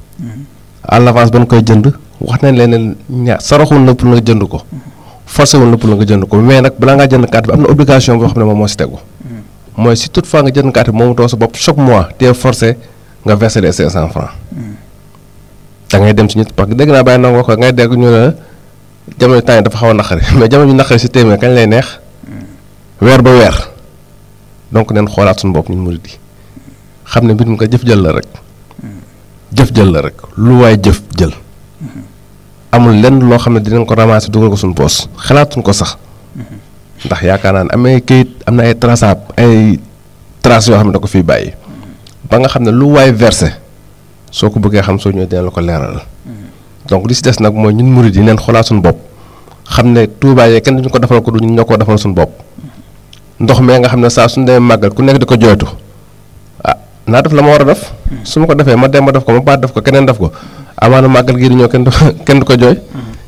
à l'avance ba ñu koy jënd wax nañ leen saraxul na pour nga jënd ko forcé wul na pour nga jënd ko mais nag balaa ngaa jënd carte bi am na obligation boo xam ne moom moo si tegu mooy si toutefois nga jënd carte bi moomu too sa bopp chaque mois te forcé nga verser les 500 francs da ngay dem si nit parce que dégg naa bàyyi nangoo ko ngay dégg ñu ne jamono temps yi dafa xaw a naqari mais jamono ñu naqari si téeméer kañ lay neex weer ba weer donc neen xoolaat suñu bopp ñun murid yi xam ne mbir mi ko jëf jël la rek jëf jël la rek lu waay jëf jël amul lenn loo xam ne dinañ ko ramasser dugal ko suñu poos xalaatuñ ko sax ndax yaakaar naa ne amee kayit am na ay traces yoo xam ne da ko fiy bàyyi ba nga xam ne lu waay versé soo ko bëggee xam soo ñëwee dina la ko leeral donc li si des nag mooy ñun murid yi neen xoolaat suñu bopp xam ne Tuubaa yee kenn duñu ko defal ko du ñun ñoo ko defal suñu bopp ndox mee nga xam ne saa suñu demee màggal ku nekk di ko jooytu ah naa def la ma war a def su ma ko defee ma dem ma def ko ma baat def ko keneen def ko amaana màggal gii di ñëw kenn du ko jooy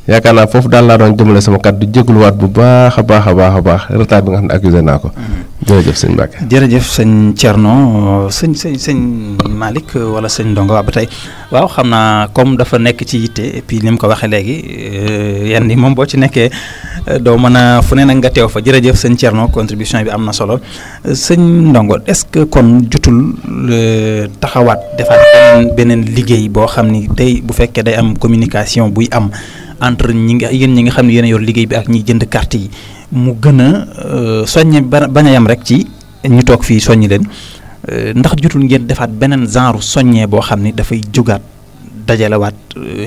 yaakaar naa foofu daal laa doon jëmale sama kàddu jégaluwaat bu baax a baax retard bi nga xam ne accusé naa ko jërëjëf sëñ Mbacke. jërëjëf sëñ Thierno sëñ Malick wala sëñ Ndongo ba tey waaw xam naa comme dafa nekk ci yitte et puis ni mu ko waxee léegi yenn yi moom boo ci nekkee doo mën a fu ne nag nga teew fa jërëjëf sëñ Thierno contribution bi am na solo sëñ Ndongo est-ce que kon jotul taxawaat defaat beneen liggéey boo xam ni tey bu fekkee day am communication buy am. entre ñi nga xam ne yéen a yor liggéey bi ak ñi jënd carte yi mu gën a soññe bañ a yam rek ci ñu toog fii soññi leen ndax jotul ngeen defaat beneen genre soññee boo xam ni dafay jógaat dajalewaat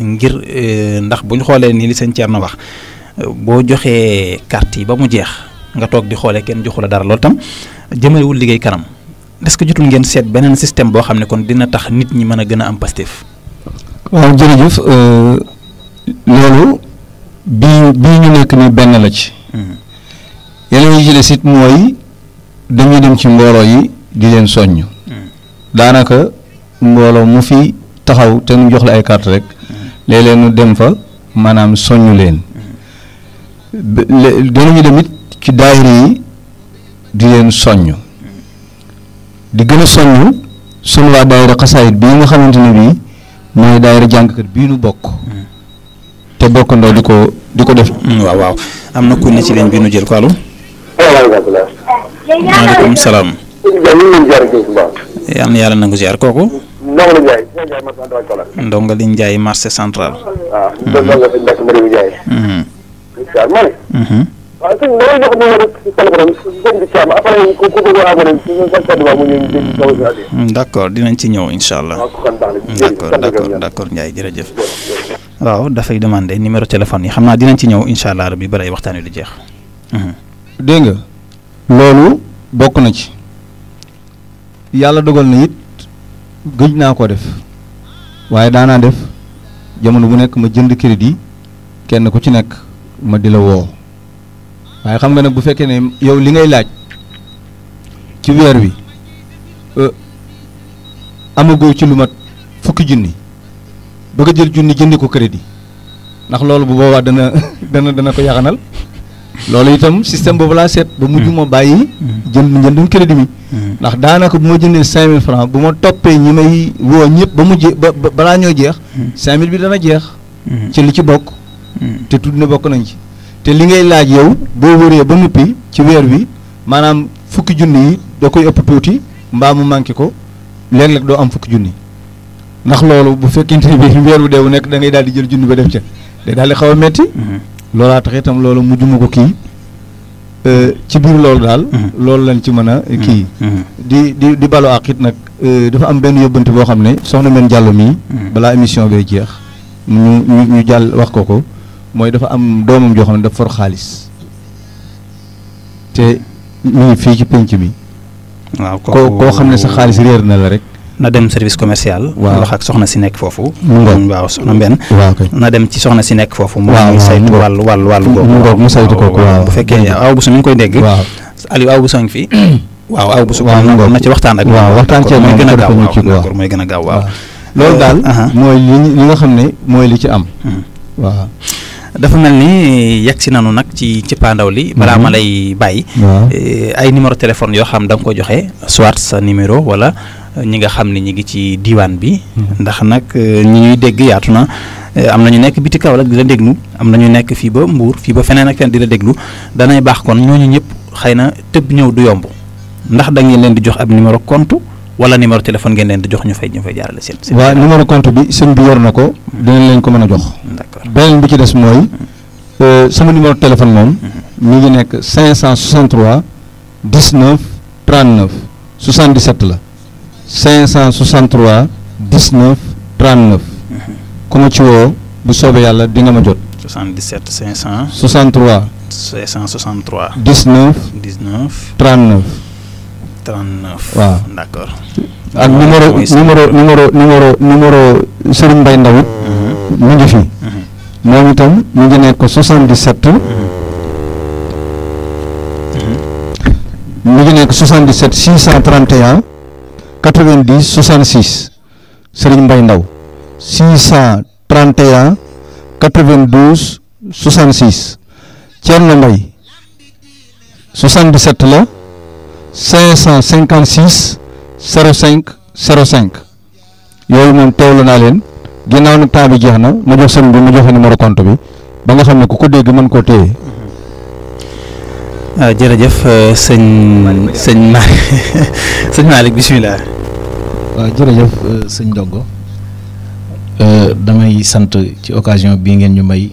ngir ndax bu ñu xoolee nii li sëñ Thierno wax boo joxee carte yi ba mu jeex nga toog di xoolee kenn joxu la dara loolu tam jëmalewul liggéey kanam est-ce que jotul ngeen seet beneen système boo xam ne kon dina tax nit ñi mën a gën a am Pastef. waaw jërëjëf. loolu bii ñu nekk ni benn la ci yeneen yi ci des it mooy dañuy dem ci mbooloo yi di leen soññ daanaka mbooloo mu fi taxaw te nu jox la ay carte rek léeg-léeg nu dem fa maanaam soññu leen danañu dem it ci daayira yi di leen soññ di gën a soññ sunu waa daayira xasaayit bii nga xamante ne bii mooy daayira jàngkat bii nu bokk te bokkandoo di ko def. waaw am na ku ne ci leen bi nu jël ko allo. maaleykum salaam. yal na yàlla nangu ziar kooku. Ndonga li Ndiaye marché central. d'accord dinañ ci ñëw incha allah. d'accord Ndiaye jërëjëf. waaw dafay demander numéro téléphone yi xam naa dinañ ci ñëw incha allah rabbi balay waxtaan wi di jeex. dégg nga loolu bokk na ci yàlla dogal na it gëj naa ko def waaye daanaa def jamono bu nekk ma jënd crédit kenn ku ci nekk ma di la woo waaye xam nga nag bu fekkee ne yow li ngay laaj ci weer wi amagoo ci lu mat fukki junni bëgg a jël junni jëndi ko crédit ndax loolu bu boobaa dana ko yaxanal loolu itam système boobu laa seet ba mujj ma bàyyi njëndum crédit mi ndax daanaka bu ma jëndee 5000 francs bu ma toppee ñi may woo ñëpp ba mu balaa ñoo jeex 5000 bi dana jeex ci li ci bokk te tudd na bokk nañ ci te li ngay laaj yow boo wëree ba noppi ci weer wi maanaam fukki junni yi da koy ëpp tuuti mbaa mu manqué ko léeg-léeg doo am fukki junni ndax loolu bu fekkente ni bi weer wu dee wu nekk da ngay daal di jël junni ba def ca day daal di xaw a metti loolaa tax itam loolu mujjuma ko kii ci biir loolu daal loolu lañ ci mën a kii di balu ak it nag dafa am benn yóbbante boo xam ne soxna men Diallo mii balaa émission bi jeex ñu jàll wax ko mooy dafa am doomam joo xam ne dafa for xaalis te mi ngi fii ci penc mi waaw koo xam ne sa xaalis réer na la rek na dem service commercial. waaw wax ak soxna si nekk foofu. waaw soxna Mbène. waaw kay na dem ci soxna si nekk foofu. waaw mu saytu wàllu googu. mu saytu kooku waaw bu fekkee aw bu su mi ngi koy dégg. waaw Aliou aw bu soo ngi fi. waaw aw bu su na ci waxtaan ak. waaw waxtaan cee mooy gën a gaaw waaw mooy gën a gaaw waaw. loolu daal mooy li nga xam ne mooy li ci am. waaw. dafa mel ni yegg si nanu nag ci pandaw li balaa ma lay bàyyi. ay numéro téléphone yoo xam da nga ko joxe soit sa numéro wala ñi nga xam ne ñi ngi ci diiwaan bi. ndax nag ñi ñuy dégg yaatu na am na ñu nekk biti Kaolack di la déglu am na ñu nekk fii ba Mbour fii ba feneen ak feneen di la déglu danay baax kon ñooñu ñëpp xëy na tëb ñëw du yomb ndax da ngeen leen di jox ab numéro compte wala numéro téléphone ngeen leen di jox ñu fay jaarale seen. waaw numéro compte bi sëñ bi yor na ko dinañ leen ko mën a jox. d'accord beneen bi ci des mooy sama numéro téléphone moom mi ngi nekk 563 19 39 77 la 563 19 39 ku ma ci woo bu soobee yàlla di nga ma jot. 77 500. 63. 563. 19. 19. 39. 39. waaw d'accord. ak numéro Serigne Mbaye Ndaw mu ngi fi. moom itam mu ngi nekk 77. mu ngi nekk 77 631 90 66 Serigne Mbaye Ndaw 631 92 66 Thierno Mbaye 77 la 556 05 05 yooyu moom teewlu naa leen ginnaaw nag temps bi jeex na ma jox sëñ bi ma joxe numéro compte bi ba nga xam ne ku ko dégg mën koo téye. jërëjëf sëñ Malick bisimilah. waaw jërëjëf sëñ Ndongo damay sant ci occasion bii ngeen ñu may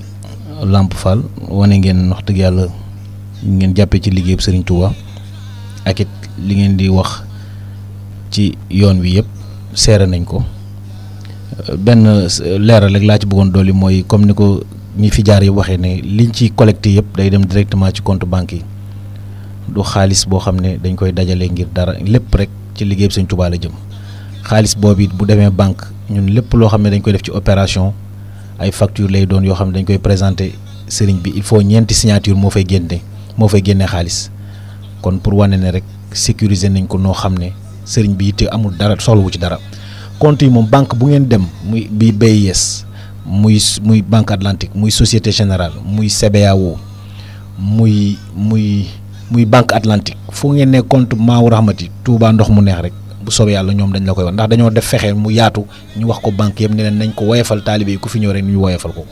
Lamp Fall wane ngeen wax dëgg yàlla ngeen jàppee ci liggéeyub Serigne Touba ak it li ngeen di wax ci yoon wi yëpp seere nañ ko benn leeral rek laa ci bëggoon dolli mooy comme ni ko ñi fi jaar yëpp waxee ne liñ ci collecté yëpp day dem directement ci compte banque yi du xaalis boo xam ne dañ koy dajale ngir dara lépp rek ci liggéeyub Serigne Touba la jëm xaalis boobu it bu demee banque ñun lépp loo xam ne dañ koy def ci opération ay facture lay doon yoo xam ne dañ koy présenter sëriñ bi il faut ñeenti signature moo fay génne xaalis kon pour wane ne rek sécuriser nañ ko noo xam ne sëriñ bi it amul dara soxlawu ci dara compte yi moom banque bu ngeen dem muy bi BIS muy Banque Atlantique muy Société Générale muy CBAO muy Banque Atlantique fu ngeen ne compte Maawu Rahmati Touba ndox mu neex rek bu soobee yàlla ñoom dañ la koy wax ndax dañoo def fexe mu yaatu ñu wax ko banque yëpp ne leen nañ ko woyefal taalibe yi ku fi ñëw rek ñu woyefal ko.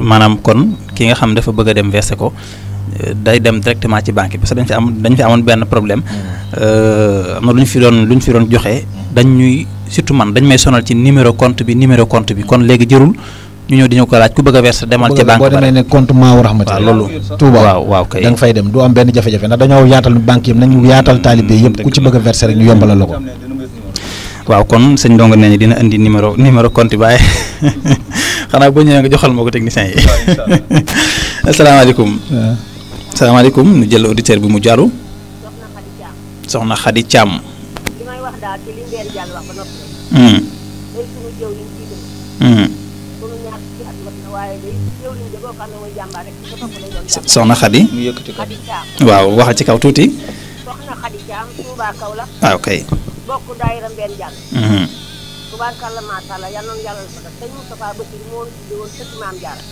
maanaam kon ki nga xam dafa bëgg a dem verser ko day dem directement ci banque bi parce que dañ fi amoon benn problème am na lu ñu fi doon joxe dañ ñuy surtout man dañ may sonal ci numéro compte bi kon léegi jërul ñu ñëw di ñu ko laaj ku bëgg a verser demal ci banque boo demee ne compte Maawu Rahmati waaw loolu Touba waaw kay da nga fay dem du am benn jafe-jafe ndax dañoo yaatal banque yëpp nañu yaatal taalibe yëpp ku ci bëgg a verser rek ñu yombalal la ko. waaw kon sëñ Ndongo nee dina indi numéro compte bi waaye xanaa boo ñëwee nga joxal ma ko technicien yi. asalaamaaleykum. asalaamaaleykum ñu jël auditeur bi mu jàllu. soxna Khady Thiam. li may wax daal ci li ngeen jàll wax ba noppi rek. day suñu jëw liñ ciy def. suñu ñaar ci at mat na waaye day jëw liñ jëgoo xam ne mooy jàmbaar rek ci ko topp lay doon jàmbaar. soxna Khady. Khady Thiam. waaw waxal ci kaw tuuti. soxna Khady Thiam Touba Kaolack. waaw kay. bokk daayira Mbène Diall. tubaarkàlla macha allah yal nañu yàlla fa sëñ Moustapha Bassir moo ñu tuddee woon sëñ Maam Diarra.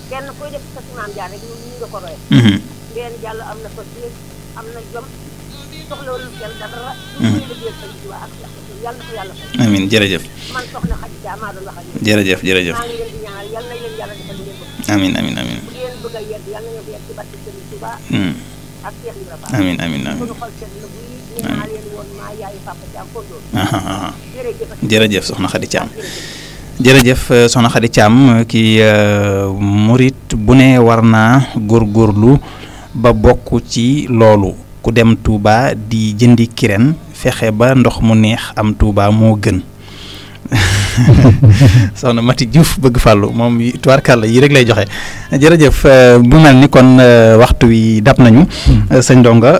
kenn koy def sa maam jaar rek ñu nga ko roye ngeen jàll am na fa biir am na jom soxlawul kenn dara ñu liggéeyal Sëriñ Tuubaa ak yàlla na ko yàlla fay amiin jërëjëf man soxna Xadi Caam maa doon wax ak yéen jërëjëf jërëjëf maa ngi leen di ñaanal yàlla na leen yàlla defal leen bëgg amiin amiin amiin bu ngeen bëgg a yegg yàlla na ngeen ko yegg ci barke Sëriñ Tuubaa ak Cheikh Ibra Fall amiin amiin amiin sunu xol sedd na buy ñaan leen woon maa yaayu Papa Caam Kondo jërëjëf soxna Xadi Caam jërëjëf soxna Xadi Caam ki murit bu ne war naa góorgóorlu ba bokk ci loolu ku dem Touba di jëndi kireen fexe ba ndox mu neex am Touba moo gën soxna Mati Diouf bëgg fàllu moom tubaarkàlla yi rek lay joxe jërëjëf bu mel ni kon waxtu wi dab nañu sëñ Ndonga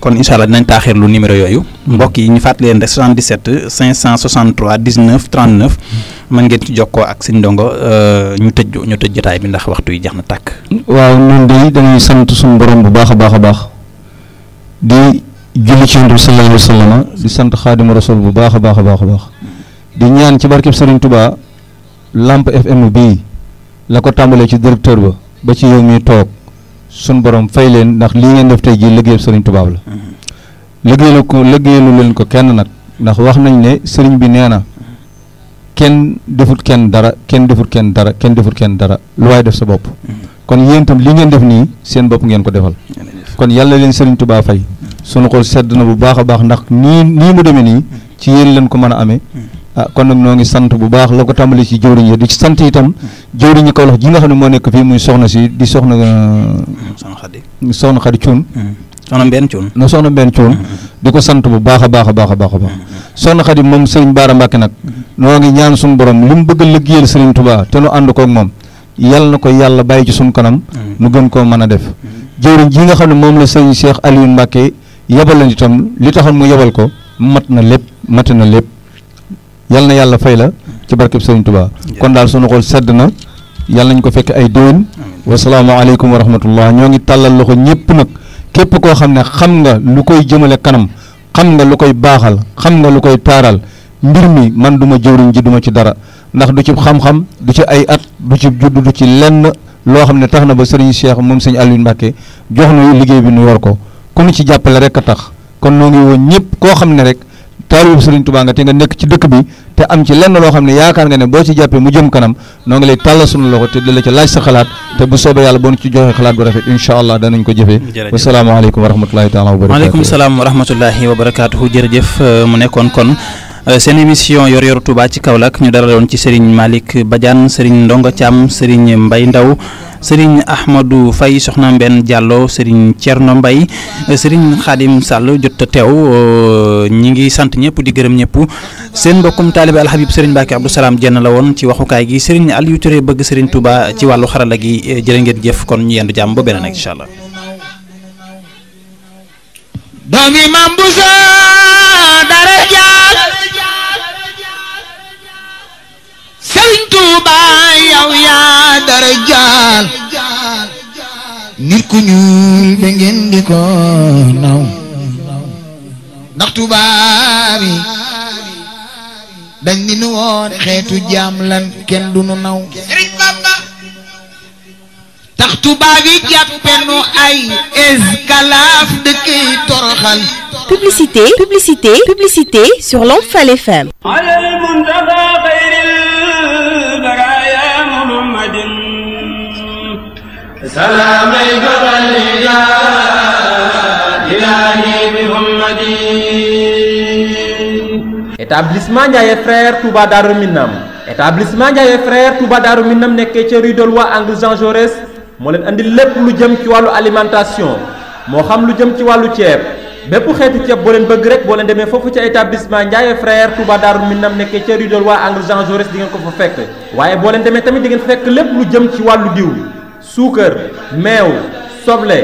kon incha allah dinañ taaxirlu numéro yooyu mbokk yi ñu fàttali leen de 77 563 19 39 mën ngeen ci jokkoo ak sëñ Ndonga ñu tëj jotaay bi ndax waxtu yi jeex na tàkk. waaw ñun de dañuy sant suñu borom bu baax a baax a baax di julli ci Yonent bi sallallahu alayhi wa sallam di sant Xaadimu Rasul bu baax a baax a baax a baax di ñaan ci barkeb Serigne Touba Lamp FM bii la ko tàmbalee ci directeur ba ci yow mi toog suñu borom fay leen ndax lii ngeen def tey jii liggéeyam Serigne Touba la liggéeyalu leen ko kenn nag ndax wax nañ ne Serigne bi nee na kenn defut kenn dara kenn defut kenn dara kenn defut kenn dara lu waay def sa bopp kon yéen itam li ngeen def nii seen bopp ngeen ko defal kon yàlla leen Serigne Touba fay sunu xol sedd na bu baax a baax ndax nii mu demee nii ci yéen leen ko mën a amee kon nag noo ngi sant bu baax la ko tàmbali ci jëwriñ yi di ci sant itam jëwriñu Kawlax ji nga xam ne moo nekk fii muy soxna si di soxna Xadi Cuun soxna Mbenn Cuun soxna Mbenn Cuun di ko sant bu baax a baax a baax a baax a baax soxna Xadi moom Sëriñ Baara Mbàkke nag noo ngi ñaan suñu borom li mu bëgg a liggéeyal Sëriñ Tuubaa te nu ànd koog moom yàlla na ko yàlla bàyyi ci suñu kanam nu gën koo mën a def jëwriñ ji nga xam ne moom la sëriñ Cheikh Aliou Mbàkke yebal leen itam li taxoon mu yebal ko mat na lépp yal na yàlla fay la ci barkeb Sëriñ Tuubaa kon daal sunu xol sedd na yàlla nañ ko fekk ay déwén wasalaamaaleykum wa rahmatullah ñoo ngi tàllal loxo ñëpp nag képp koo xam ne xam nga lu koy jëmale kanam xam nga lu koy baaxal xam nga lu koy taaral mbir mi man duma jëwriñ ji duma ci dara ndax du ci xam-xam du ci ay at du ci judd du ci lenn loo xam ne tax na ba sëriñ Cheikh moom sëñ Aliou Mbacke jox na liggéey bi nu yor ko ku ñu ci jàppale rek a tax kon noo ngi woon ñëpp koo xam ne rek taalibu Sëriñ Tuubaa nga te nga nekk ci dëkk bi te am ci lenn loo xam ne yaakaar nga ne boo ci jàppee mu jëm kanam noo ngi lay tàllal sunu loxo te di la ci laaj sa xalaat te bu soobee yàlla boo ñu ci joxee xalaat bu rafet incha allah danañ ko jëfee wasalaamaaleykum wa rahmatulahi taala wa barakatuh waaleykum salaam wa rahmatullahi wa barakatuhu jërëjëf mu nekkoon kon seen émission yor yoru Touba ci Kaolack ñu dalaloon ci Serigne Malick Badiane Serigne Ndonga Thiam Serigne Mbaye Ndaw Serigne Ahmadou Faye Soxna Mbenn Diallo Serigne Thierno Mbaye Serigne Khadim Sall jot a teew ñi ngi sant ñëpp di gërëm ñëpp seen mbokkum taalibe Alhabib Serigne Mbacke Abdou Salam Dieng la woon ci waxukaay gi Serigne Aliou Touré bëgg Serigne Touba ci wàllu xarala gi jërë ngeen jëf kon ñu yendu jàmm ba beneen ak incha allah. doomi Mam Bousso dara jaal Serigne Touba yow yaa dara jaal nit ku ñuul ba ngeen di ko naw ndax Touba bi dañ ni nu woon xeetu jaam lan kenn du nu naw Serigne Bamba tax Touba bi jàppe nu ay esclave de kii toroxal Publicité sur Lamp-Fall FM. Établissement Ndiaye Frères Touba Darou Minam établissement Ndiaye Frères Touba Darou Minam nekkee ca rue de Loi angle Jean Jaurès moo leen andi lépp lu jëm ci wàllu alimentation moo xam lu jëm ci wàllu ceeb bépp xeetu ceeb boo leen bëgg rek boo leen demee foofu ca établissement Ndiaye Frères Touba Darou Minam nekkee ca rue de Loi angle Jean Jaurès di ngeen ko fa fekk waaye boo leen demee tamit di ngeen fekk lépp lu jëm ci wàllu diw suukar meew soble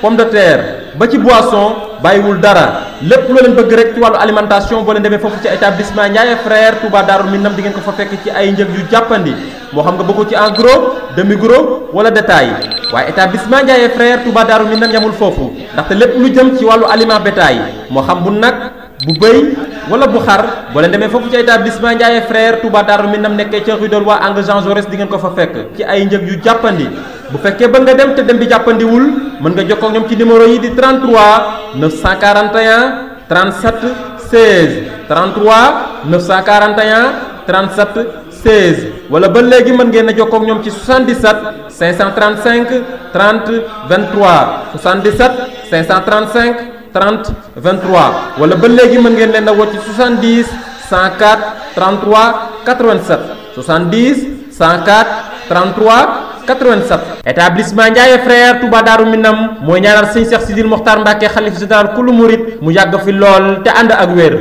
pomme de terre ba ci boisson bàyyiwul dara lépp loo leen bëgg rek ci wàllu alimentation boo leen demee foofu ca établissement Ndiaye Frères Touba Darou Minam di ngeen ko fa fekk ci ay njëg yu jàppandi moo xam nga bëgg ko ci en gros demi gros wala détail waaye établissement Ndiaye Frères Touba Darou Minam yamul foofu ndaxte lépp lu jëm ci wàllu aliment bétail moo xam bu nag bu bëy wala bu xar boo leen demee foofu ci établissement Ndiaye frère Touba Darou Minam nekkee ca rue de Loi angle Jean Jaurès di ngeen ko fa fekk ci ay njëg yu jàppandi bu fekkee ba nga dem te dem bi jàppandiwul mën nga jokkoo ak ñoom ci numéro yi di 33 941 37 16 33 941 37 16 wala ba léegi mën ngeen a jokkoo ak ñoom ci 77 535 30 23 77 535 30 23 wala ba léegi mën ngeen leen a woo ci 70 104 33 87 70 104 33 87. établissement Ndiaye frère Touba Darou Minam mooy ñaanal sëñ Cheikh Sidil Mokhtar Mbacke xalif général kulu murit mu yàgg fi lool te ànd ak wér.